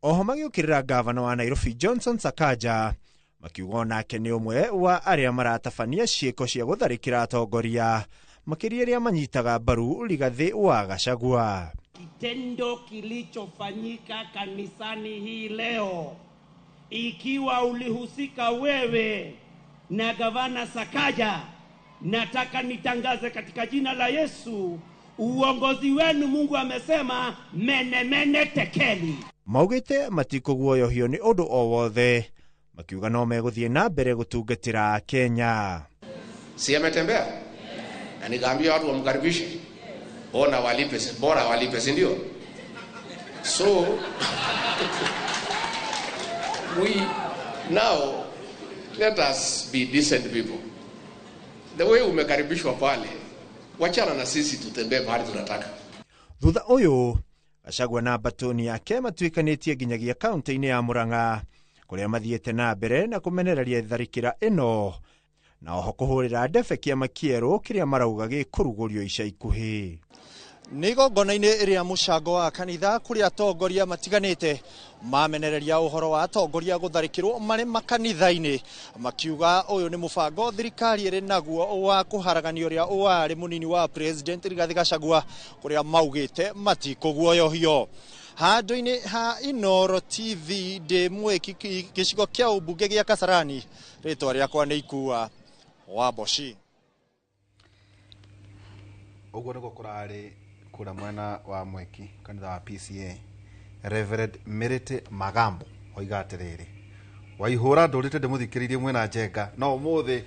Oho magĩũkĩrĩra gavana wa Nairobi Johnson Sakaja, makiuga onake nĩ ũmwe wa arĩa maratabania ciĩko cia gũtharĩkĩra atongoria, makĩria arĩa manyitaga mbaru Rigathĩ wa Gachagua. Kitendo kilichofanyika kanisani hii leo, ikiwa ulihusika wewe na gavana Sakaja, nataka nitangaze katika jina la Yesu, uongozi wenu Mungu amesema mene mene tekeli. Maugĩte matikũguoyohio nĩ ũndũ o wothe, makiuga no megũthiĩ na mbere gũtungatĩra Kenya. Si ametembea na nikaambia watu wamkaribishe, ona walipe, bora walipe, si ndio? So we now let us be decent people. The way umekaribishwa pale, wachana na sisi tutembee pahali tunataka. Thutha ũyũ Gachagua na mbatũni yake matuĩkanĩtie nginyagia kaunti-inĩ ya Murang'a kũrĩa mathiĩte na mbere na kũmenereria tharĩkĩra ĩno, na oho kũhũrĩra ndebe kĩama kĩerũ kĩrĩa marauga gĩkũrugũrio ica ikuhĩ. Nĩ igongona-inĩ rĩa mũcango wa kanitha kũrĩa atongoria matiganĩte mamenereria ũhoro wa atongoria gũtharĩkĩrwo marĩ makanitha-inĩ, makiuga ũyũ nĩ mũbango thirikari ĩrĩ naguo wa kũharagania ũrĩa warĩ mũnini wa President Rigathĩ Gachagua, kũrĩa maugĩte matikũguoyohio. Handũ-inĩ ha Inooro TV ndĩ mwĩki gĩcigo kĩa ũmbunge gĩa Kasarani, rĩtwa rĩakwa nĩ Ikua wa Mboci. Ũguo nĩguo kũrarĩ kũrĩa mwena wa Mweki kanitha wa PCA. Reverend Merete Magambo oiga atĩrĩrĩ, waihũra ndũrĩte ndĩmũthikĩrĩirie mwena Njenga, no ũmũthĩ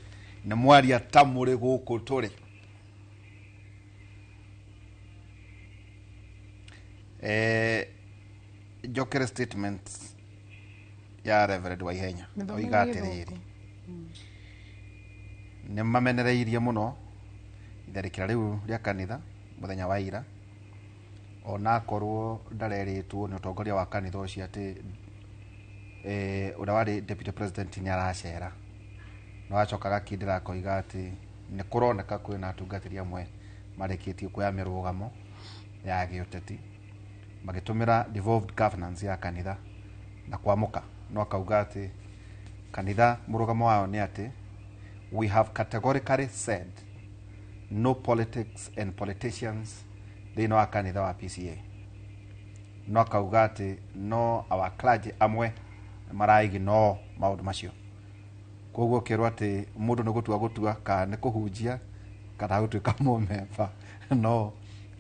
nĩ mwaria ta mũrĩ gũkũ tũrĩ. Njokere statement ya Reverend Waihenya oiga atĩrĩrĩ, nĩ mamenereirie mũno itharĩkĩra rĩu rĩa kanitha mũthenya wa ira, onakorwo ndarerĩtwo nĩ ũtongoria wa kanitha ũcio atĩ ũrĩa warĩ deputy president nĩ aracera, no acoka agakindĩra akoiga atĩ nĩ kũroneka kwĩna atungatĩri amwe marĩkĩtie kuoya mĩrũgamo ya gĩũteti magĩtũmĩra devolved governance ya kanitha na kwamũka, no akauga atĩ kanitha mũrũgamo wao nĩ atĩ we have categorically said no politics and politicians thĩinĩ wa kanitha wa PCA. No akauga atĩ no our clergy amwe maraignore maũndũ macio, koguo ũkĩrwo atĩ mũndũ nĩ gũtua gũtua kana nĩ kũhunjia kana gũtuĩka mũmemba, no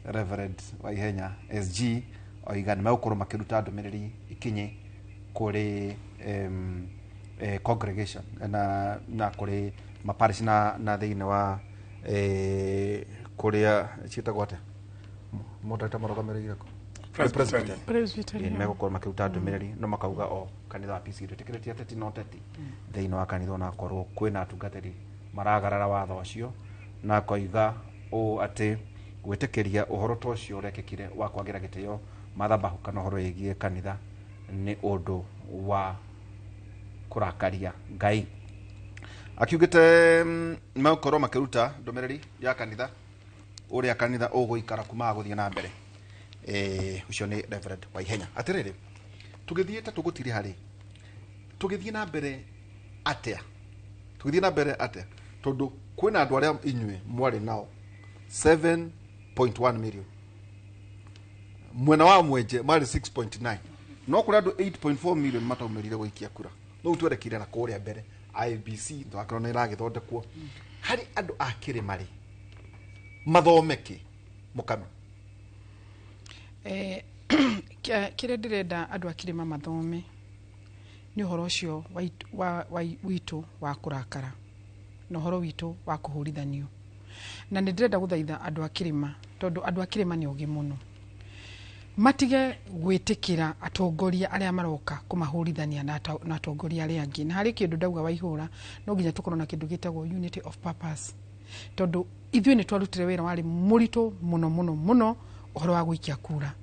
Reverend Waihenya SG oiga nĩ megũkorwo makĩruta ndũmĩrĩri ikinye kũrĩ congregation na kũrĩ maparish na thĩinĩ wa kũrĩa ciĩtagwo atĩa mũndũ eta marũgamĩrĩire kũ Presbyterian. Nĩ megũkorwo makĩruta ndũmĩrĩri, no makauga o kanitha wa PCA ndwĩtĩkĩrĩtie ateti no teti thĩinĩ wa kanitha, onakorwo kwĩna atungatĩri maragarara watho ũcio, na akoiga ũũ atĩ gwĩtĩkĩria ũhoro ta ũcio ũrekĩkire wa kwagĩra gĩtĩo mathabahu kana ũhoro wĩgiĩ kanitha nĩ ũndũ wa kũrakaria Ngai. Akiugĩte megũkorwo makĩruta ndũmĩrĩri ya kanitha ũrĩa kanitha ũgũikara kuma gũthiĩ na mbere. Ũcio nĩ Reverend Waihenya. Atĩrĩrĩ, tũgĩthiĩ ta tũgũtirĩ harĩ tũgĩthiĩ na mbere atĩa, tũgĩthiĩ na mbere atĩa, tondũ kwĩna andũ arĩa inyuĩ mwarĩ nao 7.1 million Mwena wa Mwenje marĩ 6.9, no kũrĩ andũ 8.4 million mataumĩrire gũikia kura. Rĩu twerekeire na kũrĩa mbere IEBC twakorwo nĩ ĩragĩthondekwo harĩ andũ a kĩrĩma rĩ mathome kĩ mũkami. Kĩrĩa ndĩrenda andũ a kĩrĩma mathome nĩ ũhoro ũcio witũ wa kũrakara na ũhoro witũ wa kũhũrithanio, na nĩ ndĩrenda gũthaitha andũ a kĩrĩma, tondũ andũ a kĩrĩma nĩ ogĩ mũno, matige gwĩtĩkĩra atongoria arĩa maroka kũmahũrithania na atongoria arĩa angĩ. Na harĩ kĩndũ ndauga Waihũra, no nginya tũkorwo na kĩndũ gĩtagwo unity of purpose, tondũ ithuĩ nĩ twarutire wĩra warĩ mũritũ mũno mũno mũno, ũhoro wa gũikia kura,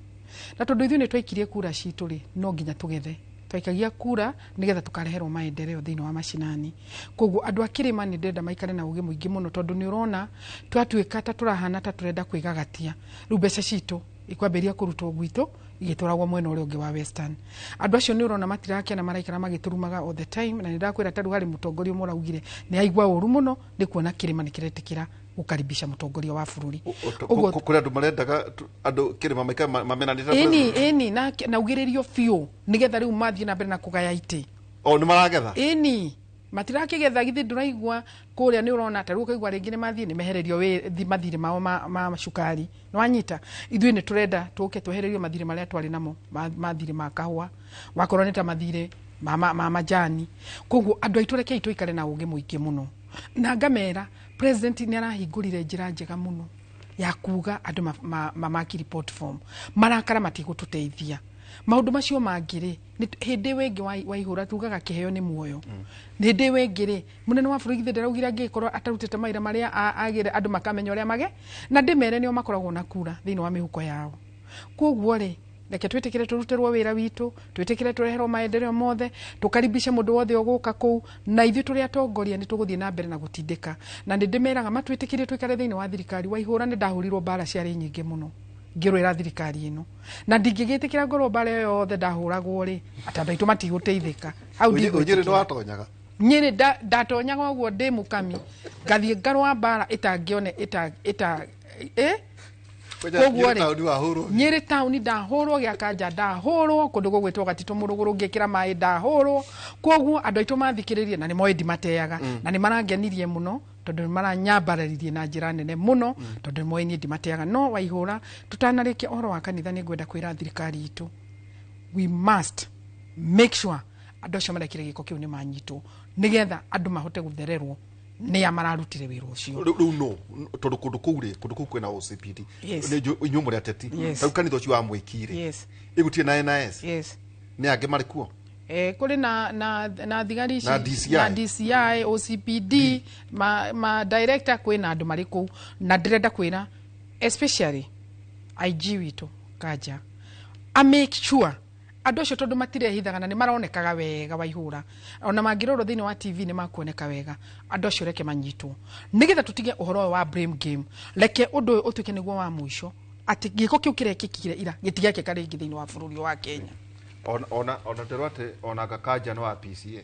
na tondũ ithuĩ nĩ twaikirie kura citũ rĩ, no nginya tũgethe. Twaikagia kura nigetha tukareherwo maendeleo thĩinĩ wa macinani. Koguo andũ a kĩrĩma nĩ ndĩrenda maikare na ũgĩ mũingĩ mũno, tondũ nĩ ũrona twatuĩka ta tũrahana ta tũrenda kwĩgagatia, rĩu mbeca citũ ikwambĩrĩria kũrutwo gwitũ igĩtwaragwo mwena ũrĩa ũngĩ wa Western. Andũ acio nĩ ũrona matirakena, maraikara magĩtũrumaga all the time. Na nĩ ndakwĩra, ta rĩu harĩ mũtongoria ũmwe ũraugire nĩ aigua ũru mũno nĩ kuona kĩrĩma nĩ kĩretĩkĩra gũkaribisha mũtongoria wa bũrũri. Ũguo Kũrĩ andũ marendaga andũ kĩrĩma maikare mamenanĩte. Ĩni ĩni, na ugĩrĩrio biũ nĩgetha rĩu mathiĩ na mbere na kũgaya itĩ. O nĩ maragetha. Ĩni, matirakĩgetha. Githĩ ndũraigua kũrĩa nĩ ũrona ta rĩu ũkaigua rĩngĩ nĩ mathiĩ nĩ mehererio mathirĩ mao ma cukari. Nĩ wanyita? Ithuĩ nĩ tũrenda tũke twehererio mathirĩ marĩa twarĩ namo, mathirĩ ma kahũa, wakorwo nĩ ta mathirĩ ma majani. Koguo andũ aitũ, rekei tũikare na ũgĩ mũingĩ mũno, na ngamera president nĩ arahingũrire njĩra njega mũno ya kuga andũ mamaki report form. Marakara matigũtũteithia. Maũndũ macio mangĩ rĩ, nĩ hĩndĩ ĩyo ĩngĩ Waihũra tugaga kĩheo nĩ muoyo. Hĩndĩ ĩyo ĩngĩ rĩ, mũnene wa bũrũri githĩ ndaraugire angĩkorwo atarutĩte mawĩra marĩa agĩre andũ makamenya ũrĩa mage na ndĩmere nĩo makoragwo na kura thĩinĩ wa mĩhuko yao. Koguo rĩ, reke twĩtĩkĩre tũrutĩrwo wĩra witũ, twĩtĩkĩre tũreherwo maendeleo mothe, tũkaribishe mũndũ wothe ũgũka kũu, na ithuĩ tũrĩ atongoria nĩ tũgũthiĩ na mbere na gũtindĩka. Na nĩ ndĩmeraga matwĩtĩkĩrie tũikare thĩinĩ wa thirikari. Waihũra, nĩ ndahũrirwo mbara ciarĩ nyingĩ mũno ngĩrũĩra thirikari ĩno, na ndingĩgĩtĩkĩra ngorwo mbara ĩyo yothe ndahũragwo rĩ, atĩ andũ aitũ matigũteithĩka hau. Ũnyĩrĩ nĩ Ndigwĩtĩkĩra. Watonyaga. Nyĩrĩ ndatonyaga ũguo ndĩ mũkami, ngathiĩ ngarũa mbara ĩtangĩone ĩta ĩta ĩ Koguo Nyĩrĩ rĩ, taũni wahũrwo. Nyĩrĩ taũni ndahũrwo, gĩakanja ndahũrwo, kũndũ gũgwĩtwo Gatitũ mũrũgũrũ ngĩkĩra maĩ ndahũrwo. Koguo andũ aitũ mathikĩrĩrie, na nĩ moĩ ndimateaga, na nĩ marangenirie mũno tondũ nĩ maranyambararirie na njĩra nene mũno, tondũ nĩ moĩ niĩ ndimateaga. No Waihũra, tũtanarĩkia ũhoro wa kanitha, nĩ ngwenda kwĩra thirikari itũ, we must make sure andũ acio marekire gĩko kĩu nĩ manyitwo, nĩgetha andũ mahote gũthererwo nĩa mararutire wĩra ũcio. Rĩu no tondũ kũndũ kũu rĩ, kũndũ kũu kwĩna OCPD. Yes. Nĩ inyuĩ mũrĩ ateti. Yes. Rĩu kanitha ũcio wa Mwĩki rĩ, ĩgũtirĩ na NIS? Yes. Nĩ angĩ marĩ kuo? Kũrĩ na thigari ici Na DCI. Na DCI, OCPD, ma director, kwĩna andũ marĩ kũu. Na ndĩrenda kwĩra especially IG witũ Kanja a make sure andũ acio, tondũ matirehithaga na nĩ maronekaga wega, Waihũra, ona mangĩrorwo thĩinĩ wa TV nĩ makuoneka wega. Andũ acio reke manyitwo, nĩgetha tũtige ũhoro ũyũ wa blame game. Reke ũndũ ũyũ ũtuĩke nĩguo wa mũico, atĩ gĩko kĩu kĩrekĩkire ira gĩtigekĩka rĩngĩ thĩinĩ wa bũrũri ũyũ wa Kenya. Ona ndĩrwo atĩ ona Gakanja nĩ wa PCA.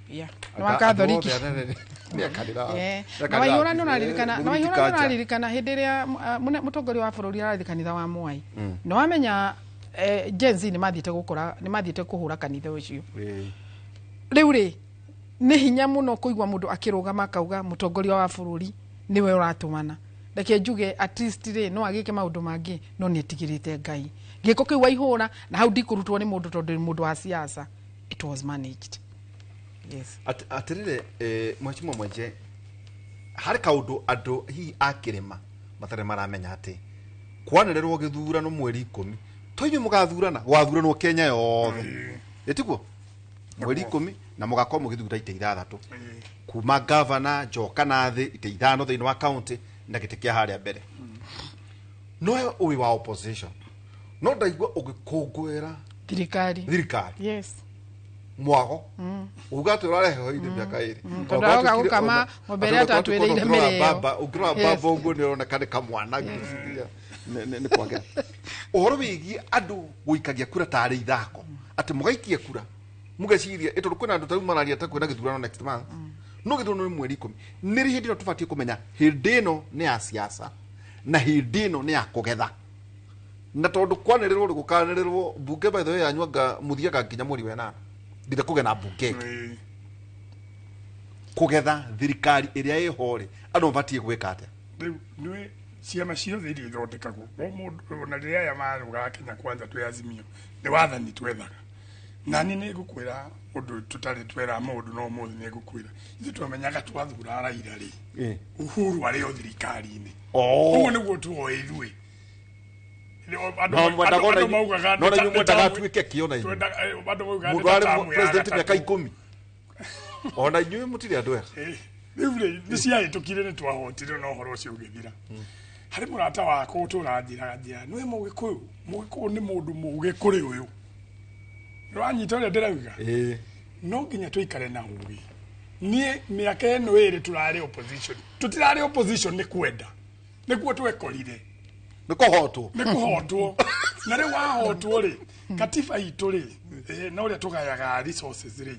Yeah. Nĩ wa Katholiki. Andũ othe anene nĩ akanitha. Na Waihũra nĩ ũraririkana, na Waihũra nĩ ũraririkana hĩndĩ ĩrĩa mũtongoria wa bũrũri arathiĩ kanitha wa Mwai, nĩ wamenya Gen Z nĩ mathiĩte gũkora, nĩ mathiĩte kũhũra kanitha ũcio. Rĩu rĩ, nĩ hinya mũno kũigua mũndũ akĩrũgama akauga mũtongoria wa bũrũri nĩwe ũratũmana. Reke njuge, at least rĩ, no agĩke maũndũ mangĩ, no nĩ etigĩrĩte Ngai. Gĩko kĩu Waihũra, na hau ndikũrutwo nĩ mũndũ tondũ nĩ mũndũ wa siasa, it was managed, yes. Atĩrĩrĩ, mheshimiwa Mwenje, harĩ kaũndũ andũ hihi a kĩrĩma matarĩ maramenya, atĩ kwanĩrĩrwo gĩthurano mweri 10, to inyuĩ mũgathurana, gwathuranwo Kenya yothe, ĩtiguo? Mweri 10 na mũgakorwo mũgĩthura itĩ 6, kuma gavana njoka na thĩ, itĩ 5 thĩinĩ wa county na gĩtĩ kĩa harĩa mbere. No we ũrĩ wa opposition, no ndaigua ũgĩkũngũĩra thirikari. Thirikari. Yes. Mwago uga atä å rarehe hoinä mä aka ä rä. Tondũ aroka gũkama ng'ombe ĩrĩa atatwĩrĩire mĩrĩo. Å ngä rora mbamba å guo nä roneka nä kamwana, ngwĩciria nĩ kwagĩra ũhoro wĩgiĩ andũ gũikagia kura tarĩ ithako, atĩ mũgaikia kura mũgeciria ĩ tondũ kwĩna andũ tarĩu mararia ta kwĩna gĩthurano next month, no gĩthurano nĩ mweri 10. Nĩ rĩ hĩndĩ ĩno tũbatiĩ kũmenya hĩndĩ ĩno nĩ ya siasa na hĩndĩ ĩno nĩ ya kũgetha? Na tondu kwanĩrĩrwo rĩ gũkanĩrĩrwo mbunge by the way yanyu anga mũthiaga nginya mweri wa ĩnana nginya kũgĩa na mbunge ĩngĩ. Kũgetha thirikari ĩrĩa ĩho rĩ, andũ mabatiĩ gwĩka atĩa? Rĩu nĩ ciama ciothe iria ithondekagwo o mũndũ, ona rĩrĩa aya marũgaga Kenya Kwanza twĩ Azimio, nĩ wathani twethaga. Na niĩ nĩ ngũkwĩra ũndũ tũtarĩ twera mũndũ, no ũmũthĩ nĩ ngũkwĩra, ithuĩ twamenyaga twathura Raila rĩ, Uhuru arĩ o thirikari-inĩ. Ũguo nĩguo tuoĩ ithuĩ. No mwendaga ona Andũ maugaga no na inyuĩ mwendaga atuĩke kĩ ona inyuĩ? Andũ maugaga Mũndũ nĩ ta arĩ tamu ya president mĩaka gatatũ. 10, ona inyuĩ mũtirĩ andũ ega. Rĩu rĩ, nĩ ciahĩtũkire, nĩ twahotire na ũhoro ũcio ũgĩthira. Harĩ mũrata wakwa ũtũranjĩraga njĩra nĩwe Mũgĩkũyũ. Mũgĩkũyũ nĩ mũndũ mũũgĩ kũrĩ ũyũ. Nĩwanyita ũrĩa ndĩrauga? No nginya tũikare na ũgĩ. Niĩ mĩaka ĩno ĩrĩ tũrarĩ opposition, tũtirarĩ opposition nĩ kwenda, nĩkuo twekorire. Nĩ kũhotwo. Nĩ kũhotwo. Na rĩu wahotwo rĩ, katiba itũ rĩ, na ũrĩa tũgayaga resources rĩ,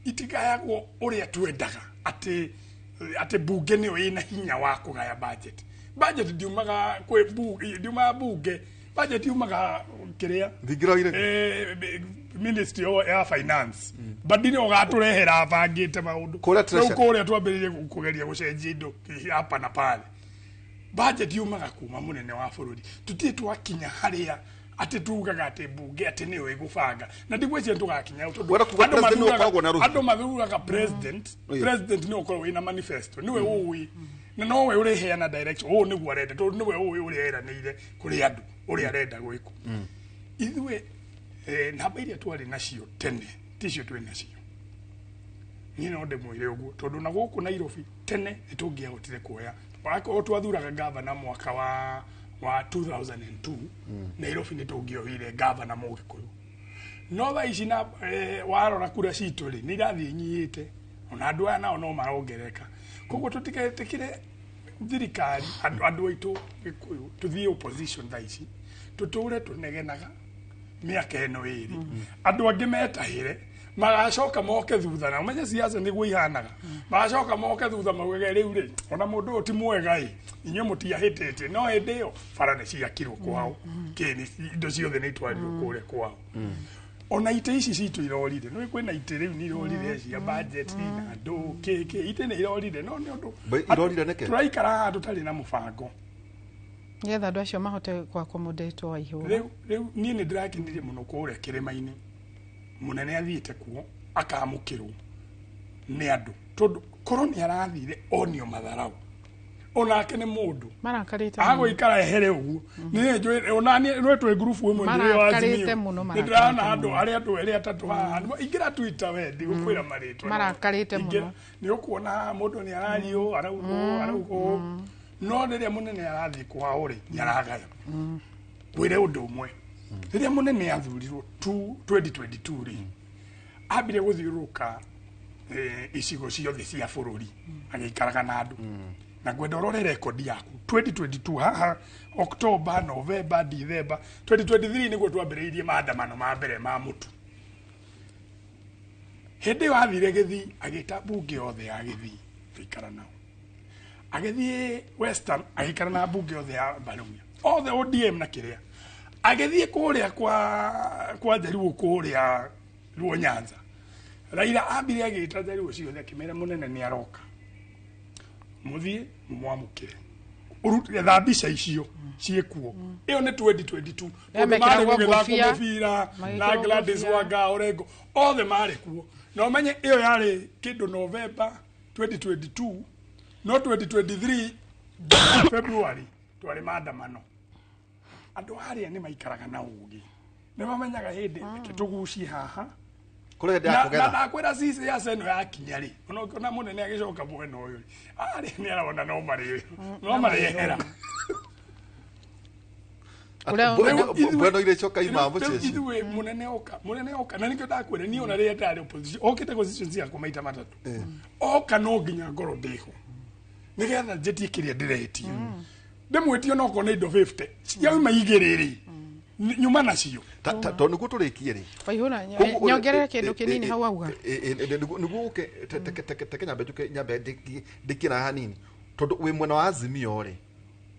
itigayagwo ũrĩa twendaga, atĩ bunge nĩyo ĩna hinya wa kũgaya budget. Budget ndiumaga kwĩ bunge, ndiumaga bunge, budget yumaga kĩrĩa Thingira-inĩ. Ministry ya finance, but nĩ ũgatũrehera bangĩte maũndũ. Kũrĩa Rĩu treasury. Kũrĩa twambĩrĩrie kũgeria gũcenjia indo hapa na pale. Budget yumaga kuma mũnene wa bũrũri. Tũtirĩ twakinya harĩa atĩ tugaga atĩ bunge atĩ nĩyo ĩgũbanga, na ndigwĩciria tũgakinya hau, tondũ Wenda kuga andũ president nĩwe ũkoragwo na rũhiũ. Andũ mathuraga president. President nĩwe ũkoragwo wĩna manifesto, nĩwe ũĩ na nowe ũrĩheana direction, ũũ nĩguo arenda, tondũ nĩwe ũĩ ũrĩa eranĩire kũrĩ andũ, ũrĩa arenda gwĩkwo. Ithuĩ namba iria twarĩ nacio tene ticio twĩ nacio. Niĩ no ndĩmwĩre ũguo, tondũ na gũkũ Nairobi tene nĩ tũngĩahotire kuoya, wakorwo twathuraga gavana mwaka wa 2002, Nairobi nĩ tũngĩoire gavana Mũgĩkũyũ. No thaa ici na warora kura citũ rĩ, nĩ irathiĩ inyihĩte, ona andũ aya nao no marongerereka. Koguo tũtigetĩkĩre thirikari, andũ aitũ Gĩkũyũ tũthiĩ opposition thaa ici, tũtũre tũnegenaga mĩaka ĩno ĩrĩ, andũ angĩ metahĩre, magacoka moke thutha. Na ũmenye siasa nĩguo ihanaga, magacoka moke thutha maugage rĩu rĩ, ona mũndũ ũyũ ti mwega ĩ, inyuĩ mũtiahĩtĩtie. No hĩndĩ ĩyo bara nĩ ciakirwo kwao, kĩ nĩ indo ciothe nĩ itwarirwo kũrĩa kwao. Ona itĩ ici citũ irorire, nĩ kwĩna itĩ rĩu nĩ irorire cia budget na ndũ kĩ kĩ, itĩ nĩ irorire, no nĩ ũndũ Irorire nĩkĩ? Tũraikara haha tũtarĩ na mũbango. Nĩgetha andũ acio mahote kũ accommodate Waihũra. Rĩu niĩ nĩ ndĩrakenirie mũno kũrĩa kĩrĩma-inĩ, mũnene athiĩte kuo akamũkĩrwo nĩ andũ, tondũ korwo nĩ arathire onio matharau, onake nĩ mũndũ. Marakarĩte mũno. Agũikara ehere ũguo. Niĩ njũĩ ona niĩ nĩ twĩ ngurubu ĩmwe ndĩ wa Marakarĩte Azimio. mũno, Nĩ ndĩrona marakarĩte andũ mũno. arĩa andũ erĩ atatũ haha, ingĩra Twitter, we ndigũkwĩra marĩtwa. Marakarĩte Ingĩra- mũno. Nĩ ũkuona haha mũndũ nĩ arario, arauga ũũ, arauga ũũ, no rĩrĩa mũnene arathiĩ kwao rĩ, nĩ aragaya. Ngwĩre ũndũ ũmwe, rĩrĩa mũnene athurirwo 2022 rĩ, ambire gũthiũrũrũka icigo ciothe cia bũrũri agĩikaraga na andũ. Na ngwenda ũrore rekondi yaku 2022 haha October, November, December 2023 nĩguo twambĩrĩirie maandamano ma mbere ma mũtu. Hĩndĩ ĩyo athire Gĩthii, agĩta mbunge yothe ya Gĩthii gũikara nao, agĩthiĩ Western agĩikara na mbunge yothe ya Barumia othe ODM na kĩrĩa, agĩthiĩ kũrĩa kwa Jaruo, kũrĩa Luo Nyanza. Raila ambire agĩta Jaruo ciothe, akĩmera mũnene nĩ aroka, mũthiĩ mũmwamũkĩre. Ũrute tha mbica icio ciĩkuo. Ĩyo nĩ 2022. Arĩa Tondũ mekĩragwo marĩ gũgĩthakwo ngũbia, mũbira na magĩkĩrwo Gladys ngũbia. Wanga, Orengo, othe marĩ kuo. Na ũmenye ĩyo yarĩ kĩndũ November 2022, no 2023 February twarĩ maandamano. Andũ arĩa nĩ maikaraga na ũgĩ, nĩ mamenyaga hĩndĩ reke tũgucie haha. Kũrĩ hĩndĩ ya Na kũgetha. Ndakwĩra siasa ĩno yakinya rĩ, ona ũngĩona mũnene agĩcoka mwena ũyũ rĩ, arĩa nĩ arona no marĩehera. Mbweno irĩcoka imamo Rĩu ciacio. Ithuĩ mũnene oka, mũnene oka, na nĩkĩo ndakwĩra niĩ ona rĩrĩa ndarĩ opposition, okĩte constituency yakwa maita matatũ, oka no nginya ngorwo ndĩho nĩgetha njĩtie kĩrĩa ndĩretie, ndĩmwĩtie onokorwo nĩ indo 50 ciauma igĩrĩ rĩ, nyuma nacio. Tondũ nĩguo tũrĩkie rĩ, Waihũra, Koguo nyongerere kĩndũ kĩnini hau auga. Nĩguo ũke teke nyambe njuke, nyambe ndĩkie na hanini, tondũ wĩ mwena wa Azimio rĩ,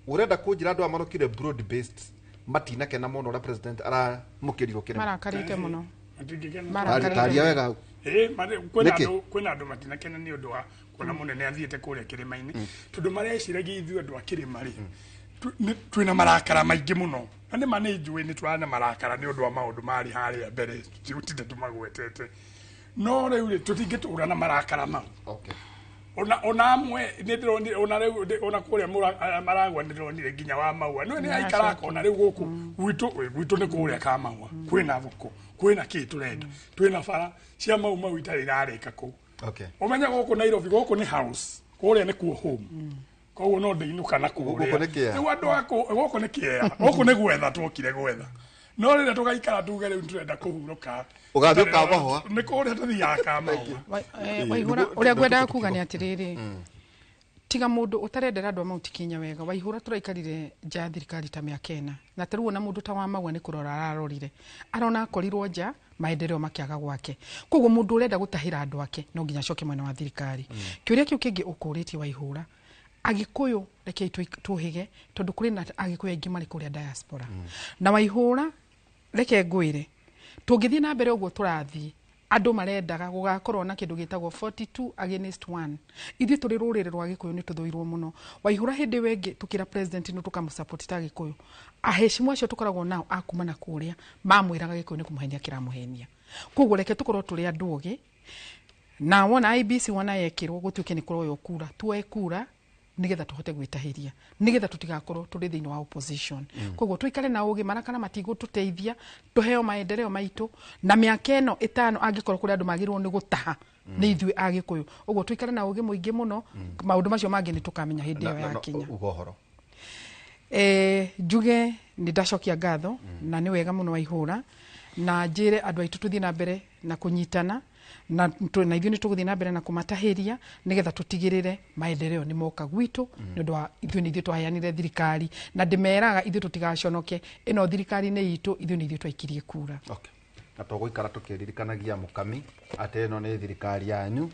ũrenda kũnjĩra andũ aya marokire broad based matinakena mũno ũrĩa president aramũkĩrirwo kĩrĩma. Marakarĩte mũno. Matingĩkena. Marakarĩte Taria wega hau. Ĩ, kwĩna Nĩkĩ? Kwĩna andũ matinakena nĩ ũndũ wa kuona mũnene athiĩte kũrĩa kĩrĩma-inĩ, tondũ mareciragia ithuĩ andũ a kĩrĩma rĩ, twĩna marakara maingĩ mũno, na nĩ ma nĩ njũĩ nĩ tũrarĩ na marakara nĩ ũndũ wa maũndũ marĩ harĩa mbere, tũtigũtinda tũmagwetete, no rĩu rĩ, tũtingĩtũra na marakara mau. Okay. Ona amwe nĩ ndĩronire, ona rĩu ona kũrĩa Maragwa nĩ ndĩronire nginya wa Maua no nĩ aikara akona rĩu gũkũ gwitũ, gwitũ nĩ kũrĩa ka Maua kwĩna thoko, kwĩna kĩ tũrenda, twĩna bara cia Mau Mau itarĩ irarĩka kũu. Okay. Ũmenye gũkũ Nairobi gũkũ nĩ house, kũrĩa nĩ kuo home, koguo no ndĩinũka na Gũkũ kũrĩa. nĩ kĩea. Rĩu andũ a gũkũ nĩ kĩea, gũkũ nĩ gwetha twokire gwetha, no rĩrĩa tũgaikara tuge rĩu tũrenda kũhurũka, Ũgathiĩ Kamahũa. Nĩ kũrĩa tũthiaga Kamahũa. Waihũra, ũrĩa ngwendaga kuga nĩ atĩrĩrĩ, tiga mũndũ ũtarendera andũ a Mount Kenya wega. Waihũra, tũraikarire nja ya thirikari ta mĩaka 4, na tarĩu ona mũndũ ta wa Maua nĩ kũrora ararorire, arona akorirwo nja, maendeleo makĩaga gwake. Koguo mũndũ ũrenda gũtahĩra andũ ake no nginya acoke mwena wa thirikari. Kĩũria kĩu kĩngĩ ũkũrĩtie, Waihũra, Agĩkũyũ, rekei tũhĩge, tondũ kũrĩ na Agĩkũyũ aingĩ marĩ kũrĩa diaspora. Na Waihũra, reke ngwĩre, tũngĩthiĩ na mbere ũguo tũrathiĩ, andũ marendaga gũgakorwo na kĩndũ gĩtagwo 42 against 1. Ithuĩ tũrĩ rũrĩrĩ rwa Gĩkũyũ nĩ tũthũirwo mũno. Waihũra, hĩndĩ ĩyo ĩngĩ tũkĩra president nĩ tũkamũsupport ta Gĩkũyũ, ahecimu acio tũkoragwo nao akuma na kũrĩa mamwĩraga Gĩkũyũ nĩ kũmũhenia kĩramũhenia. Koguo reke tũkorwo tũrĩ andũ ogĩ, na wona IEBC wona yekĩrwo, gũtuĩke nĩ kũroywo kura, tuoe kura nigetha tũhote gwĩtahĩria, nigetha tũtigakorwo tũrĩ thĩinĩ wa opposition. Koguo tũikare na ũgĩ, marakara matigũtũteithia. Tũheo maendeleo maitũ na mĩaka ĩno 5, angĩkorwo kũrĩ andũ magĩrĩirwo nĩ gũtaha, nĩ ithuĩ Agĩkũyũ. Ũguo tũikare na ũgĩ mũingĩ mũno. Maũndũ macio mangĩ nĩ tũkamenya hĩndĩ ĩyo yakinya. Uga ũhoro. Njuge nĩ ndacokia ngatho, na nĩ wega mũno, Waihũra, na njĩre andũ aitũ tũthiĩ na mbere na kũnyitana na na ithuĩ nĩ tũgũthiĩ na mbere na kũmatahĩria, nĩgetha tũtigĩrĩre maendeleo nĩ moka gwitũ, nĩ ũndũ wa ithuĩ nĩ ithuĩ twaheanire thirikari, na ndĩmeraga ithuĩ tũtigaconoke, ĩno thirikari nĩ itũ, ithuĩ nĩ ithuĩ twaikirie kura. Okay. Na tũgũikara tũkĩririkanagia mũkami atĩ ĩno nĩ thirikari yanyu,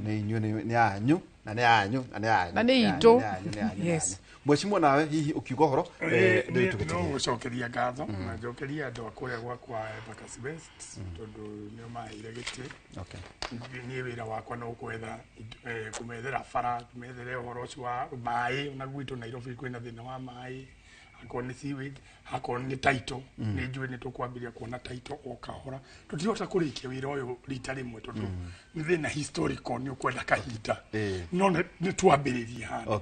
nĩ inyuĩ, nĩ yanyu, na nĩ yanyu, na nĩ yanyu. Na nĩ yanyu, itũ. Nĩ yanyu, nĩ yanyu, nĩ Yes. yanyu. Mheshimiwa, nawe hihi ũkiuga ũhoro, ndĩ No tũgĩtigĩra. gũcokeria ngatho na njokerie andũ a kũrĩa gwakwa Embakasi West, tondũ nĩo maheire gĩtĩ. Okay. Niĩ wĩra wakwa no kwetha kũmethera bara, kũmethere ũhoro ũcio wa maĩ. Ona gwitũ Nairobi kwĩna thĩna wa maĩ, akorwo nĩ sewage, akorwo nĩ title. Nĩ njũĩ nĩ tũkwambĩrĩria kuona title o kahora. Tũtirahota kũrĩkia wĩra ũyũ rita rĩmwe, tondũ nĩ thĩna historical, nĩ ũkwenda kahinda, no nĩ twambĩrĩrie handũ.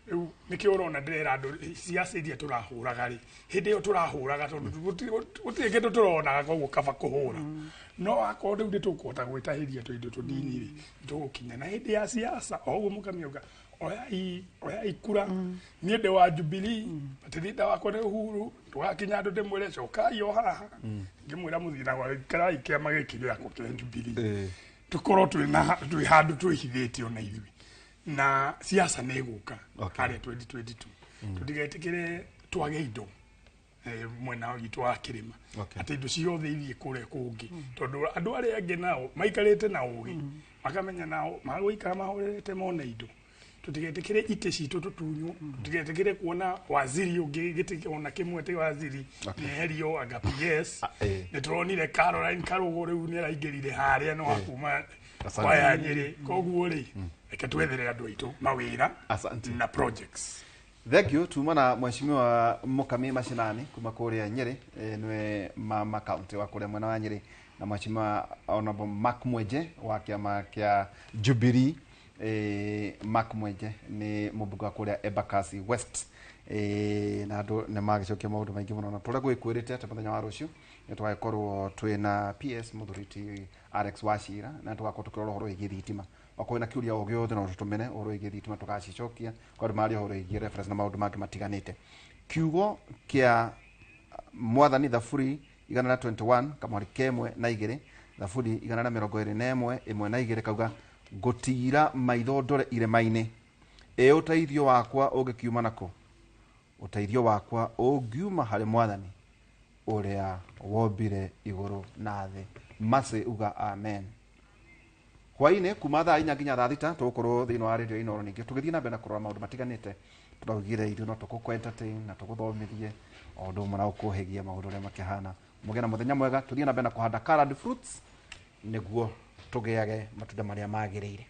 Rĩu nĩkĩo ũrona ndĩrera andũ ciaca iria tũrahũraga rĩ, hĩndĩ ĩyo tũrahũraga tondũ gũtirĩ kĩndũ tũronaga, koguo kaba kũhũra. No akorwo rĩu nĩ tũkũhota gwĩtahĩria tũindo tũnini rĩ, nĩtũgũkinya. Na hĩndĩ ya siasa o ũguo mũkamiuga, oyai kura, niĩ ndĩ wa Jubilee, batithita wakwa nĩ Uhuru. Tũgakinya andũ ndĩmwĩre cokai o haha, ngĩmwĩra mũthiĩ na ikarai kĩama gĩkĩ gĩakwa kĩa Jubilee, tũkorwo twĩna twĩ handũ twĩhithĩte ona ithuĩ, na siasa nĩ ĩgũka harĩa 2022. Tũtigetĩkĩre twage indo mwena witũ wa kĩrĩma, atĩ indo ciothe ithiĩ kũrĩa kũngĩ, tondũ andũ arĩa angĩ nao maikarĩte na ũgĩ, makamenya nao magũikara mahorerete mone indo. Tũtigetĩkĩre itĩ citũ tũtunywo, tũtigetĩkĩre kuona waziri ũngĩ gĩtĩ ona kĩmwe ti waziri nĩeherio anga PS. Nĩ tũronire Caroline Karũgũ rĩu nĩ araingĩrire harĩa no akuma Asante. kwaya Nyĩrĩ. Koguo rĩ, reke twethere andũ aitũ mawĩra Asante. na projects. Thank you. Tuma na mheshimiwa Mukami Mashinani kuma kuria Nyeri, niwe mama county wa kuria mwena wa Nyeri, na mheshimiwa Honorable Mark Mwenje wa kiama kia Jubilee. Mark Mwenje ni mũmbunge wa kuria Embakasi West. Na andũ nĩ magĩcokia maũndũ maingĩ mũno, na tũrĩa gwĩkwĩrĩte atĩ mũthenya wa rũciũ nĩ tũgagĩkorwo twĩna PS Mũthuri Alex Wachira, na tũgakorwo tũkĩrora ũhoro wĩgiĩ thitima. Okorwo na kĩũria o gĩothe, no tũtũmĩre ũhoro wĩgiĩ thitima, tũgacicokia kwa andũ maria ũhoro wĩgiĩ reference na maũndũ mangĩ matiganĩte. Kiugo kĩa Mwathani, Thaburi 121 kamwari kemwe na igĩrĩ, Thaburi 121 ĩmwe na igĩrĩ, kauga, "Ngũtiira maitho ndore irĩma-inĩ, ĩ ũteithio wakwa ũngĩkiuma nakũ? Ũteithio wakwa ũngiuma harĩ Mwathani ũrĩa wombire igũrũ na thĩ." Mase uga amen. Hwainĩ kuma thaa 4 nginya thaa 6 tũgũkorwo thĩinĩ wa radio Inooro ningĩ tũgĩthiĩ na mbere na kũrora maũndũ matiganĩte. Tũraugire ithuĩ no tũkũkũ entertain na tũgũthomithie o ũndũ ũmwe na gũkũhĩgia maũndũ ũrĩa makĩhana. Mũgĩe na mũthenya mwega, tũthiĩ na mbere na kũhanda colored fruits nĩguo tũgĩage matunda marĩa magĩrĩire.